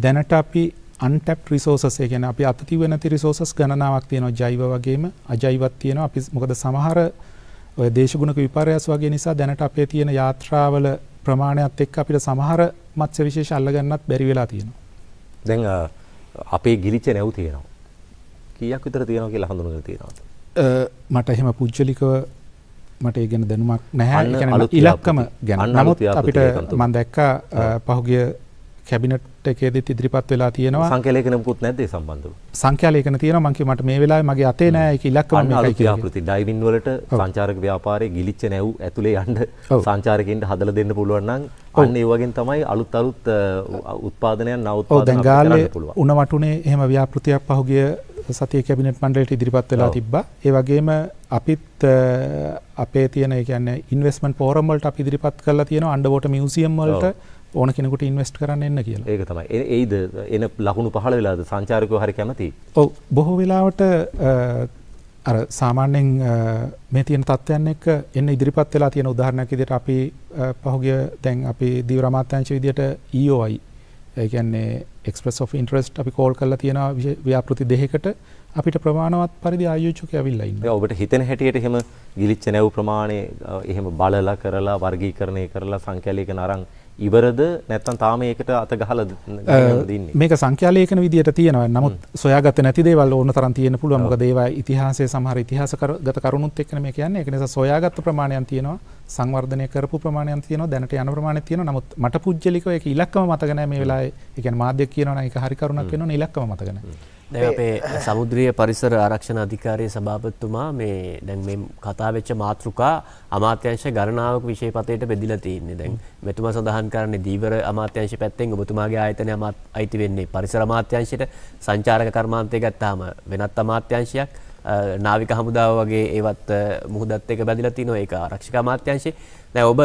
දැනට අපි අන්ටැප්ඩ් රිසෝසස්, ඒ කියන්නේ අපි අත තියුවේ නැති රිසෝසස් ගණනාවක් තියෙනවා. ජෛව වගේම අජෛවත් තියෙනවා. අපි මොකද සමහර ඔය දේශගුණක විපර්යාස වගේ නිසා දැනට අපේ තියෙන යාත්‍රාවල ප්‍රමාණයත් එක්ක අපිට සමහර මත්ස්‍ය විශේෂ අල්ලගන්නත් බැරි වෙලා තියෙනවා. දැන් අපේ ගිලිච්ච නැව් තියෙනවා. කීයක් විතර තියෙනවා කියලා හඳුනගෙන තියෙනවද? මට එහෙම පුජ්‍යලිකව මට ඒ ගැන දැනුමක් නැහැ. ඒ කියන්නේ ඉලක්කම ගැන. නමුත් අපිට මම දැක්කා පහුගිය කැබිනට් එකේදීත් ඉදිරිපත් වෙලා තියෙනවා. සංඛ්‍යා ලේඛන මොකුත් නැද්ද ඒ සම්බන්ධව? සංඛ්‍යා ලේඛන තියෙනවා. මං කිව්වා මට මේ වෙලාවේ මගේ අතේ නෑ ඒක ඉලක්කම මේකයි කියලා. ව්‍යාපෘති ඩයිවින් වලට සංචාරක ව්‍යාපාරයේ ගිලිච්ච නැව් ඇතුලේ යන්න සංචාරකයින්ට හදලා දෙන්න පුළුවන් නම් අන්න ඒ වගේ තමයි අලුත් අලුත් උත්පාදනයන් නව උත්පාදන කරන්න පුළුවන්. උණ වටුනේ එහෙම ව්‍යාපෘතියක් පහුගිය සතියේ කැබිනට් මණ්ඩලයට ඉදිරිපත් වෙලා තිබ්බා. ඒ වගේම අපිත් අපේ තියෙන ඒ කියන්නේ ඉන්වෙස්ට්මන්ට් ෆෝරම් වලට අපි ඉදිරිපත් කරලා තියෙනවා අන්ඩර් වෝටර් මියුසියම් වලට ඕන කෙනෙකුට ඉන්වෙස්ට් කරන්න එන්න කියලා. ඒක තමයි. එයිද එන ලකුණු පහළ වෙලාද සංචාරකයෝ හරි කැමති? ඔව්, බොහෝ වෙලාවට අර සාමාන්‍යයෙන් මේ තියෙන තත්ත්වයන් එක්ක එන්න ඉදිරිපත් වෙලා තියෙන උදාහරණයක් විදිහට අපි පහුගිය දැන් අපි දීවර අමාත්‍යාංශ විදිහට EOI, ඒ කියන්නේ එක්ස්ප්‍රස් ඔෆ් ඉන්ටරෙස්ට් අපි කෝල් කරලා තියෙනවා ව්‍යාපෘති දෙකකට. අපිට ප්‍රමාණවත් පරිදි ආයෝජකයෝ ඇවිල්ලා ඉන්නවා. ඔබට හිතෙන හැටියට එහෙම ගිලිච්ච නැව් ප්‍රමාණය එහෙම බලලා කරලා වර්ගීකරණය කරලා සංඛ්‍යා ලේඛන අරන් ඉවරද නැත්නම් තාම ඒකට අත ගහලා දින්නේ? මේක සංඛ්‍යා ලේඛන විදියට තියෙනවා. නමුත් සොයාගත්තේ නැති දේවල් ඕන තරම් තියෙන්න පුළුවන්. මොකද ඒවා ඉතිහාසයේ සමහර ඉතිහාසගත කරුණුත් එක්කනේ මේ කියන්නේ. ඒක නිසා සොයාගත්ත ප්‍රමාණයන් තියෙනවා, සංවර්ධනය කරපු ප්‍රමාණයන් තියෙනවා, දැනට යන ප්‍රමාණයක් තියෙනවා. නමුත් මට පුජ්‍යලිකව ඒක ඉලක්කම මතක නැහැ මේ වෙලාවේ. ඒ කියන්නේ මාධ්‍ය කියනවා නම් ඒක හරි කරුණක් වෙනවනේ, ඉලක්කම මතක නැහැ. දැන් අපේ සමුද්‍රීය පරිසර ආරක්ෂණ අධිකාරියේ සභාපතිතුමා මේ දැන් මේ කතා වෙච්ච මාතෘකා අමාත්‍යාංශ ගණනාවක විෂයපතේට බෙදිලා තියෙන්නේ. දැන් මෙතුමා සඳහන් කරන්නේ දීවර අමාත්‍යාංශ පැත්තෙන් ඔබතුමාගේ ආයතනය අයිති වෙන්නේ පරිසර අමාත්‍යාංශයට, සංචාරක කර්මාන්තය ගත්තාම වෙනත් අමාත්‍යාංශයක්, නාවික හමුදාව වගේ ඒවත් මුහුදත් එක්ක බැඳිලා තිනවා, ඒක ආරක්ෂක අමාත්‍යාංශේ. දැන් ඔබ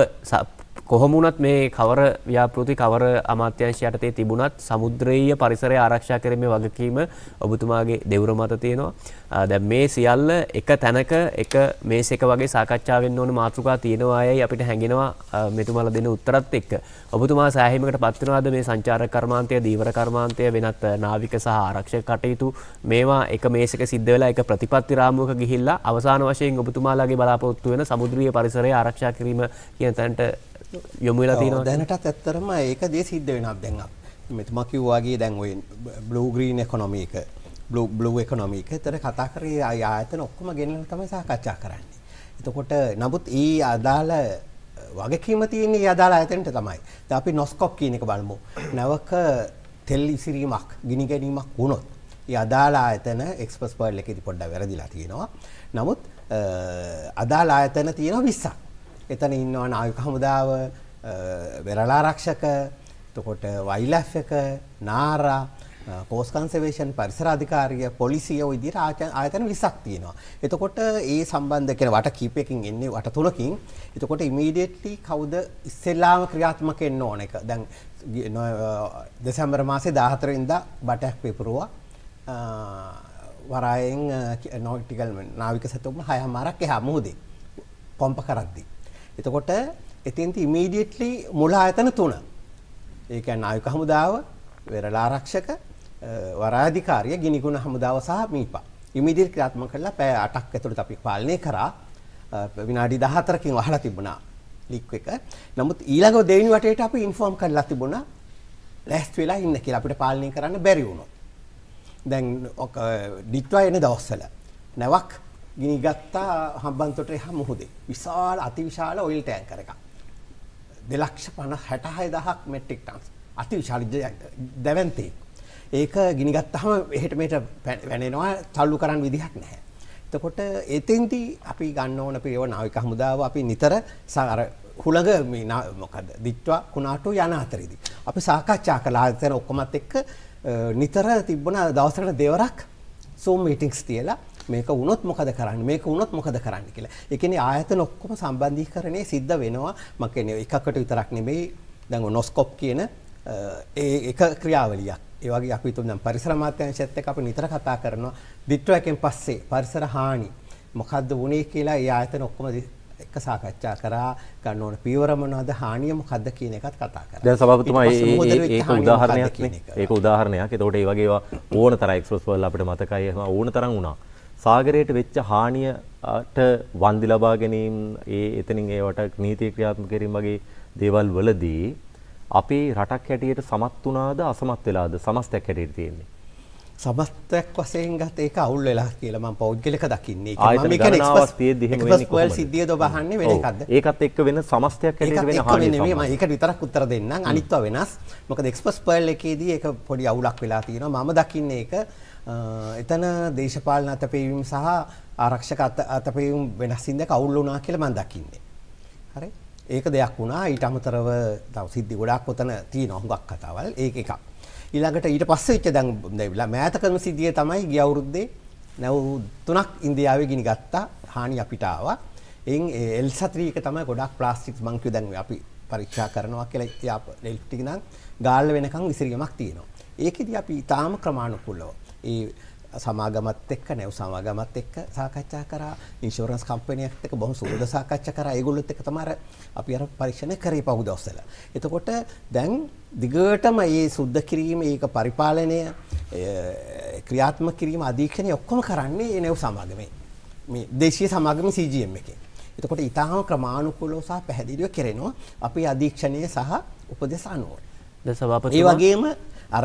කොහොම වුණත් මේ කවර ව්‍යාපෘති කවර අමාත්‍යාංශ යටතේ තිබුණත් සමුද්‍රීය පරිසරය ආරක්ෂා කිරීමේ වගකීම ඔබතුමාගේ දෙවුර මත තියෙනවා. දැන් මේ සියල්ල එක තැනක එක මේසයක වගේ සාකච්ඡා වෙන්න ඕන මාතෘකා තියෙනවා අයයි අපිට හැඟෙනවා මෙතුමාලා දෙන උත්තරත් එක්ක. ඔබතුමා සෑහීමකට පත් වෙනවාද මේ සංචාරක කර්මාන්තය, දීවර කර්මාන්තය, වෙනත් නාවික සහ ආරක්ෂක කටයුතු මේවා එක මේසයක සිද්ධ වෙලා එක ප්‍රතිපත්ති රාමුවක ගිහිල්ලා අවසාන වශයෙන් ඔබතුමාලාගේ බලාපොරොත්තු වෙන සමුද්‍රීය පරිසරය ආරක්ෂා කිරීම කියන තැනට යොමු වෙලා තියෙනවා? දැනටත් ඇත්තටම ඒක දේ සිද්ධ වෙනවා. දැන් අපි මෙතුමා කිව්වා වගේ දැන් ඔය බ්ලූ ග්‍රීන් ඉකොනොමි එක, බ්ලූ ඉකොනොමි එක ඇත්තට කතා කරේ ආයතන ඔක්කොම ගෙනල්ලා තමයි සාකච්ඡා කරන්නේ. එතකොට නමුත් ඒ අදාළ වගකීම තියෙන්නේ අදාළ ආයතනට තමයි. දැන් අපි නොස්කොප් කියන එක බලමු. නැවක තෙල් ඉසිරීමක්, ගිනි ගැනීමක් වුණොත් ඒ අදාළ ආයතන එක්ස්ප්‍රස් පර්ල් එකේදී පොඩ්ඩක් වැරදිලා තියෙනවා. නමුත් අදාළ ආයතන තියෙනවා 20ක්. එතන ඉන්නවා නාවික හමුදාව, වෙරළ ආරක්ෂක, එතකොට වයිල්ඩ්ලයිෆ් එක, නාරා, කෝස් කන්සර්වේෂන්, පරිසර අධිකාරිය, පොලිසිය ඔය විදිහට ආයතන 20ක් තියෙනවා. එතකොට ඒ සම්බන්ධ කියන වට කීපයකින් එන්නේ වට තුනකින්. එතකොට ඉමීඩියට්ලි කවුද ඉස්සෙල්ලාම ක්‍රියාත්මක වෙන්න ඕන එක. දැන් දෙසැම්බර් මාසේ 14 වෙනිදා බටයක් පිපුරුවා. වරායෙන් නොටිකල් නාවික සතුම් 6.5ක් එහා මුහුදේ පොම්ප කරද්දී. එතකොට එතෙන්ට ඉමීඩියට්ලි මුල ආයතන තුන. ඒ කියන්නේ නාවික හමුදාව, වෙරළ ආරක්ෂක, වරාධිකාරිය, ගිනිගුණ හමුදාව සහ මීපා. ඉමීඩියට් ක්‍රියාත්මක කරලා පැය 8ක් ඇතුළත අපි පාලනය කරා. විනාඩි 14කින් වහලා තිබුණා ලීක් එක. නමුත් ඊළඟ දෙවෙනි වටේට අපි ඉන්ෆෝම් කරලා තිබුණා ලෑස්ති වෙලා ඉන්න කියලා, අපිට පාලනය කරන්න බැරි වුණොත්. දැන් ඩිට්වා එන දවස්වල නැවක් ගිනි ගත්තා හම්බන්තොට එහා මුහුදේ. විශාල අතිවිශාල ඔයිල් ටැංකර් එකක්. 2,66,000ක් මෙට්‍රික් ටන්ස්. අතිවිශාල දැවැන්තේ. ඒක ගිනි ගත්තාම එහෙට මෙහෙට වැනෙනවා, තල්ලු කරන්න විදිහක් නැහැ. එතකොට එතෙන්දී අපි ගන්න ඕන පියවර නාවික හමුදාව අපි නිතර අර හුළඟ මේ මොකද්ද දිට්වා කුණාටු යන අතරේදී අපි සාකච්ඡා කළා. එතන ඔක්කොමත් එක්ක නිතර තිබුණ දවසකට දෙවරක් Zoom meetings තියලා මේක වුණොත් මොකද කරන්නේ, මේක වුණොත් මොකද කරන්නේ කියලා. ඒ කියන්නේ ආයතන ඔක්කොම සම්බන්ධීකරණය සිද්ධ වෙනවා. මම කියන්නේ එකකට විතරක් නෙමෙයි. දැන් නොස්කොප් කියන ඒ එක ක්‍රියාවලියක්. ඒ වගේ අපි හිතමු දැන් පරිසර අමාත්‍යාංශයත් එක්ක අපි නිතර කතා කරනවා. දිට්වා එකෙන් පස්සේ පරිසර හානි මොකද්ද වුණේ කියලා ඒ ආයතන ඔක්කොම එක්ක සාකච්ඡා කරා. ගන්න ඕන පියවර මොනවද, හානිය මොකද්ද කියන එකත් කතා කරා. දැන් සභාපතිතුමා ඒක උදාහරණයක් නේ. ඒක උදාහරණයක්. එතකොට ඒ වගේ ඒවා ඕන තරම් එක්ස්ප්‍රස් වල අපිට මතකයි එහෙම ඕන තරම් වුණා. සාගරයට වෙච්ච හානියට වන්දි ලබා ගැනීම, ඒ එතනින් ඒවට නීති ක්‍රියාත්මක කිරීම වගේ දේවල් වලදී අපි රටක් හැටියට සමත් වුණාද අසමත් වෙලාද සමස්තයක් හැටියට තියෙන්නේ? සමස්තයක් වශයෙන් ගත ඒක අවුල් වෙලා කියලා මම පෞද්ගලික දකින්නේ. ඒක මම කියන්නේ එක්ස්ප්‍රස් පර්ල් සිද්ධියද ඔබ අහන්නේ වෙන එකක්ද? ඒකත් එක්ක වෙන සමස්තයක් හැටියට වෙන හානිය නෙමෙයි. මම ඒකට විතරක් උත්තර දෙන්නම්. අනිත්ව වෙනස්. මොකද එක්ස්ප්‍රස් පර්ල් එකේදී ඒක පොඩි අවුලක් වෙලා තියෙනවා. මම දකින්නේ ඒක එතන දේශපාලන අතපෙවීම සහ ආරක්ෂක අතපෙවීම වෙනස් හින්දා අවුල් වුණා කියලා මම දකින්නේ. හරි? ඒක දෙයක් වුණා. ඊට අමතරව තව සිද්ධි ගොඩාක් ඔතන තියෙනවා හුඟක් කතාවල්. ඒක එකක්. ඊළඟට ඊට පස්සේ වෙච්ච දැන් මෑතකම සිද්ධිය තමයි ගිය අවුරුද්දේ නැව් තුනක් ඉන්දියාවේ ගිනි ගත්තා. හානි අපිට ආවා. එයින් එල්සා 3 එක තමයි ගොඩාක් ප්ලාස්ටික්ස් මං කිව්ව දැන් අපි පරීක්ෂා කරනවා කියලා එල් ටික නම් ගාල්ල වෙනකන් විසිරීමක් තියෙනවා. ඒකෙදි අපි ඊටාම ක්‍රමානුකූලව ඒ සමාගමත් එක්ක නැව් සමාගමත් එක්ක සාකච්ඡා කරා, ඉන්ෂුරන්ස් කම්පැනියත් එක්ක බොහොම සුහද සාකච්ඡා කරා. ඒගොල්ලොත් එක්ක තමයි අපි අර පරීක්ෂණය කරේ පහු දවස්වල. එතකොට දැන් දිගටම මේ සුද්ධ කිරීම, ඒක පරිපාලනය, ක්‍රියාත්මක කිරීම, අධීක්ෂණය ඔක්කොම කරන්නේ මේ නැව් සමාගමේ. මේ දේශීය සමාගමේ CGM එකේ. එතකොට ඊටාම ක්‍රමානුකූලව සහ පැහැදිලිව කෙරෙනවා අපේ අධීක්ෂණය සහ උපදෙස් අනුව. දැන් සභාපතිතුමා ඒ වගේම අර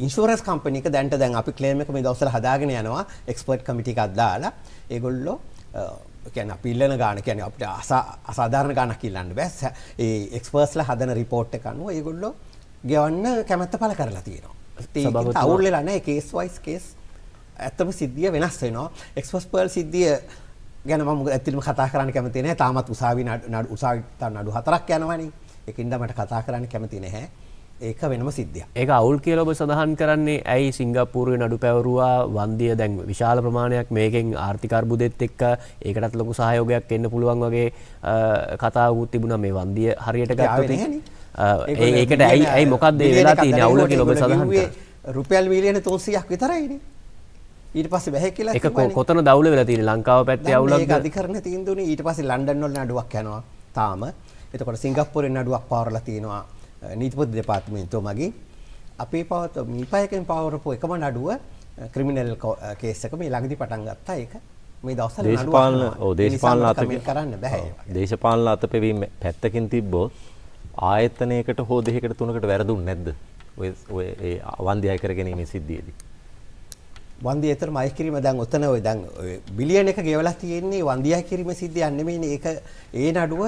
ඉන්ෂුරන්ස් කම්පැනි එක දැන්ට දැන් අපි ක්ලේම් එක මේ දවස්වල හදාගෙන යනවා. එක්ස්පර්ට් කමිටි එකක් දාලා ඒගොල්ලෝ කියන්නේ අපි ඉල්ලන ගාන කියන්නේ අපිට අසාධාරණ ගානක් ඉල්ලන්න බෑ. ඒ එක්ස්පර්ට්ස්ලා හදන රිපෝට් එක අනුව ඒගොල්ලෝ ගෙවන්න කැමැත්ත පළ කරලා තියෙනවා. ඒක අවුල් වෙලා නැහැ. කේස් වයිස් කේස් ඇත්තම සිද්ධිය වෙනස් වෙනවා. එක්ස්පර්ට් පර්ල් සිද්ධිය ගැන මම ඇත්තටම කතා කරන්න කැමති නැහැ. තාමත් උසාවි නඩු උසාවි නඩු 4ක් යනවනේ. ඒකින්ද මට කතා කරන්න කැමති නැහැ. ඒක වෙනම සිද්ධියක්. ඒක අවුල් කියලා ඔබ සඳහන් කරන්නේ ඇයි? සිංගප්පූරුවේ නඩු පැවරුවා වන්දිය දැන් විශාල ප්‍රමාණයක් මේකෙන් ආර්ථික අර්බුදෙත් එක්ක ඒකටත් ලොකු සහයෝගයක් එන්න පුළුවන් වගේ කතාවකුත් තිබුණා මේ වන්දිය හරියට ගත්තොත්. ඒකට ඇයි ඇයි මොකක්ද ඒ වෙලා තියෙන්නේ අවුල කියලා ඔබ සඳහන් කරන්නේ? රුපියල් මිලියන 300ක් විතරයිනේ. ඊට පස්සේ බැහැ කියලා ඒක කොතනද අවුල වෙලා තියෙන්නේ? ලංකාව පැත්තේ අවුලක්ද? ඒක අධිකරණ තීන්දුවනේ. ඊට පස්සේ ලන්ඩන් වල නඩුවක් යනවා තාම. එතකොට සිංගප්පූරුවේ නඩුවක් පවරලා තියෙනවා නීතිපති දෙපාර්තමේන්තුව මගින්. අපේ පවත මීපයකින් පවරපු එකම නඩුව ක්‍රිමිනල් කේස් එක මේ ළඟදී පටන් ගත්තා. ඒක මේ දවස්වල දේශපාලන ඔව් දේශපාලන අත කරන්න බෑ. ඒ වගේ දේශපාලන අතපෙවීම පැත්තකින් තිබ්බොත් ආයතනයකට හෝ දෙකකට තුනකට වැරදුන්නේ නැද්ද? ඔය ඔය ඒ වන්දි අය කර ගැනීමේ සිද්ධියේදී. වන්දි ඇතරම අය කිරීම දැන් ඔතන ඔය දැන් ඔය බිලියන එක ගෙවලා තියෙන්නේ වන්දි අය කිරීම සිද්ධියක් නෙමෙයිනේ. ඒක ඒ නඩුව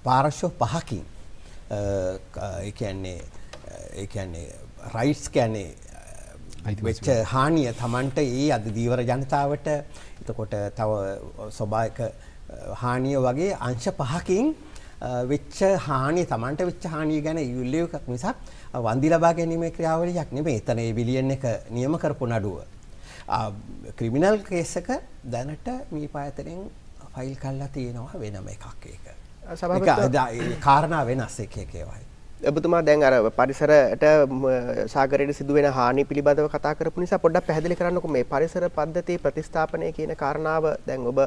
පාර්ශ්ව පහකින් ඒ කියන්නේ රයිට්ස් කියන්නේ වෙච්ච හානිය Tamanට ඒ අද දීවර ජනතාවට එතකොට තව ස්වභාවික හානිය වගේ අංශ පහකින් වෙච්ච හානිය Tamanට වෙච්ච හානිය ගැන ඉල්ලුව එකක් මිසක් වන්දි ලබා ගැනීමේ ක්‍රියාවලියක් නෙමෙයි. එතන ඒ බිලියන් එක නියම කරපු නඩුව. ක්‍රිමිනල් කේස් එක දැනට මේ පායතනෙන් ෆයිල් කරලා තියෙනවා වෙනම එකක් ඒක. සභාපති කාරණා වෙනස් එක එක ඒවායි. ඔබතුමා දැන් අර පරිසරයට සාගරයට සිදුවෙන හානි පිළිබඳව කතා කරපු නිසා පොඩ්ඩක් පැහැදිලි කරන්නකෝ මේ පරිසර පද්ධතිය ප්‍රතිස්ථාපනය කියන කාරණාව දැන් ඔබ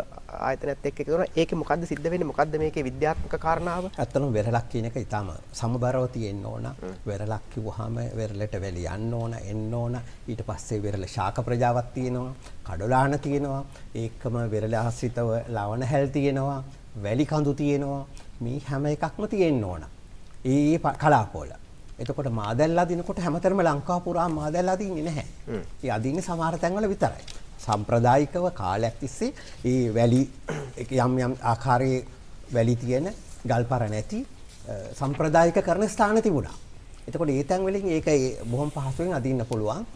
ආයතනයත් එක්ක එකතු වෙනවා. ඒකේ මොකද්ද සිද්ධ වෙන්නේ? මොකද්ද මේකේ විද්‍යාත්මක කාරණාව? ඇත්තටම වෙරළක් කියන එක ඊටාම සමබරව තියෙන්න ඕන. වෙරළක් කිව්වහම වෙරළට වැලි යන්න ඕන, එන්න ඕන. ඊට පස්සේ වෙරළ ශාක ප්‍රජාවක් තියෙනවා, කඩොලාන තියෙනවා, ඒකම වෙරළ ආශ්‍රිතව ලවණ හැල් තියෙනවා, වැලි කඳු තියෙනවා. මේ හැම එකක්ම තියෙන්න ඕන. ඒ කලාපවල. එතකොට මාදැල්ල අදිනකොට හැමතැනම ලංකාව පුරා මාදැල්ල අදින්නේ නැහැ. ඒ අදින්නේ සමහර තැන්වල විතරයි. සම්ප්‍රදායිකව කාලයක් තිස්සේ ඒ වැලි යම් යම් ආකාරයේ වැලි තියෙන ගල්පර නැති සම්ප්‍රදායික කරන ස්ථාන තිබුණා. එතකොට ඒ තැන් වලින් ඒක බොහොම පහසුවෙන් අදින්න පුළුවන්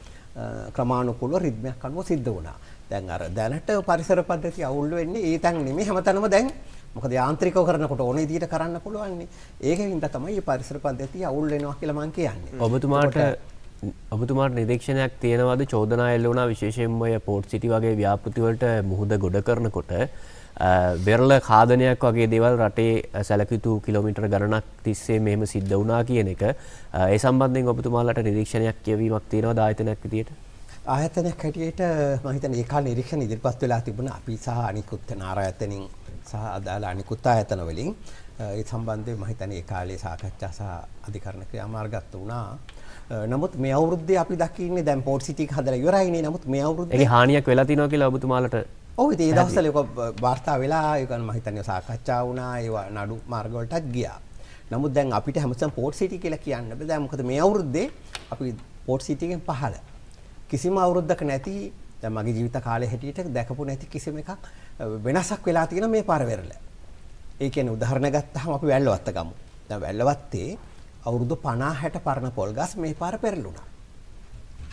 ක්‍රමානුකූලව රිද්මයක් අනුව සිද්ධ වුණා. දැන් අර දැනට පරිසර පද්ධතිය අවුල් වෙන්නේ ඒ තැන් නෙමෙයි හැමතැනම දැන්. මොකද යාන්ත්‍රිකව කරනකොට ඕන විදිහට කරන්න පුළුවන් නේ. ඒකෙන් තමයි මේ පරිසර පද්ධතිය අවුල් වෙනවා කියලා මං කියන්නේ. ඔබතුමාට නිරීක්ෂණයක් තියෙනවද චෝදනා එල්ල වුණා විශේෂයෙන්ම ඔය පෝට් සිටි වගේ ව්‍යාපෘති වලට මුහුද ගොඩ කරනකොට වෙරළ ඛාදනයක් වගේ දේවල් රටේ සැලකිය යුතු කිලෝමීටර ගණනක් තිස්සේ මෙහෙම සිද්ධ වුණා කියන එක. ඒ සම්බන්ධයෙන් ඔබතුමාලාට නිරීක්ෂණයක් කියවීමක් තියෙනවද ආයතනයක් විදියට? ආයතනයක් හැටියට මම හිතන්නේ ඒ කාලේ නිරීක්ෂණ ඉදිරිපත් වෙලා තිබුණා අපි සහ අනිකුත් නාරායතනින් සහ අදාළ අනිකුත් ආයතන වලින් ඒ සම්බන්ධයෙන් මම හිතන්නේ ඒ කාලේ සාකච්ඡා සහ අධිකරණ ක්‍රියාමාර්ගات වුණා. නමුත් මේ අවුරුද්දේ අපි දකින්නේ දැන් පෝට් සිටි එක හදලා ඉවරයිනේ. නමුත් මේ අවුරුද්දේ ඒකේ හානියක් වෙලා තියෙනවා කියලා ඔබතුමාලට? ඔව් ඉතින් ඒ දවස්වල ඒක වාර්තා වෙලා ඒක මම හිතන්නේ සාකච්ඡා වුණා. ඒවා නඩු මාර්ග වලටත් ගියා. නමුත් දැන් අපිට හැමතිස්සෙම පෝට් සිටි කියලා කියන්න බෑ. දැන් මොකද මේ අවුරුද්දේ අපි පෝට් සිටි එකෙන් පහළ කිසිම අවුරුද්දක නැති දැන් මගේ ජීවිත කාලේ හැටියට දැකපු නැති කිසිම එකක් වෙනසක් වෙලා තියෙන මේ පාර වෙරළ. ඒ කියන්නේ උදාහරණ ගත්තාම අපි වැල්ලවත්ත ගමු. දැන් වැල්ලවත්තේ අවුරුදු 50 60 පරණ පොල් ගස් මේ පාර පෙරළුණා.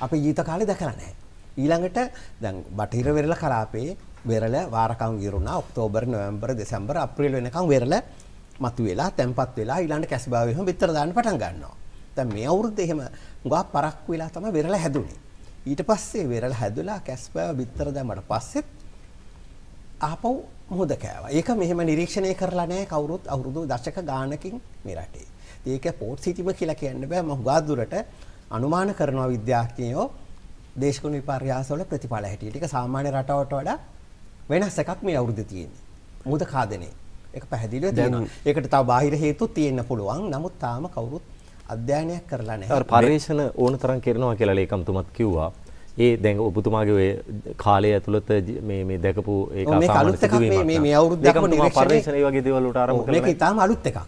අපි ජීවිත කාලේ දැකලා නැහැ. ඊළඟට දැන් බටහිර වෙරළ කලාපේ වෙරළ වාරකම් ඉරුණා. ඔක්තෝබර්, නොවැම්බර්, දෙසැම්බර්, අප්‍රේල් වෙනකම් වෙරළ මතුවෙලා තැම්පත් වෙලා ඊළඟට කැස්බාව එහෙම බිත්තර දාන්න පටන් ගන්නවා. දැන් මේ අවුරුද්දේ එහෙම හුඟක් පරක්කු වෙලා තමයි වෙරළ හැදුනේ. ඊට පස්සේ වෙරළ හැදුලා කැස්බාව බිත්තර දැම්මට පස්සෙත් ආපහු මුහුද කෑවා. ඒක මෙහෙම නිරීක්ෂණය කරලා නැහැ කවුරුත් අවුරුදු දශක ගානකින් මේ රටේ. ඒක පෝට් සිටිම කියලා කියන්න බෑ. මම හුඟක් දුරට අනුමාන කරනවා විද්‍යාඥයෝ දේශගුණ විපර්යාස වල ප්‍රතිඵල හැටියට. ඒක සාමාන්‍ය රටවලට වඩා වෙනස් එකක් මේ අවුරුද්දේ තියෙන්නේ. මුහුද ඛාදනය. ඒක පැහැදිලිව තියෙනවා. ඒකට තව බාහිර හේතු තියෙන්න පුළුවන්. නමුත් තාම කවුරුත් අධ්‍යයනයක් කරලා නැහැ. අර පර්යේෂණ ඕන තරම් කරනවා කියලා ලේකම්තුමත් කිව්වා. ඒ දැන් ඔබතුමාගේ ඔය කාලය ඇතුළත මේ මේ දැකපු ඒක අසාමාන්‍ය සිදුවීමක්. මේ මේ අවුරුද්දක්ම නිරීක්ෂණය පර්යේෂණ ඒ වගේ දේවල් වලට ආරම්භ කළා. මේක ඉතාම අලුත් එකක්.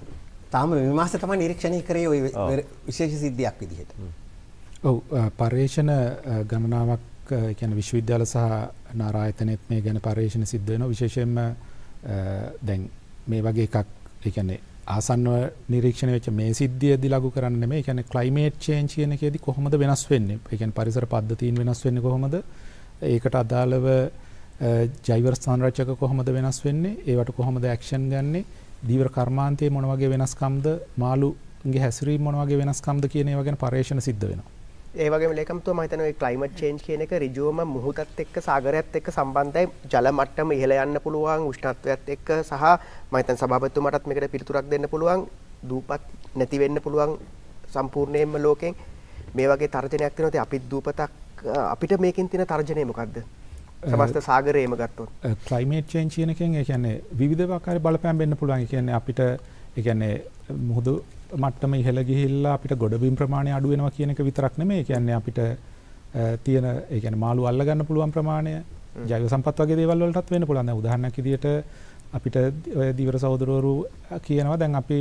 තාම මේ මාසේ තමයි නිරීක්ෂණය කරේ ඔය විශේෂ සිද්ධියක් විදිහට. ඔව් පර්යේෂණ ගණනාවක් ඒ කියන්නේ විශ්වවිද්‍යාල සහ නාරායතනෙත් මේ ගැන පර්යේෂණ සිද්ධ වෙනවා. විශේෂයෙන්ම දැන් මේ වගේ එකක් ඒ කියන්නේ ආසන්නව නිරීක්ෂණය වෙච්ච මේ සිද්ධියදී ලඝු කරන්න නෙමෙයි. ඒ කියන්නේ ක්ලයිමේට් චේන්ජ් කියන එකේදී කොහොමද වෙනස් වෙන්නේ? ඒ කියන්නේ පරිසර පද්ධතීන් වෙනස් වෙන්නේ කොහොමද? ඒකට අදාළව ජෛව සංරචක කොහොමද වෙනස් වෙන්නේ? ඒවට කොහොමද ඇක්ෂන් ගන්නෙ? දීවර කර්මාන්තයේ මොන වගේ වෙනස්කම්ද? මාළුන්ගේ හැසිරීම මොන වගේ වෙනස්කම්ද කියන ඒවා ගැන පර්යේෂණ සිද්ධ වෙනවා. ඒ වගේම ලේකම්තුමා මම හිතනවා මේ ක්ලයිමේට් චේන්ජ් කියන එක ඍජුවම මුහුදත් එක්ක සාගරයත් එක්ක සම්බන්ධයි. ජල මට්ටම ඉහළ යන්න පුළුවන් උෂ්ණත්වයත් එක්ක සහ මම හිතන සභාපතිතුමාටත් මේකට පිළිතුරක් දෙන්න පුළුවන්. දූපත් නැති වෙන්න පුළුවන් සම්පූර්ණයෙන්ම ලෝකෙන්. මේ වගේ තර්ජනයක් තියෙනවා. ඉතින් අපිත් දූපතක් අපිට මේකෙන් තියෙන තර්ජනය මොකද්ද? සමස්ත සාගරයේම ගත්තොත් ක්ලයිමේට් චේන්ජ් කියන එකෙන් ඒ කියන්නේ විවිධ ආකාරයේ බලපෑම් වෙන්න පුළුවන්. ඒ කියන්නේ අපිට ඒ කියන්නේ මුහුදු මට්ටම ඉහළ ගිහිල්ලා අපිට ගොඩබිම් ප්‍රමාණය අඩු වෙනවා කියන එක විතරක් නෙමෙයි. ඒ කියන්නේ අපිට තියෙන ඒ කියන්නේ මාළු අල්ල ගන්න පුළුවන් ප්‍රමාණය, ජෛව සම්පත් වගේ දේවල් වලටත් වෙන්න පුළුවන්. දැන් උදාහරණයක් විදියට අපිට ඔය දීවර සහෝදරවරු කියනවා දැන් අපි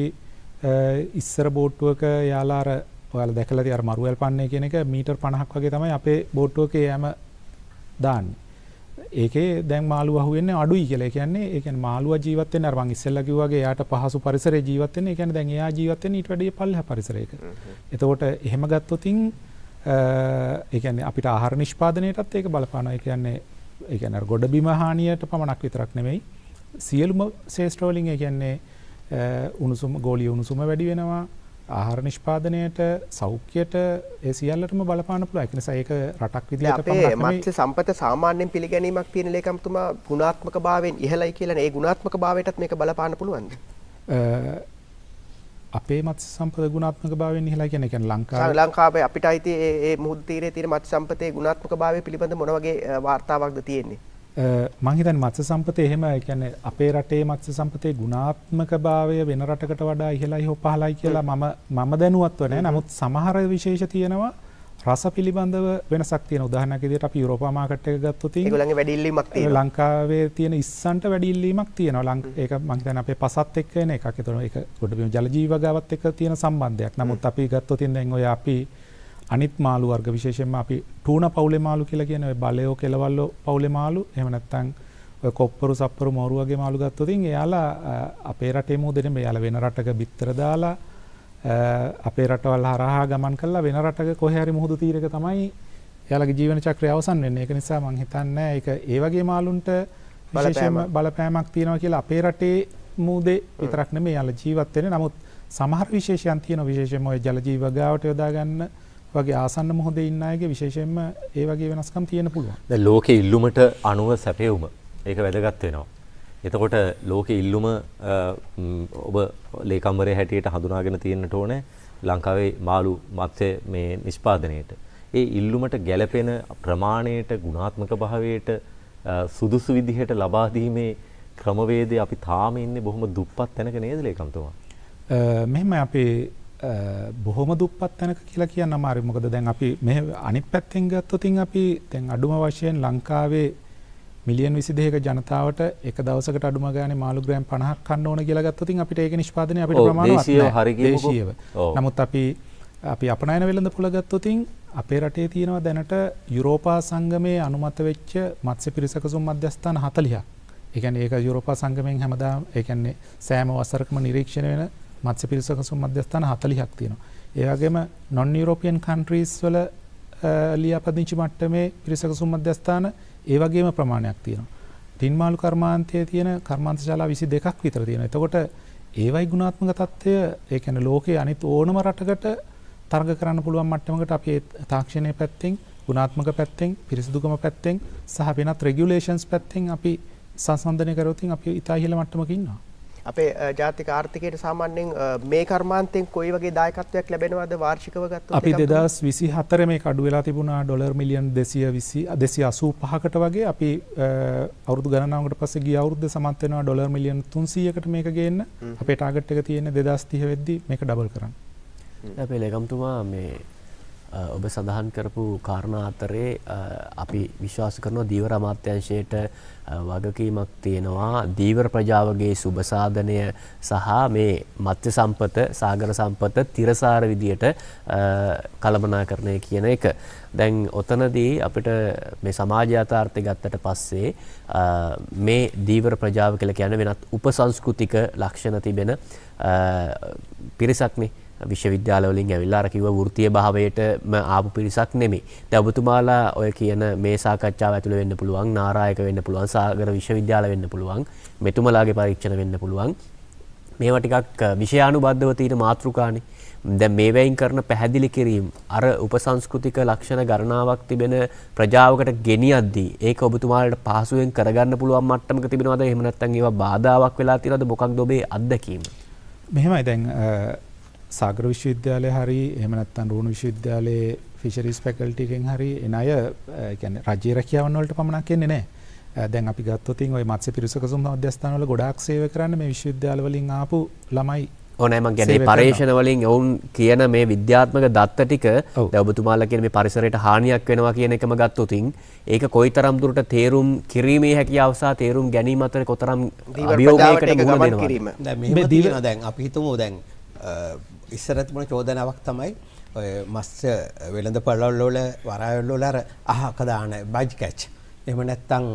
ඉස්සර බෝට්ටුවක යාලා අර ඔයාලා දැකලා තියෙ අර මරුවැල් පන්නේ කියන එක මීටර් 50ක් වගේ තමයි අපේ බෝට්ටුවක යෑම දාන්නේ. ඒකේ දැන් මාළු අහුවෙන්නේ අඩුයි කියලා. ඒ කියන්නේ මාළුවා ජීවත් වෙන්නේ අර මං ඉස්සෙල්ලා කිව්වා වගේ එයාට පහසු පරිසරයේ ජීවත් වෙන්නේ. ඒ කියන්නේ දැන් එයා ජීවත් වෙන්නේ ඊට වැඩිය පල්ලෙහා පරිසරයක. එතකොට එහෙම ගත්තොතින් ඒ කියන්නේ අපිට ආහාර නිෂ්පාදනයටත් ඒක බලපානවා. ඒ කියන්නේ අර ගොඩබිම හානියට පමණක් විතරක් නෙමෙයි සියලුම ශේෂ්ත්‍ර වලින් ඒ කියන්නේ උණුසුම ගෝලීය උණුසුම වැඩි වෙනවා. ආහාර නිෂ්පාදනයට සෞඛ්‍යයට ඒ සියල්ලටම බලපාන්න පුළුවන්. ඒක නිසා ඒක රටක් විදිහට පමණක් නෙමෙයි. අපේ මත්ස්‍ය සම්පත සාමාන්‍යයෙන් පිළිගැනීමක් තියෙන ලේකම්තුමා ගුණාත්මක භාවයෙන් ඉහළයි කියලානේ. ඒ ගුණාත්මක භාවයටත් මේක බලපාන්න පුළුවන්ද? අපේ මත්ස්‍ය සම්පත ගුණාත්මක භාවයෙන් ඉහළයි කියන්නේ ඒ කියන්නේ ලංකාවේ අපිට අයිති ඒ මුහුදු තීරයේ තියෙන මත්ස්‍ය සම්පතේ ගුණාත්මක භාවය පිළිබඳ මොන වගේ වාර්තාවක්ද තියෙන්නේ? මං හිතන්නේ මත්ස්‍ය සම්පතේ එහෙම ඒ කියන්නේ අපේ රටේ මත්ස්‍ය සම්පතේ ගුණාත්මක භාවය වෙන රටකට වඩා ඉහළයි හෝ පහළයි කියලා මම දැනුවත්ව නෑ. නමුත් සමහර විශේෂ තියෙනවා රස පිළිබඳව වෙනසක් තියෙන. උදාහරණයක් විදිහට අපි යුරෝපා මාකට් එක ගත්තොත් ඒගොල්ලන්ගේ වැඩි ඉල්ලීමක් තියෙනවා. ලංකාවේ තියෙන ඉස්සන්ට වැඩි ඉල්ලීමක් තියෙනවා. ඒක මං හිතන්නේ අපේ පසත් එක්ක එන එකක්. ඒතකොට ඒක ගොඩබිම ජල ජීව වගාවත් එක්ක තියෙන සම්බන්ධයක්. නමුත් අපි ගත්තොත් දැන් ඔය අපි අනිත් මාළු වර්ග විශේෂයෙන්ම අපි ටූනා පවුලේ මාළු කියලා කියන ඔය බලයෝ කෙලවල්ලෝ පවුලේ මාළු එහෙම නැත්නම් ඔය කොප්පරු සප්පරු මෝරු වගේ මාළු ගත්තොත් එයාලා අපේ රටේ මුහුදේ නෙමෙයි එයාලා වෙන රටක බිත්තර දාලා අපේ රටවල් හරහා ගමන් කරලා වෙන රටක කොහේ හරි මුහුදු තීරයක තමයි එයාලගේ ජීවන චක්‍රය අවසන් වෙන්නේ. ඒක නිසා මං හිතන්නේ ඒක ඒ වගේ මාළුන්ට විශේෂයෙන්ම බලපෑමක් තියෙනවා කියලා අපේ රටේ මුහුදේ විතරක් නෙමෙයි එයාලා ජීවත් වෙන්නේ. නමුත් සමහර විශේෂයන් තියෙනවා විශේෂයෙන්ම ඔය ජල ජීව වගාවට යොදා ගන්න වගේ ආසන්න මොහොතේ ඉන්න අයගේ විශේෂයෙන්ම ඒ වගේ වෙනස්කම් තියෙන්න පුළුවන්. දැන් ලෝකේ ඉල්ලුමට අනුව සැපයුම ඒක වැදගත් වෙනවා. එතකොට ලෝකේ ඉල්ලුම ඔබ ලේකම්වරයා හැටියට හඳුනාගෙන තියෙන්නට ඕනේ ලංකාවේ මාළු මත්ස්‍ය මේ නිෂ්පාදනයේට. ඒ ඉල්ලුමට ගැළපෙන ප්‍රමාණයට ගුණාත්මක භාවයට සුදුසු විදිහට ලබා දීමේ ක්‍රමවේදය අපි තාම ඉන්නේ බොහොම දුප්පත් තැනක නේද ලේකම්තුමා? මෙහෙමයි අපි බොහොම දුප්පත් තැනක කියලා කියන්න අමාරුයි. මොකද දැන් අපි මේ අනිත් පැත්තෙන් ගත්තොත් අපි දැන් අඩුම වශයෙන් ලංකාවේ මිලියන් 22ක ජනතාවට එක දවසකට අඩුම ගානේ මාළු ග්‍රෑම් 50ක් කන්න ඕන කියලා ගත්තොත් අපිට ඒක නිෂ්පාදනය අපිට ප්‍රමාණවත් නෑ. දේශීයව. නමුත් අපි අපනයන වෙළඳ පොළ ගත්තොත් අපේ රටේ තියෙනවා දැනට යුරෝපා සංගමයේ අනුමත වෙච්ච මත්ස්‍ය පිරිසකසුම් මධ්‍යස්ථාන 40ක්. ඒ කියන්නේ ඒක යුරෝපා සංගමයෙන් හැමදාම ඒ කියන්නේ සෑම වසරකම නිරීක්ෂණය වෙන මත්ස්‍ය පිරිසකසුම් මධ්‍යස්ථාන 40ක් තියෙනවා. ඒ වගේම නොන් යුරෝපියන් කන්ට්‍රීස් වල ලියාපදිංචි මට්ටමේ පිරිසකසුම් මධ්‍යස්ථාන ඒ වගේම ප්‍රමාණයක් තියෙනවා. ටින් මාළු කර්මාන්තයේ තියෙන කර්මාන්ත ශාලා 22ක් විතර තියෙනවා. එතකොට ඒවයි ගුණාත්මක තත්ත්වය ඒ කියන්නේ ලෝකයේ අනිත් ඕනම රටකට තරඟ කරන්න පුළුවන් මට්ටමකට අපි ඒ තාක්ෂණයේ පැත්තෙන්, ගුණාත්මක පැත්තෙන්, පිරිසිදුකම පැත්තෙන් සහ වෙනත් රෙගියුලේෂන්ස් පැත්තෙන් අපි සංසන්දනය කරොත් අපි ඉතා ඉහළ මට්ටමක ඉන්නවා. අපේ ජාතික ආර්ථිකයට සාමාන්‍යයෙන් මේ කර්මාන්තයෙන් කොයි වගේ දායකත්වයක් ලැබෙනවද වාර්ෂිකව ගත්තොත්? අපි 2024 මේක අඩු වෙලා තිබුණා ඩොලර් මිලියන් 285කට වගේ. අපි අවුරුදු ගණනාවකට පස්සේ ගිය අවුරුද්ද සමත් වෙනවා ඩොලර් මිලියන් 300කට මේක ගේන්න. අපේ ටාගට් එක තියෙන්නේ 2030 වෙද්දි මේක ඩබල් කරන්න. අපේ ලේකම්තුමා මේ ඔබ සඳහන් කරපු කාරණා අතරේ අපි විශ්වාස කරනවා දීවර අමාත්‍යාංශයට වගකීමක් තියෙනවා දීවර ප්‍රජාවගේ සුබ සාධනය සහ මේ මත්ස්‍ය සම්පත සාගර සම්පත තිරසාර විදියට කළමනාකරණය කියන එක. දැන් ඔතනදී අපිට මේ සමාජ යථාර්ථය ගත්තට පස්සේ මේ දීවර ප්‍රජාව කියලා කියන්නේ වෙනත් උපසංස්කෘතික ලක්ෂණ තිබෙන පිරිසක්නේ. විශ්වවිද්‍යාල වලින් ඇවිල්ලා අර කිව්ව වෘත්තීය භාවයටම ආපු පිරිසක් නෙමෙයි. දැන් ඔබතුමාලා ඔය කියන මේ සාකච්ඡාව ඇතුළේ වෙන්න පුළුවන්, නාරායක වෙන්න පුළුවන්, සාගර විශ්වවිද්‍යාල වෙන්න පුළුවන්, මෙතුමලාගේ පරීක්ෂණ වෙන්න පුළුවන්. මේවා ටිකක් විෂයානුබද්ධව තියෙන මාතෘකානේ. දැන් මේවයින් කරන පැහැදිලි කිරීම අර උපසංස්කෘතික ලක්ෂණ ගණනාවක් තිබෙන ප්‍රජාවකට ගෙනියද්දී ඒක ඔබතුමාලට පහසුවෙන් කරගන්න පුළුවන් මට්ටමක තිබෙනවද? එහෙම නැත්නම් ඒවා බාධාවක් වෙලා තියෙනවද? මොකක්ද ඔබේ අත්දැකීම? මෙහෙමයි දැන් සාගර විශ්වවිද්‍යාලය හරි එහෙම නැත්නම් රුහුණු විශ්වවිද්‍යාලයේ ෆිෂරිස් ෆැකල්ටි එකෙන් හරි එන අය ඒ කියන්නේ රජයේ රැකියාවන් වලට පමණක් එන්නේ නැහැ. දැන් අපි ගත්තොත් ඔය මත්ස්‍ය පිරිසකසුම් මධ්‍යස්ථාන වල ගොඩාක් සේවය කරන්නේ මේ විශ්වවිද්‍යාල වලින් ආපු ළමයි. ඔව් නෑ මං කියන්නේ පර්යේෂණ වලින් ඔවුන් කියන මේ විද්‍යාත්මක දත්ත ටික දැන් ඔබතුමාලා කියන මේ පරිසරයට හානියක් වෙනවා කියන එකම ගත්තොත් ඒක කොයිතරම් දුරට තේරුම් කිරීමේ හැකියාව සහ තේරුම් ගැනීම අතර කොතරම් අභියෝගයකට මුහුණ දෙනවද? දැන් මෙහෙම තියෙනවා. දැන් අපි හිතමු දැන් ඉස්සර තිබුණ චෝදනාවක් තමයි ඔය මත්ස්‍ය වෙළඳ පොළවල් වල වරායවල වල අර අහක දාන බජ් කැච්. එහෙම නැත්නම්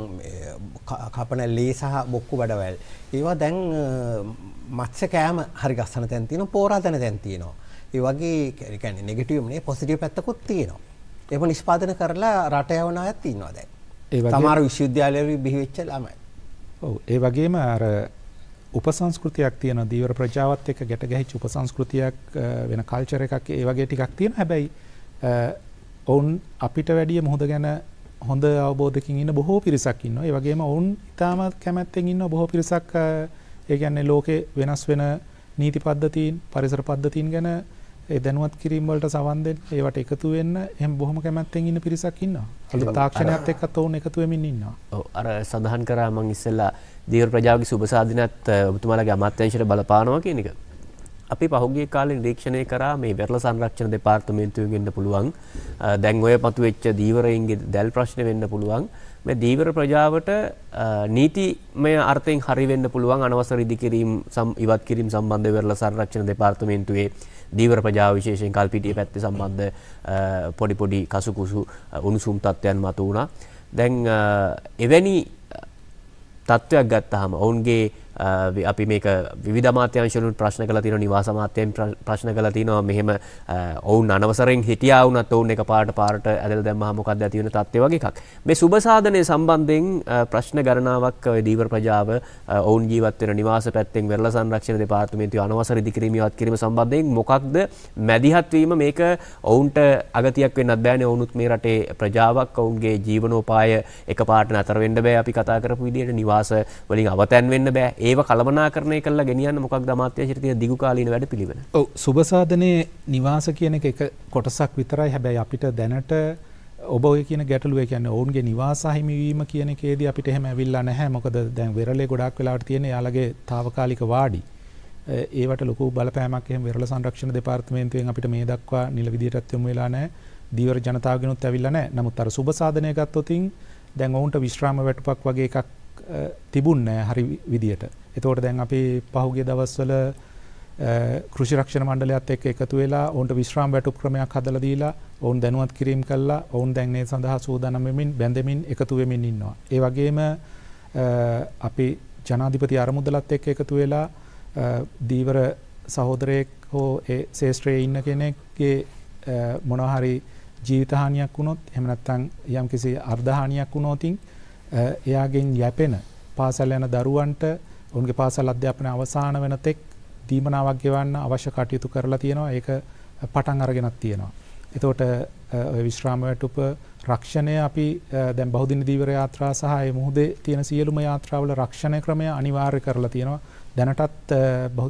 කපන ලේ සහ බොක්කු බඩවැල්. ඒවා දැන් මත්ස්‍ය කෑම හරි ගස්සන තැන් තියෙනවා, පෝරා දන තැන් තියෙනවා. ඒ වගේ ඒ කියන්නේ නෙගටිව් නේ පොසිටිව් පැත්තකුත් තියෙනවා. ඒව නිෂ්පාදනය කරලා රට යවන අයත් ඉන්නවා දැන්. ඒ වගේ සමහර විශ්වවිද්‍යාලවල බිහි වෙච්ච ළමයි. ඔව්, ඒ වගේම අර උපසංස්කෘතියක් තියෙනවා, දීවර ප්‍රජාවත් එක්ක ගැට ගැහිච්ච උපසංස්කෘතියක්, වෙන කල්චර් එකක් ඒ වගේ ටිකක් තියෙනවා. හැබැයි ඔවුන් අපිට වැඩිය මුහුද ගැන හොඳ අවබෝධයකින් ඉන්න බොහෝ පිරිසක් ඉන්නවා. ඒ වගේම ඔවුන් ඉතාම කැමැත්තෙන් ඉන්න බොහෝ පිරිසක්, ඒ කියන්නේ ලෝකේ වෙනස් වෙන නීති පද්ධතීන්, පරිසර පද්ධතීන් ගැන ඒ දැනුවත් කිරීම වලට සවන් දෙන්න, ඒවට එකතු වෙන්න එහෙම බොහොම කැමැත්තෙන් ඉන්න පිරිසක් ඉන්නවා. අලුත් තාක්ෂණයත් එක්කත් ඔවුන් එකතු වෙමින් ඉන්නවා. ඔව්, අර සඳහන් කරා මං ඉස්සෙල්ලා දීවර ප්‍රජාවගේ සුබ සාධනයත් ඔබතුමාලගේ අමාත්‍යාංශයට බලපානවා කියන එක. අපි පහුගිය කාලේ නිරීක්ෂණය කරා මේ වෙරළ සංරක්ෂණ දෙපාර්තමේන්තුවෙන් වෙන්න පුළුවන්, දැන් ඔය මතුවෙච්ච දීවරයින්ගේ දැල් ප්‍රශ්න වෙන්න පුළුවන්, මේ දීවර ප්‍රජාවට නීතිමය අර්ථයෙන් හරි වෙන්න පුළුවන් අනවසර ඉදිකිරීම් ඉවත් කිරීම සම්බන්ධ වෙරළ සංරක්ෂණ දෙපාර්තමේන්තුවේ දීවර ප්‍රජාව විශේෂයෙන් කල්පිටිය පැත්තේ සම්බන්ධ පොඩි පොඩි කසුකුසු උණුසුම් තත්ත්වයන් මතු වුණා. දැන් එවැනි තත්ත්වයක් ගත්තාම ඔවුන්ගේ අපි මේක විවිධ අමාත්‍යාංශ වලින් ප්‍රශ්න කළා තියෙනවා, නිවාස අමාත්‍යයෙන් ප්‍රශ්න කළා තියෙනවා, මෙහෙම ඔවුන් අනවසරෙන් හිටියා වුණත් ඔවුන් එකපාරට පාරට ඇදලා දැම්මහම මොකක්ද ඇති වෙන තත්ත්වය වගේ එකක්. මේ සුබ සාධනය සම්බන්ධයෙන් ප්‍රශ්න ගණනාවක් ඔය දීවර ප්‍රජාව ඔවුන් ජීවත් වෙන නිවාස පැත්තෙන් වෙරළ සංරක්ෂණ දෙපාර්තමේන්තුවේ අනවසර ඉදිකිරීම ඉවත් කිරීම සම්බන්ධයෙන් මොකක්ද මැදිහත් වීම? මේක ඔවුන්ට අගතියක් වෙන්නත් බෑනේ, ඔවුනුත් මේ රටේ ප්‍රජාවක්, ඔවුන්ගේ ජීවනෝපාය එකපාරට නතර වෙන්න බෑ, අපි කතා කරපු විදිහට නිවාස වලින් අවතැන් වෙන්න බෑ. ඒව කළමනාකරණය කරලා ගෙනියන්න මොකක්ද අමාත්‍යාංශයට තියෙන දිගු කාලීන වැඩපිළිවෙල? ඔව්, සුබ සාධනයේ නිවාස කියන එක එක කොටසක් විතරයි. හැබැයි අපිට දැනට ඔබ ඔය කියන ගැටලුව, ඒ කියන්නේ ඔවුන්ගේ නිවාස අහිමි වීම කියන එකේදී අපිට එහෙම ඇවිල්ලා නැහැ. මොකද දැන් වෙරළේ ගොඩාක් වෙලාවට තියෙන එයාලගේ තාවකාලික වාඩි, ඒවට ලොකු බලපෑමක් එහෙම වෙරළ සංරක්ෂණ දෙපාර්තමේන්තුවෙන් අපිට මේ දක්වා නිල විදියටත් යොමු වෙලා නැහැ. දීවර ජනතාවගෙනුත් ඇවිල්ලා නැහැ. නමුත් අර සුබ සාධනය ගත්තොතින් දැන් ඔවුන්ට විශ්‍රාම වැටුපක් වගේ එකක් තිබුණ නෑ හරි විදියට. එතකොට දැන් අපි පහුගිය දවස්වල කෘෂි රක්ෂණ මණ්ඩලයත් එක්ක එකතු වෙලා ඔවුන්ට විශ්‍රාම වැටුප් ක්‍රමයක් හදලා දීලා ඔවුන් දැනුවත් කිරීම කළා. ඔවුන් දැන් මේ සඳහා සූදානම් වෙමින් බැඳෙමින් එකතු වෙමින් ඉන්නවා. ඒ වගේම අපි ජනාධිපති අරමුදලත් එක්ක එකතු වෙලා දීවර සහෝදරයෙක් හෝ ඒ ශේෂ්ත්‍රයේ ඉන්න කෙනෙක්ගේ මොනවා හරි ජීවිත හානියක් වුණොත්, එහෙම නැත්නම් යම්කිසි අර්ධ හානියක් වුණොත් එයාගෙන් යැපෙන පාසල් යන දරුවන්ට ඔවුන්ගේ පාසල් අධ්‍යාපනය අවසාන වෙන තෙක් දීමනාවක් ගෙවන්න අවශ්‍ය කටයුතු කරලා තියෙනවා. ඒක පටන් අරගෙනත් තියෙනවා. එතකොට ඔය විශ්‍රාම වැටුප රක්ෂණය අපි දැන් බහුදින දීවර යාත්‍රා සහ ඒ මුහුදේ තියෙන සියලුම යාත්‍රාවල රක්ෂණ ක්‍රමය අනිවාර්ය කරලා තියෙනවා. දැනටත්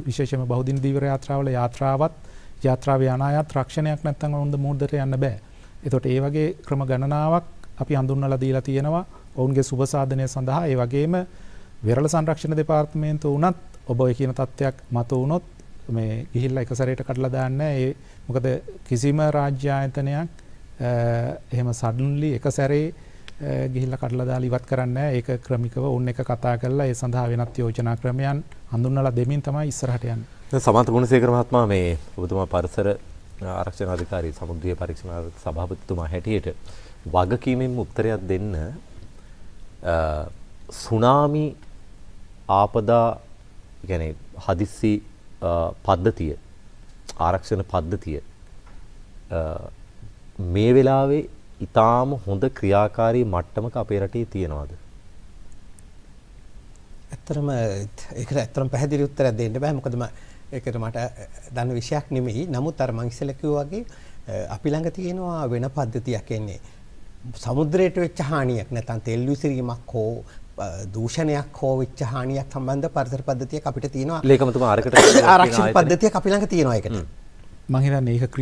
විශේෂයෙන්ම බහුදින දීවර යාත්‍රාවල යාත්‍රාවත් යාත්‍රාවේ යන අයත් රක්ෂණයක් නැත්නම් ඔවුන්ද මුහුදට යන්න බෑ. එතකොට ඒ වගේ ක්‍රම ගණනාවක් අපි හඳුන්වලා දීලා තියෙනවා ඔවුන්ගේ සුබ සාධනය සඳහා. ඒ වගේම වෙරළ සංරක්ෂණ දෙපාර්තමේන්තුව වුණත් ඔබ ඔය කියන තත්ත්වයක් මත වුණොත් මේ ගිහිල්ලා එක සැරේට කඩලා දාන්නේ නැහැ. ඒ මොකද කිසිම රාජ්‍ය ආයතනයක් එහෙම සඩන්ලි එක සැරේ ගිහිල්ලා කඩලා දාලා ඉවත් කරන්නේ නැහැ. ඒක ක්‍රමිකව ඔවුන් එක කතා කරලා ඒ සඳහා වෙනත් යෝජනා ක්‍රමයන් හඳුන්වලා දෙමින් තමයි ඉස්සරහට යන්නේ. දැන් සමන්ත ගුණසේකර මහත්මයා, මේ ඔබතුමා පරිසර ආරක්ෂණ අධිකාරී සමුද්‍රීය පරීක්ෂණ සභාපතිතුමා හැටියට වගකීමෙන් උත්තරයක් දෙන්න, සුනාමි ආපදා කියන්නේ හදිස්සි පද්ධතිය, ආරක්ෂණ පද්ධතිය මේ වෙලාවේ ඉතාම හොඳ ක්‍රියාකාරී මට්ටමක අපේ රටේ තියෙනවද? ඇත්තටම ඒකට ඇත්තටම පැහැදිලි උත්තරයක් දෙන්න බෑ. මොකද ඒකට මට දන්න විෂයක් නෙමෙයි. නමුත් අර මං ඉස්සෙල්ලා කිව්වා වගේ අපි ළඟ තියෙනවා වෙන පද්ධතියක් එන්නේ. සමුද්‍රයට වෙච්ච හානියක් නැත්නම් තෙල් විසිරීමක් හෝ දූෂණයක් හෝ වෙච්ච හානියක් සම්බන්ධ පරිසර පද්ධතියක් අපිට තියෙනවා. ලේකම්තුමා අරකට ආරක්ෂක පද්ධතියක් අපි ළඟ තියෙනවා ඒකට. මං හිතන්නේ ඒක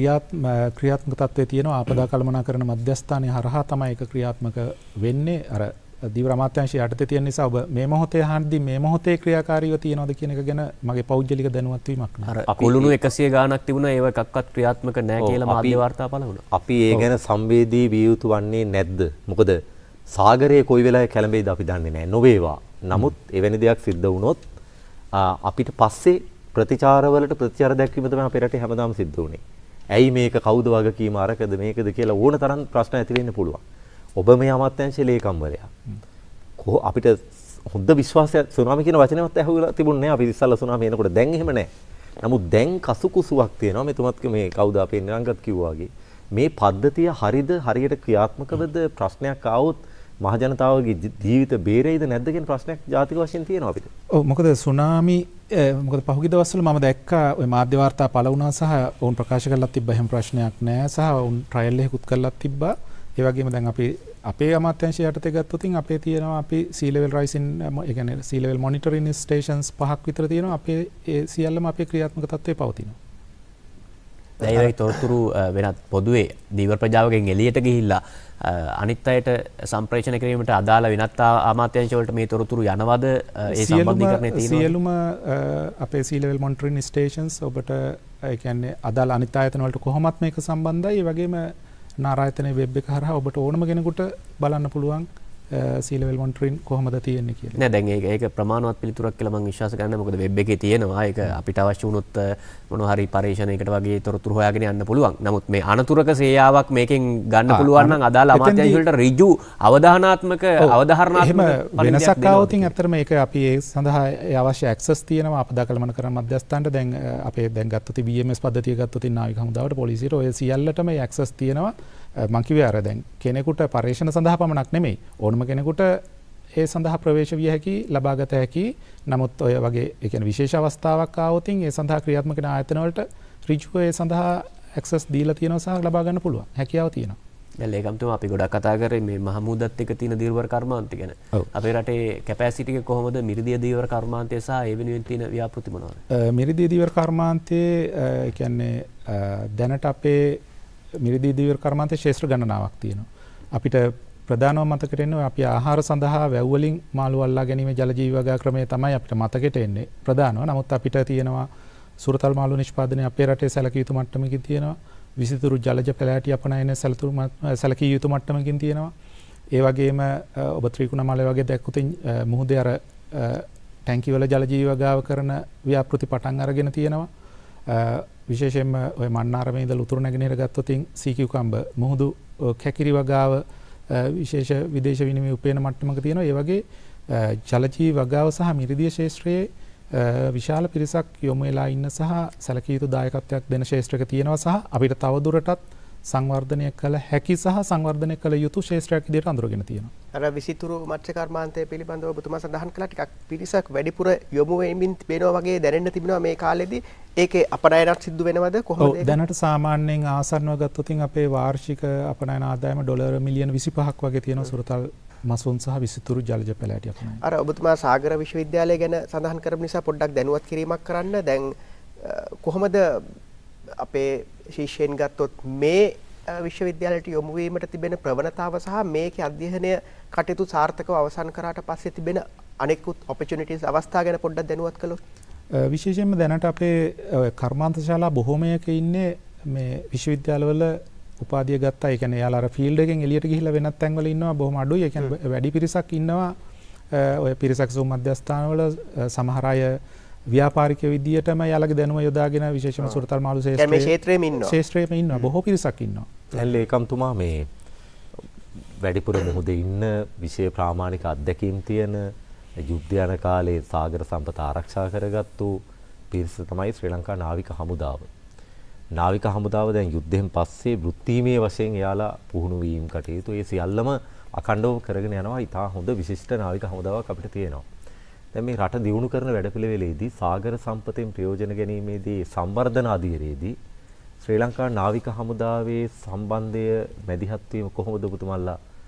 ක්‍රියාත්මක තත්ත්වයේ තියෙනවා. ආපදා කළමනාකරණ මධ්‍යස්ථානය හරහා තමයි ඒක ක්‍රියාත්මක වෙන්නේ. අර දීවර අමාත්‍යාංශය යටතේ තියෙන නිසා ඔබ මේ මොහොතේ අහද්දී මේ මොහොතේ ක්‍රියාකාරීව තියෙනවද කියන එක ගැන මගේ පෞද්ගලික දැනුවත් වීමක් නෑ. අර කුළුණු 100 ගාණක් තිබුණා, ඒව එකක්වත් ක්‍රියාත්මක නෑ කියලා මාධ්‍ය වාර්තා පළ වුණා. අපි ඒ ගැන සංවේදී විය යුතු වන්නේ නැද්ද? මොකද සාගරයේ කොයි වෙලාවෙ කැළඹෙයිද අපි දන්නේ නෑ. නොවේවා. නමුත් එවැනි දෙයක් සිද්ධ වුණොත් අපිට පස්සේ ප්‍රතිචාරවලට ප්‍රතිචාර දැක්වීම තමයි අපේ රටේ හැමදාම සිද්ධ වුනේ. ඇයි මේක, කවුද වගකීම, අරකද මේකද කියලා ඕන තරම් ප්‍රශ්න ඇති වෙන්න පුළුවන්. ඔබ මේ අමාත්‍යාංශයේ ලේකම්වරයා. අපිට හොඳ විශ්වාසයක් සුනාමි කියන වචනයවත් ඇහුවලා තිබුණේ නෑ අපි ඉස්සල්ලා සුනාමි එනකොට. දැන් එහෙම නෑ. නමුත් දැන් කසුකුසුවක් තියෙනවා. මෙතුමත් මේ කවුද අපේ නිරංගත් කිව්වා වගේ. මේ පද්ධතිය හරිද, හරියට ක්‍රියාත්මකවද, ප්‍රශ්නයක් ආවොත් මහ ජනතාවගේ ජීවිත බේරෙයිද නැද්ද කියන ප්‍රශ්නයක් ජාතික වශයෙන් තියෙනවා අපිට. ඔව්, මොකද සුනාමි මොකද පහුගිය දවස්වල මම දැක්කා ඔය මාධ්‍ය වාර්තා පළ වුණා සහ ඔවුන් ප්‍රකාශ කරලා තිබ්බා එහෙම ප්‍රශ්නයක් නෑ සහ ඔවුන් ට්‍රයල් එකකුත් කරලා තිබ්බා. ඒ වගේම දැන් අපි අපේ අමාත්‍යාංශය යටතේ ගත්තොත් අපේ තියෙනවා අපි සී ලෙවල් රයිසින්, ඒ කියන්නේ සී ලෙවල් මොනිටරින් ස්ටේෂන්ස් 5ක් විතර තියෙනවා. අපේ ඒ සියල්ලම අපේ ක්‍රියාත්මක තත්ත්වයේ පවතිනවා. දැන් ඒ වගේ තොරතුරු වෙනත් පොදුවේ දීවර ප්‍රජාවගෙන් එළියට ගිහිල්ලා අනිත් අයට සම්ප්‍රේෂණ කිරීමට අදාළ වෙනත් අමාත්‍යාංශ වලට මේ තොරතුරු යනවද? ඒ සම්බන්ධීකරණය තියෙනවද? සියලුම අපේ සී ලෙවල් මොනිටරින් ස්ටේෂන්ස් ඔබට ඒ කියන්නේ අදාළ අනිත් ආයතන වලට කොහොමත් මේක සම්බන්ධයි. ඒ වගේම නාරායතනයේ වෙබ් එක හරහා ඔබට ඕනම කෙනෙකුට බලන්න පුළුවන් සී ලෙවල් මොනිටරින් කොහොමද තියෙන්නේ කියලා. නෑ, දැන් ඒක ප්‍රමාණවත් පිළිතුරක් කියලා මම විශ්වාස කරන්නේ. මොකද වෙබ් එකේ තියෙනවා. ඒක අපිට අවශ්‍ය වුණොත් මොනවා හරි පරීක්ෂණයකට වගේ තොරතුරු හොයාගෙන යන්න පුළුවන්. නමුත් මේ අනතුරක සේයාවක් මේකෙන් ගන්න පුළුවන් නම් අදාළ අමාත්‍යාංශ වලට ඍජු අවධානාත්මක අවධාරණාත්මක වෙනසක් ආවොත් ඇත්තටම ඒක අපි ඒ සඳහා ඒ අවශ්‍ය ඇක්සස් තියෙනවා අපදා කළමන කරන මධ්‍යස්ථානට. දැන් අපේ දැන් ගත්තොත් VMS පද්ධතිය ගත්තොත් නාවික හමුදාවට, පොලිසියට, ඔය සියල්ලටම ඒ ඇක්සස් තියෙනවා. මං කිව්වේ අර දැන් කෙනෙකුට පර්යේෂණ සඳහා පමණක් නෙමෙයි, ඕනම කෙනෙකුට ඒ සඳහා ප්‍රවේශ විය හැකි, ලබාගත හැකි. නමුත් ඔය වගේ ඒ කියන්නේ විශේෂ අවස්ථාවක් ආවොත් ඒ සඳහා ක්‍රියාත්මක වෙන ආයතන වලට ඍජුව ඒ සඳහා ඇක්සස් දීලා තියෙනවා සහ ලබා ගන්න පුළුවන් හැකියාව තියෙනවා. දැන් ලේකම්තුමා අපි ගොඩක් කතා කරේ මේ මහමුදත් එක්ක තියෙන දීවර කර්මාන්ත ගැන. අපේ රටේ කැපැසිටි එක කොහොමද මිරිදිය දීවර කර්මාන්තය සහ ඒ වෙනුවෙන් තියෙන ව්‍යාපෘති මොනවද? මිරිදිය දීවර කර්මාන්තයේ ඒ කියන්නේ දැනට අපේ මිරිදී දීවර කර්මාන්තයේ ක්ෂේත්‍ර ගණනාවක් තියෙනවා. අපිට ප්‍රධානව මතකට එන්නේ අපි ආහාර සඳහා වැව් වලින් මාළු අල්ලා ගැනීමේ ජල ජීව වගා ක්‍රමය තමයි අපිට මතකෙට එන්නේ ප්‍රධානව. නමුත් අපිට තියෙනවා සුරතල් මාළු නිෂ්පාදනය අපේ රටේ සැලකිය යුතු මට්ටමකින් තියෙනවා. විසිතුරු ජලජ පැලෑටි අපනයන සැලකිය යුතු මට්ටමකින් තියෙනවා. ඒ වගේම ඔබ ත්‍රිකුණමලය වගේ දැක්කොත් මුහුදේ අර ටැංකි වල ජල ජීව වගාව කරන ව්‍යාපෘති පටන් අරගෙන තියෙනවා. විශේෂයෙන්ම ඔය මන්නාරමේ ඉඳලා උතුරු නැගෙනහිර ගත්තොත් සී කියුකම්බර් මුහුදු කැකිරි වගාව විශේෂ විදේශ විනිමය උපයන මට්ටමක තියෙනවා. ඒ වගේ ජලජීව වගාව සහ මිරිදිය ක්ෂේත්‍රයේ විශාල පිරිසක් යොමු වෙලා ඉන්න සහ සැලකිය යුතු දායකත්වයක් දෙන ක්ෂේත්‍රයක තියෙනවා සහ අපිට තවදුරටත් සංවර්ධනය කළ හැකි සහ සංවර්ධනය කළ යුතු ක්ෂේත්‍රයක් විදිහට අඳුරගෙන තියෙනවා. අර විසිතුරු මත්ස්‍ය කර්මාන්තය පිළිබඳව ඔබතුමා සඳහන් කළා ටිකක් පිරිසක් වැඩිපුර යොමු වෙමින් තිබෙනවා වගේ දැනෙන්න තිබෙනවා මේ කාලෙදී. ඒකේ අපනයනක් සිද්ධ වෙනවද කොහොමද ඒක? දැනට සාමාන්‍යයෙන් ආසන්නව ගත්තොත් අපේ වාර්ෂික අපනයන ආදායම ඩොලර් මිලියන 25ක් වගේ තියෙනවා සුරතල් මසුන් සහ විසිතුරු ජලජ පැලෑටි අපනයන. අර ඔබතුමා සාගර විශ්වවිද්‍යාලය ගැන සඳහන් කරපු නිසා පොඩ්ඩක් දැනුවත් කිරීමක් කරන්න. දැන් කොහොමද අපේ ශිෂ්‍යයන් ගත්තොත් මේ විශ්වවිද්‍යාලයට යොමු වීමට තිබෙන ප්‍රවණතාව සහ මේකේ අධ්‍යයනය කටයුතු සාර්ථකව අවසන් කරාට පස්සේ තිබෙන අනෙකුත් ඔපචුනිටිස් අවස්ථා ගැන පොඩ්ඩක් දැනුවත් කළොත්. විශේෂයෙන්ම දැනට අපේ කර්මාන්ත ශාලා බොහෝමයක ඉන්නේ මේ විශ්වවිද්‍යාලවල උපාධිය ගත්තා. ඒ කියන්නේ එයාලා අර ෆීල්ඩ් එකෙන් එළියට ගිහිල්ලා වෙනත් තැන්වල ඉන්නවා බොහොම අඩුයි. ඒ කියන්නේ වැඩි පිරිසක් ඉන්නවා ඔය පිරිසක් සුම් මධ්‍යස්ථානවල. සමහර අය ව්‍යාපාරික විදියටම එයාලගේ දැනුම යොදාගෙන විශේෂයෙන්ම සුරතල් මාළු ක්ෂේත්‍රයේ මේ ක්ෂේත්‍රයේම ඉන්නවා. ක්ෂේත්‍රයේම ඉන්නවා බොහෝ පිරිසක් ඉන්නවා. දැන් ලේකම්තුමා මේ වැඩිපුර මුහුදේ ඉන්න විෂය ප්‍රාමාණික අත්දැකීම් තියෙන යුද්ධ යන කාලේ සාගර සම්පත ආරක්ෂා කරගත්තු පිරිස තමයි ශ්‍රී ලංකා නාවික හමුදාව. නාවික හමුදාව දැන් යුද්ධයෙන් පස්සේ වෘත්තීමය වශයෙන් එයාලා පුහුණු වීම කටයුතු ඒ සියල්ලම අඛණ්ඩව කරගෙන යනවා. ඉතා හොඳ විශිෂ්ට නාවික හමුදාවක් අපිට තියෙනවා. දැන් මේ රට දියුණු කරන වැඩපිළිවෙලේදී සාගර සම්පතෙන් ප්‍රයෝජන ගැනීමේදී සංවර්ධන අධීරයේදී ශ්‍රී ලංකා නාවික හමුදාවේ සම්බන්ධය මැදිහත් වීම කොහොමද ඔබතුමාලා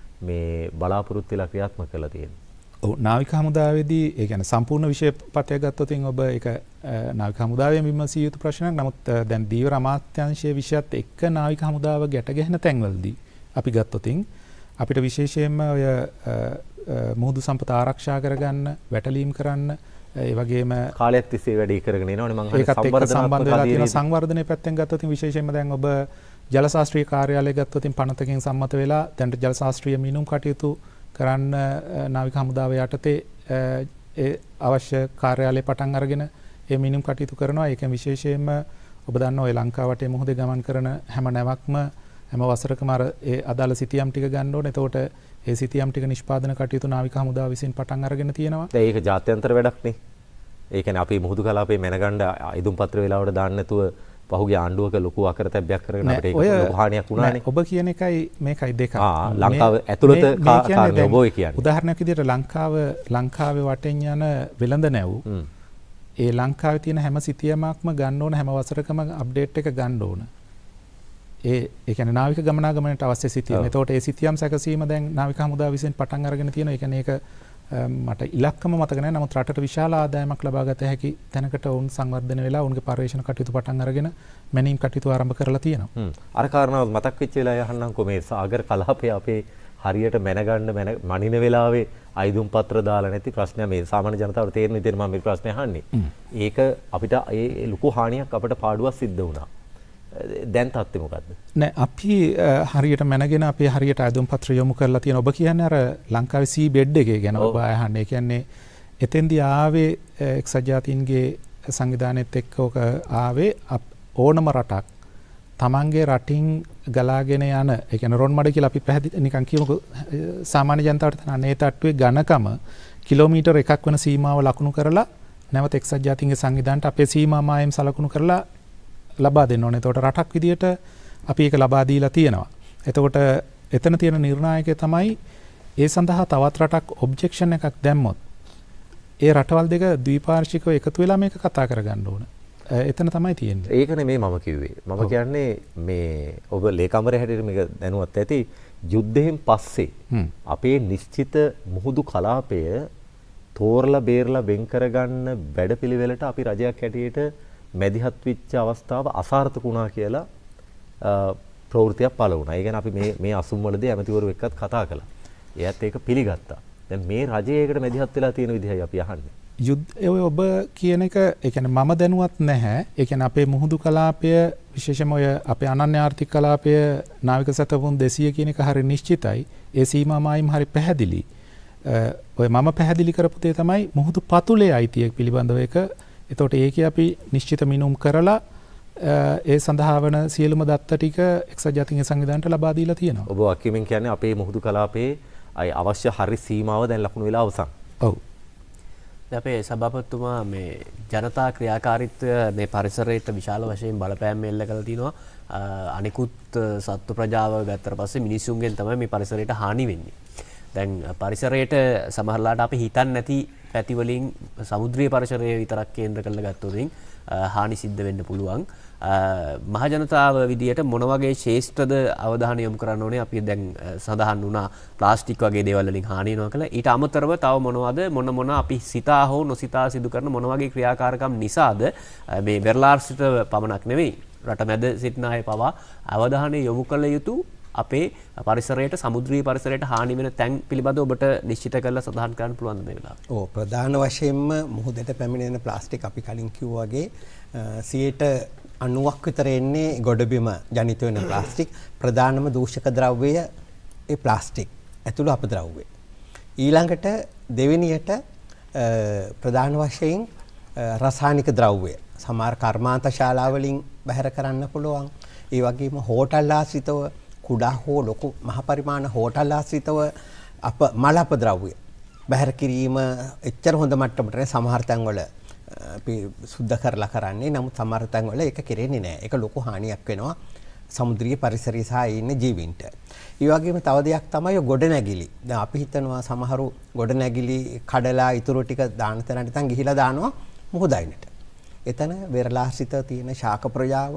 මේ බලාපොරොත්තු වෙලා ක්‍රියාත්මක කරලා තියෙන්නේ? ඔව්, නාවික හමුදාවේදී ඒ කියන්නේ සම්පූර්ණ විෂය පතය ගත්තොත් ඔබ ඒක නාවික හමුදාවේ විමසිය යුතු ප්‍රශ්නයක්. නමුත් දැන් දීවර අමාත්‍යාංශයේ විෂයත් එක්ක නාවික හමුදාව ගැට ගැහෙන තැන්වලදී අපි ගත්තොත් අපිට විශේෂයෙන්ම ඔය මුහුදු සම්පත ආරක්ෂා කරගන්න, වැටලීම් කරන්න, ඒ වගේම කාලයක් තිස්සේ වැඩේ කරගෙන එනවනේ. මං ඒකත් එක්ක සම්බන්ධ වෙලා තියෙන සංවර්ධනයේ පැත්තෙන් ගත්තොත් විශේෂයෙන්ම දැන් ඔබ ජල ශාස්ත්‍රීය කාර්යාලය ගත්තොත් පනතකින් සම්මත වෙලා දැන් ජල ශාස්ත්‍රීය මිනුම් කටයුතු කරන්න නාවික හමුදාව යටතේ ඒ අවශ්‍ය කාර්යාලය පටන් අරගෙන ඒ මිනුම් කටයුතු කරනවා. ඒකෙන් විශේෂයෙන්ම ඔබ දන්නවා ඔය ලංකාව වටේ මුහුදේ ගමන් කරන හැම නැවක්ම හැම වසරකම අර ඒ අදාළ සිතියම් ටික ගන්න ඕන. එතකොට ඒ සිතියම් ටික නිෂ්පාදන කටයුතු නාවික හමුදාව විසින් පටන් අරගෙන තියෙනවා. දැන් ඒක ජාත්‍යන්තර වැඩක් නේ. ඒ කියන්නේ අපි මුහුදු කලාපේ මැනගන්න අයිදුම් පත්‍ර වෙලාවට දාන්න නැතුව පහුගිය ආණ්ඩුවක ලොකු අකරතැබ්බයක් කරගෙන අපිට ඒක ලොකු හානියක් වුණානේ. ඔබ කියන එකයි මේකයි දෙකක්. ලංකාව ඇතුළත කාරණේ ඔබ ඔය කියන්නේ. උදාහරණයක් විදිහට ලංකාවේ වටෙන් යන වෙළඳ නැව් ඒ ලංකාවේ තියෙන හැම සිතියමක්ම ගන්න ඕන, හැම වසරකම අප්ඩේට් එක ගන්න ඕන. ඒ කියන්නේ නාවික ගමනාගමනයට අවශ්‍ය සිතියම. එතකොට ඒ සිතියම් සැකසීම දැන් නාවික හමුදාව විසින් පටන් අරගෙන තියෙනවා. ඒ කියන්නේ ඒක මට ඉලක්කම මතක නැහැ. නමුත් රටට විශාල ආදායමක් ලබා ගත හැකි තැනකට ඔවුන් සංවර්ධනය වෙලා ඔවුන්ගේ පර්යේෂණ කටයුතු පටන් අරගෙන මැනීම් කටයුතු ආරම්භ කරලා තියෙනවා. අර කාරණාව මතක් වෙච්ච වෙලාවේ අහන්නම්කෝ, මේ සාගර කලාපය අපේ හරියට මැනගන්න මනින වෙලාවේ අයිදුම් පත්‍ර දාලා නැති ප්‍රශ්නය මේ සාමාන්‍ය ජනතාවට තේරෙන විදිහට මම මේ ප්‍රශ්නේ අහන්නේ. ඒක අපිට ඒ ලොකු හානියක් අපිට පාඩුවක් සිද්ධ වුණා. දැන් තත්ත්වය මොකද්ද? නෑ, අපි හරියට මැනගෙන අපි හරියට අයදුම් පත්‍ර යොමු කරලා තියෙන. ඔබ කියන්නේ අර ලංකාවේ සී බෙඩ් එකේ ගැන ඔබ අහන්නේ. ඒ කියන්නේ එතෙන්දී ආවේ එක්සත් ජාතීන්ගේ සංවිධානයේත් එක්ක ඔක ආවේ ඕනම රටක් තමන්ගේ රටින් ගලාගෙන යන, ඒ කියන්නේ රොන් මඩ කියලා අපි පැහැදිලි නිකන් කියමුකෝ සාමාන්‍ය ජනතාවට තන ඒ තට්ටුවේ ඝනකම කිලෝමීටර් 1ක් වෙන සීමාව ලකුණු කරලා නැවත එක්සත් ජාතීන්ගේ සංවිධානයට අපේ සීමා මායම් සලකුණු කරලා ලබා දෙන්න ඕනේ. එතකොට රටක් විදියට අපි ඒක ලබා දීලා තියෙනවා. එතකොට එතන තියෙන නිර්ණායකය තමයි ඒ සඳහා තවත් රටක් ඔබ්ජෙක්ෂන් එකක් දැම්මොත් ඒ රටවල් දෙක ද්විපාර්ශ්විකව එකතු වෙලා මේක කතා කරගන්න ඕන. එතන තමයි තියෙන්නේ. ඒක නෙමෙයි මම කිව්වේ. මම කියන්නේ මේ ඔබ ලේකම්වරයා හැටියට මේක දැනුවත් ඇති, යුද්ධයෙන් පස්සේ අපේ නිශ්චිත මුහුදු කලාපය තෝරලා බේරලා වෙන් කරගන්න වැඩපිළිවෙලට අපි රජයක් හැටියට මැදිහත් වෙච්ච අවස්ථාව අසාර්ථක වුණා කියලා ප්‍රවෘත්තියක් පළ වුණා. ඒ කියන්නේ අපි මේ අසුම් වලදී ඇමතිවරු එක්කත් කතා කළා. එයත් ඒක පිළිගත්තා. දැන් මේ රජය ඒකට මැදිහත් වෙලා තියෙන විදිහයි අපි අහන්නේ. යුද්ධ ඔබ කියන එක, ඒ කියන්නේ මම දැනුවත් නැහැ. ඒ කියන්නේ අපේ මුහුදු කලාපය විශේෂයෙන්ම ඔය අපේ අනන්‍ය ආර්ථික කලාපය නාවික සතපුන් 200 කියන එක හරි නිශ්චිතයි. ඒ සීමා මායිම් හරි පැහැදිලි. ඔය මම පැහැදිලි කරපු දේ තමයි මුහුදු පතුලේ අයිතිය පිළිබඳව එක. එතකොට ඒකේ අපි නිශ්චිත මිනුම් කරලා ඒ සඳහා වන සියලුම දත්ත ටික එක්සත් ජාතීන්ගේ සංවිධානයට ලබා දීලා තියෙනවා. ඔබ වක්කීමෙන් කියන්නේ අපේ මුහුදු කලාපයේ අවශ්‍ය හරි සීමාව දැන් ලකුණු වෙලා අවසන්. ඔව්. අපේ සභාපතිතුමා මේ ජනතා ක්‍රියාකාරීත්වය මේ පරිසරයට විශාල වශයෙන් බලපෑම් එල්ල කරලා තිනවා. අනිකුත් සත්ව ප්‍රජාව ගත්තට පස්සේ මිනිසුන්ගෙන් තමයි මේ පරිසරයට හානි වෙන්නේ. දැන් පරිසරයට සමහරලාට අපි හිතන්නේ නැති පැති වලින් සමුද්‍රීය පරිසරය විතරක් කේන්ද්‍ර කරලා ගත්තොත් හානි සිද්ධ වෙන්න පුළුවන්. මහ ජනතාව විදියට මොන වගේ ශේෂ්ත්‍රද අවධානය යොමු කරන්න ඕනේ? අපි දැන් සඳහන් වුණා ප්ලාස්ටික් වගේ දේවල් වලින් හානි වෙනවා කියලා. ඊට අමතරව තව මොනවද මොන මොන අපි සිතා හෝ නොසිතා සිදු කරන මොන වගේ ක්‍රියාකාරකම් නිසාද මේ වෙරළාශ්‍රිත පමණක් නෙවෙයි රට මැද සිටින අය පවා අවධානය යොමු කළ යුතු අපේ පරිසරයට සමුද්‍රීය පරිසරයට හානි වෙන තැන් පිළිබඳව ඔබට නිශ්චිත කරලා සඳහන් කරන්න පුළුවන්ද මේ වෙලාවේ? ඔව්, ප්‍රධාන වශයෙන්ම මුහුදට පැමිණෙන ප්ලාස්ටික් අපි කලින් කිව්වා වගේ 90ක් විතර එන්නේ ගොඩබිම ජනිත වෙන ප්ලාස්ටික්. ප්‍රධානම දූෂක ද්‍රව්‍යය ඒ ප්ලාස්ටික් ඇතුළු අපද්‍රව්‍ය. ඊළඟට දෙවෙනියට ප්‍රධාන වශයෙන් රසායනික ද්‍රව්‍ය සමහර කර්මාන්ත ශාලා වලින් බැහැර කරන්න පුළුවන්. ඒ වගේම හෝටල් ආශ්‍රිතව කුඩා හෝ ලොකු මහ පරිමාණ හෝටල් ආශ්‍රිතව අප මල අපද්‍රව්‍ය බැහැර කිරීම එච්චර හොඳ මට්ටමට නෑ. සමහර තැන්වල අපි සුද්ධ කරලා කරන්නේ. නමුත් සමහර තැන්වල ඒක කෙරෙන්නේ නෑ. ඒක ලොකු හානියක් වෙනවා සමුද්‍රීය පරිසරය සහ ඒ ඉන්න ජීවීන්ට. ඒ වගේම තව දෙයක් තමයි ගොඩනැගිලි. දැන් අපි හිතනවා සමහරු ගොඩනැගිලි කඩලා ඉතුරු ටික දාන තැනට නැත්නම් ගිහිලා දානවා මුහුද අයිනට. එතන වෙරළාශ්‍රිත තියෙන ශාක ප්‍රජාව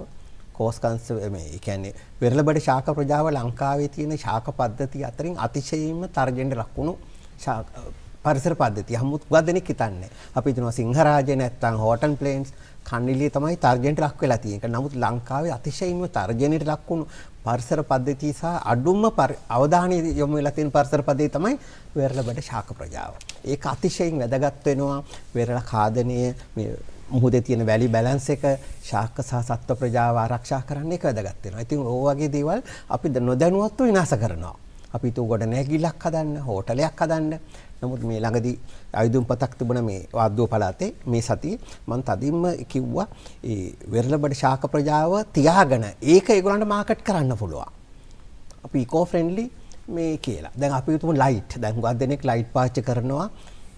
කෝස්කන්ස් මේ ඒ කියන්නේ වෙරළබඩ ශාක ප්‍රජාව ලංකාවේ තියෙන ශාක පද්ධතිය අතරින් අතිශයින්ම තර්ජනයට ලක්වුණු ශාක පරිසර පද්ධතිය. හමුත් ගොඩ දෙනෙක් හිතන්නේ. අපි හිතනවා සිංහරාජය නැත්තම් හෝටන් ප්ලේන්ස් කන්නිලිය තමයි තර්ජනයට ලක් වෙලා තියෙන්නේ. නමුත් ලංකාවේ අතිශයින්ම තර්ජනයට ලක් වුණු පරිසර පද්ධතිය සහ අඩුම අවධානය යොමු වෙලා තියෙන පරිසර පද්ධතිය තමයි වෙරළබඩ ශාක ප්‍රජාව. ඒක අතිශයින් වැදගත් වෙනවා වෙරළ ඛාදනය මේ මුහුදේ තියෙන වැලි බැලන්ස් එක ශාක සහ සත්ව ප්‍රජාව ආරක්ෂා කරන්න ඒක වැදගත් වෙනවා. ඉතින් ඕ වගේ දේවල් අපි නොදැනුවත්ව විනාශ කරනවා. අපි හිතුව ගොඩනැගිල්ලක් හදන්න, හෝටලයක් හදන්න. නමුත් මේ ළඟදී ආයුධම් පතක් තිබුණා මේ වාද්දුව පළාතේ මේ සතියේ මං තදින්ම කිව්වා ඒ වෙරළබඩ ශාක ප්‍රජාව තියාගෙන ඒක ඒගොල්ලන්ට මාකට් කරන්න පුළුවන්. අපි ඉකෝ ෆ්‍රෙන්ඩ්ලි මේ කියලා. දැන් අපි හිතමු ලයිට්. දැන් හුඟක් දෙනෙක් ලයිට් පාවිච්චි කරනවා.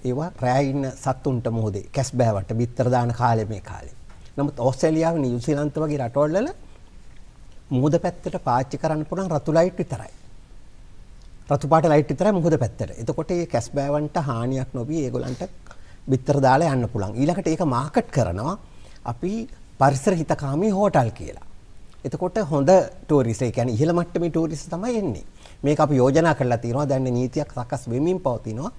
ඒවා රෑ ඉන්න සත්තුන්ට මොහොතේ කැස් බෑවට බිත්තර දාන කාලේ මේ කාලේ. නමුත් ඕස්ට්‍රේලියාව නිව්සීලන්ත වගේ රටවල් වල මුහුද පැත්තට පාවිච්චි කරන්න පුළුවන් රතු ලයිට් විතරයි. රතු පාට ලයිට් විතරයි මුහුද පැත්තට. එතකොට මේ කැස් බෑවන්ට හානියක් නොවි ඒගොල්ලන්ට බිත්තර දාලා යන්න පුළුවන්. ඊළඟට ඒක මාකට් කරනවා අපි පරිසර හිතකාමී හෝටල් කියලා. එතකොට හොඳ ටූරිස්ට්, ඒ කියන්නේ ඉහළ මට්ටමේ ටූරිස්ට් තමයි එන්නේ. මේක අපි යෝජනා කරලා තියෙනවා. දැන් නීතියක් සකස් වෙමින් පවතිනවා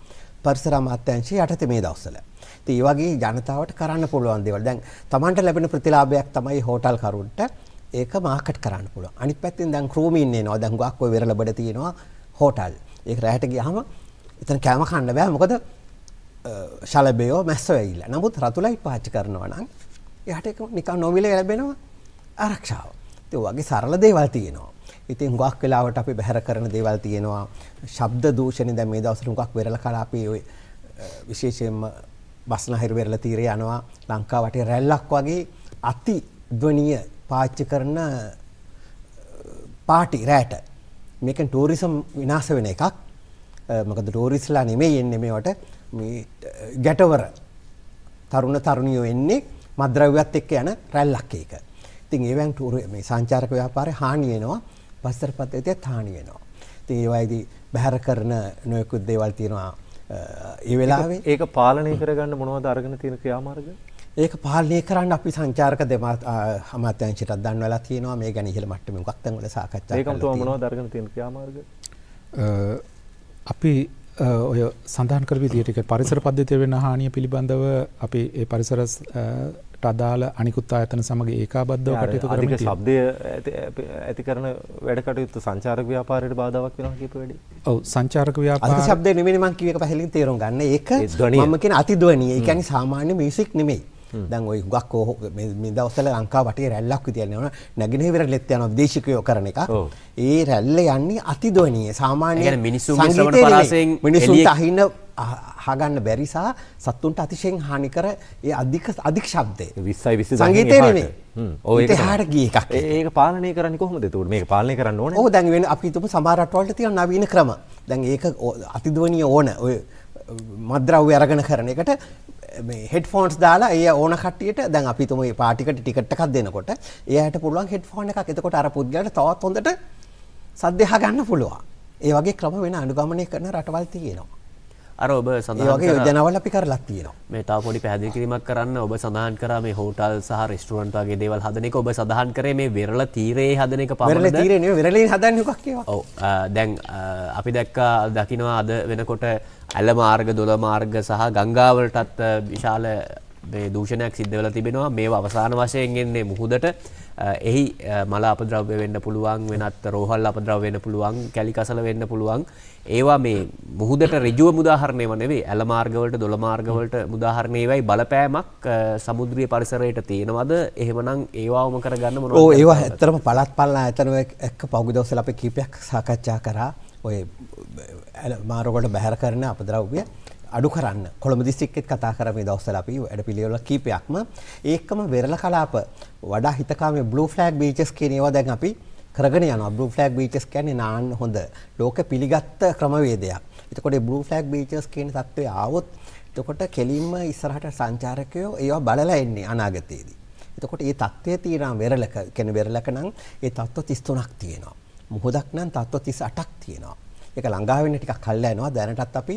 පරිසර අමාත්‍යාංශයේ යටතේ මේ දවස්වල. ඉතින් ඒ වගේ ජනතාවට කරන්න පුළුවන් දේවල්. දැන් Tamanට ලැබෙන ප්‍රතිලාභයක් තමයි හෝටල් කරුන්ට ඒක මාකට් කරන්න පුළුවන්. අනිත් පැත්තෙන් දැන් ක්‍රූමින් එනවා. දැන් හුඟක් ඔය වෙරළබඩ තියෙනවා හෝටල්. ඒක රැයට ගියාම එතන කෑම කන්න බෑ. මොකද ශලබයෝ මැස්සෝ ඇවිල්ලා. නමුත් රතු ලයිට් පාවිච්චි කරනවා නම් එයාට ඒක නිකන් නොමිලේ ලැබෙනවා ආරක්ෂාව. ඉතින් ඔය වගේ සරල දේවල් තියෙනවා. ඉතින් හුඟක් වෙලාවට අපි බැහැර කරන දේවල් තියෙනවා. ශබ්ද දූෂණය දැන් මේ දවස්වල හුඟක් වෙරළ කලාපයේ ඔය විශේෂයෙන්ම බස්නාහිර වෙරළ තීරය යනවා ලංකාව වටේ රැල්ලක් වගේ අති ධ්වනිය පාවිච්චි කරන පාටි රැට. මේකෙන් ටූරිසම් විනාශ වෙන එකක්. මොකද ටූරිස්ට්ලා නෙමෙයි එන්නේ මේවට, මේ ගැටවර තරුණ තරුණියෝ එන්නේ මත්ද්‍රව්‍යත් එක්ක යන රැල්ලක් ඒක. ඉතින් ඒවෙන් මේ සංචාරක ව්‍යාපාරේ හානි වෙනවා, පරිසර පද්ධතියත් හානි වෙනවා. ඉතින් ඒ වගේදී බැහැර කරන නොයෙකුත් දේවල් තියෙනවා ඒ වෙලාවේ. ඒක පාලනය කරගන්න මොනවද අරගෙන තියෙන ක්‍රියාමාර්ග? ඒක පාලනය කරන්න අපි සංචාරක අමාත්‍යාංශයටත් දන්වලා තියෙනවා. මේ ගැන ඉහළ මට්ටමේ මොකක් තැන් වල සාකච්ඡා කරලා තියෙනවා. ඒකම මොනවද අරගෙන තියෙන ක්‍රියාමාර්ග? අපි ඔය සඳහන් කර විදිහට ඒක පරිසර පද්ධතිය වෙන හානිය පිළිබඳව අපි ඒ පරිසරට අදාළ අනිකුත් ආයතන සමග ඒකාබද්ධව කටයුතු කරමින් තියෙනවා. අධික ශබ්දය ඇති කරන වැඩ කටයුතු සංචාරක ව්‍යාපාරයට බාධාවක් වෙනවා කියපු වැඩි. ඔව්, සංචාරක ව්‍යාපාර අධික ශබ්දය නෙමෙයි මං කිව්ව එක පැහැදිලිව තේරුම් ගන්න. ඒක මම කියන අතිධ්වනිය. ඒ කියන්නේ සාමාන්‍ය මියුසික් නෙමෙයි. දැන් ඔය හුඟක් මේ දවස්වල ලංකාව වටේ රැල්ලක් විදියට යනවා. නැගෙනහිර වෙරළෙත් යනවා විදේශිකයෝ කරන එකක්. ඒ රැල්ල යන්නේ අතිධ්වනිය. සාමාන්‍ය මිනිස්සුන්ගේ ශ්‍රවණ පරාසයෙන් මිනිස්සුන්ට අහින අහගන්න බැරි සහ සත්තුන්ට අතිශයින් හානි කර ඒ අධික ශබ්දය. 20යි 20 සංගීතය නෙමෙයි. ඔව් ඒක එහාට ගිය එකක්. ඒක පාලනය කරන්නේ කොහොමද එතකොට? මේක පාලනය කරන්න ඕනේ. ඔව්, දැන් වෙන අපි හිතමු සමහර රටවල් වලට තියෙන නවීන ක්‍රම. දැන් ඒක අතිධ්වනිය ඕන. ඔය මත්ද්‍රව්‍ය අරගෙන කරන එකට මේ හෙඩ්ෆෝන්ස් දාලා ඒ ඕන කට්ටියට දැන් අපි හිතමු මේ පාටිකට ටිකට් එකක් දෙනකොට ඒ අයට පුළුවන් හෙඩ්ෆෝන් එකක්. එතකොට අර පුද්ගලයාට තවත් හොඳට සද්ද අහගන්න පුළුවන්. ඒ වගේ ක්‍රම වෙන අනුගමනය කරන රටවල් තියෙනවා. අර ඔබ සඳහන් කරා ඒ වගේ යෝජනාවල් අපි කරලා තියෙනවා. මේ තව පොඩි පැහැදිලි කිරීමක් කරන්න. ඔබ සඳහන් කරා මේ හෝටල් සහ රෙස්ටුරන්ට් වගේ දේවල් හදන එක. ඔබ සඳහන් කරේ මේ වෙරළ තීරයේ හදන එක පමණද? වෙරළ තීරේ නෙවෙයි, වෙරළේ හදන්නේ මොකක් ඒවා. ඔව්, දැන් අපි දැක්කා දකින්නවා අද වෙනකොට ඇල මාර්ග, දොළ මාර්ග සහ ගංගා වලටත් විශාල මේ දූෂණයක් සිද්ධ වෙලා තිබෙනවා. මේවා අවසාන වශයෙන් එන්නේ මුහුදට. එහි මල අපද්‍රව්‍ය වෙන්න පුළුවන්, වෙනත් රෝහල් අපද්‍රව්‍ය වෙන්න පුළුවන්, කැලි කසල වෙන්න පුළුවන්. ඒවා මේ මුහුදට ඍජුව මුදාහරණේව නෙවෙයි, ඇල මාර්ග වලට, දොළ මාර්ග වලට මුදාහරණ ඒවායි බලපෑමක් සමුද්‍රීය පරිසරයට තියෙනවද? එහෙමනම් ඒවාවම කරගන්න මොනවද? ඔව්, ඒවා ඇත්තටම පළාත් පාලන ආයතන එක්ක පහුගිය දවස්වල අපි කීපයක් සාකච්ඡා කරා. ඔය මාර්ග වලට බැහැර කරන අපද්‍රව්‍ය අඩු කරන්න කොළඹ දිස්ත්‍රික්කෙත් කතා කරා මේ දවස්වල අපි වැඩ පිළිවෙල කීපයක්ම. ඒකම වෙරළ කලාප වඩා හිතකාමී බ්ලූ ෆ්ලැග් බීචස් කියන ඒවා දැන් අපි කරගෙන යනවා. බ්ලූ ෆ්ලැග් බීචස් කියන්නේ නාන්න හොඳ ලෝක පිළිගත්ත ක්‍රමවේදයක්. එතකොට මේ බ්ලූ ෆ්ලැග් බීචස් කියන තත්ත්වය ආවොත් එතකොට කෙලින්ම ඉස්සරහට සංචාරකයෝ ඒවා බලලා එන්නේ අනාගතයේදී. එතකොට මේ තත්ත්වය තියෙනවා වෙරළක, කියන්නේ වෙරළක නම් ඒ තත්ත්ව 33ක් තියෙනවා. මුහුදක් නම් තත්ත්ව 38ක් තියෙනවා. ඒක ළඟා වෙන්න ටිකක් කල් යනවා. දැනටත් අපි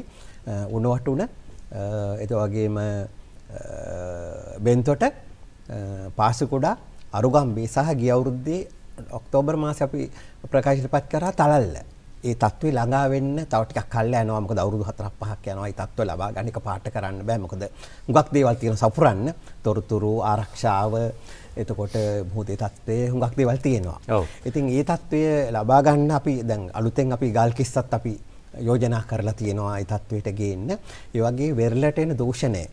උණවටුන, ඒ වගේම බෙන්තොට, පාසිකුඩා, අරුගම්බේ සහ ගිය අවුරුද්දේ ඔක්තෝබර් මාසේ අපි ප්‍රකාශයටපත් කරා තලල්ල. ඒ තත්ත්වේ ළඟා වෙන්න තව ටිකක් කල් යනවා. මොකද අවුරුදු 4ක් 5ක් යනවා ඒ තත්ත්ව ලබා ගන්න. එක පාට කරන්න බෑ. මොකද හුඟක් දේවල් තියෙන සපුරන්න, තොරතුරු, ආරක්ෂාව, එතකොට මුහුදේ තත්ත්වය හුඟක් දේවල් තියෙනවා. ඉතින් ඒ තත්ත්වය ලබා ගන්න අපි දැන් අලුතෙන් අපි ගල් කිස්සත් අපි යෝජනා කරලා තියෙනවා ඒ තත්ත්වයට ගේන්න. ඒ වගේ වෙරළට එන දූෂණය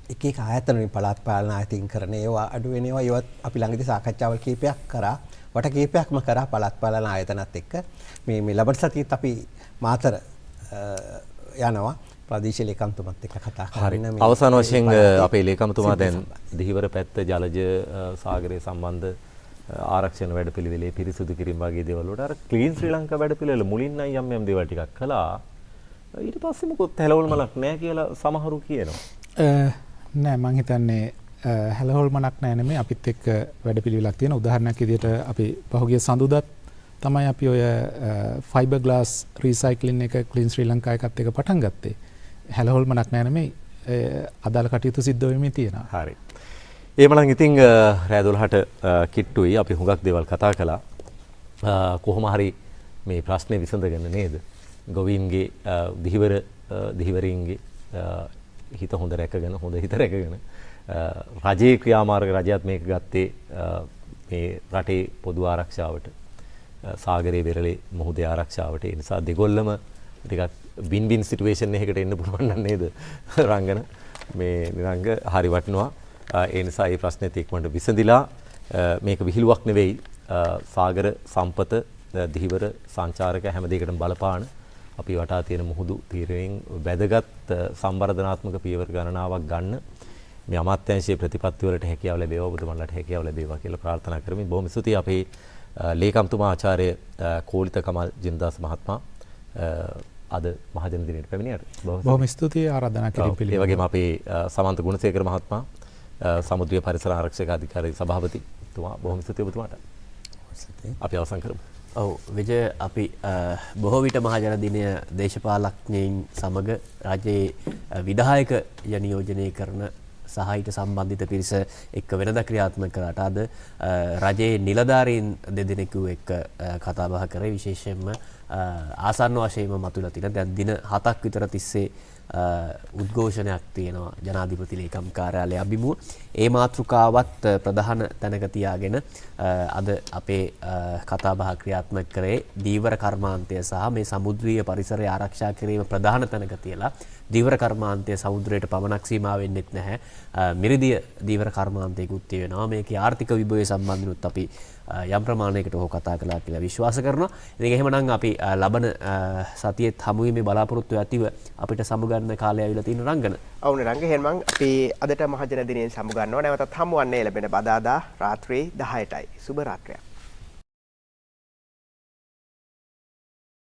එක එක ආයතන වලින් පළාත් පාලන ආයතන කරන ඒවා අඩු වෙන ඒවා ඒවත් අපි ළඟදී සාකච්ඡාවල් කීපයක් කරා. වට කීපයක්ම කරා පළාත් පාලන ආයතනත් එක්ක. මේ මේ ලබන සතියේත් අපි මාතර යනවා ප්‍රදේශීය ලේකම්තුමත් එක්ක කතා කරන්න. හරි. අවසාන වශයෙන් අපේ ලේකම්තුමා දැන් දෙහිවර පැත්ත ජලජ සාගරය සම්බන්ධ ආරක්ෂණ වැඩපිළිවෙලේ පිරිසුදු කිරීම වගේ දේවල් වලට අර ක්ලීන් ශ්‍රී ලංකා වැඩපිළිවෙල මුලින් නම් යම් යම් දේවල් ටිකක් කළා. ඊට පස්සේ මොකොත් හැලහොල්මලක් නෑ කියලා සමහරු කියනවා. නෑ, මං හිතන්නේ හැලහොල්මලක් නෑ නෙමෙයි, අපිත් එක්ක වැඩපිළිවෙලක් තියෙන. උදාහරණයක් විදිහට අපි පහුගිය සඳුදාත් තමයි අපි ඔය ෆයිබර් ග්ලාස් රීසයික්ලින් එක ක්ලීන් ශ්‍රී ලංකා එකත් එක්ක පටන් ගත්තේ. හැලහොල්මලක් නෑ නෙමෙයි, අදාළ කටයුතු සිද්ධ වෙමින් තියෙනවා. හරි. එහෙමනම් ඉතින් රෑ 12ට කිට්ටුයි අපි හුඟක් දේවල් කතා කළා. කොහොම හරි මේ ප්‍රශ්නේ විසඳගෙන නේද? ගොවීන්ගේ දිහිවරින්ගේ හිත හොඳ රැකගෙන, හොඳ හිත රැකගෙන රජයේ ක්‍රියාමාර්ග රජයත් මේක ගත්තේ මේ රටේ පොදු ආරක්ෂාවට, සාගරයේ වෙරළේ මුහුදේ ආරක්ෂාවට. ඒ නිසා දෙගොල්ලම ටිකක් වින් වින් සිටුේෂන් එකකට එන්න පුළුවන් නම් නේද රංගන, මේ නිරංග හරි වටිනවා. ඒ නිසා මේ ප්‍රශ්නේත් ඉක්මනට විසඳිලා මේක විහිළුවක් නෙවෙයි, සාගර සම්පත, දිහිවර සංචාරක හැම දෙයකටම බලපාන අපි වටා තියෙන මුහුදු තීරයෙන් වැදගත් සංවර්ධනාත්මක පියවර ගණනාවක් ගන්න මේ අමාත්‍යාංශයේ ප්‍රතිපත්ති වලට හැකියාව ලැබේවා, ඔබතුමන්ලාට හැකියාව ලැබේවා කියලා ප්‍රාර්ථනා කරමින් බොහොම ස්තුතියි අපේ ලේකම්තුමා ආචාර්ය කෝලිත කමල් ජිනදාස මහත්මයා අද මහජන දිනයට පැමිණියට. බොහොම ස්තුතියි ආරාධනා කිරීම පිළිබඳව. ඒ වගේම අපේ සමන්ත ගුණසේකර මහත්මයා සමුද්‍රීය පරිසර ආරක්ෂක අධිකාරී සභාපතිතුමා, බොහොම ස්තුතියි ඔබතුමාට. අපි අවසන් කරමු. ඔව් විජය, අපි බොහෝ විට මහජන දිනය දේශපාලඥයින් සමග රජයේ විධායක නියෝජනය කරන සහ ඊට සම්බන්ධිත පිරිස එක්ක වෙනදා ක්‍රියාත්මක කරාට අද රජයේ නිලධාරීන් දෙදෙනෙකු එක්ක කතා බහ කරේ. විශේෂයෙන්ම ආසන්න වශයෙන්ම මතුවලා තියෙන දැන් දින 7ක් විතර තිස්සේ උද්ඝෝෂණයක් තියෙනවා ජනාධිපති ලේකම් කාර්යාලය අභිමුව. ඒ මාතෘකාවත් ප්‍රධාන තැනක තියාගෙන අද අපේ කතා බහ ක්‍රියාත්මක කරේ දීවර කර්මාන්තය සහ මේ සමුද්‍රීය පරිසරය ආරක්ෂා කිරීම ප්‍රධාන තැනක තියලා දීවර කර්මාන්තය සමුද්‍රයට පමණක් සීමා වෙන්නෙත් නැහැ. මිරිදිය දීවර කර්මාන්තයකුත් තියෙනවා. මේකේ ආර්ථික විභවය සම්බන්ධනොත් අපි යම් ප්‍රමාණයකට හෝ කතා කළා කියලා විශ්වාස කරනවා. ඉතින් එහෙමනම් අපි ලබන සතියේත් හමු වීමේ බලාපොරොත්තු ඇතිව අපිට සමුගන්න කාලය ඇවිල්ලා තියෙන රංගන. ඔව් නේ රංග, එහෙනම් අපි අදට මහජන දිනයෙන් සමුගන්නවා. නැවතත් හමුවන්නේ ලැබෙන බදාදා රාත්‍රී 10ටයි. සුබ රාත්‍රියක්.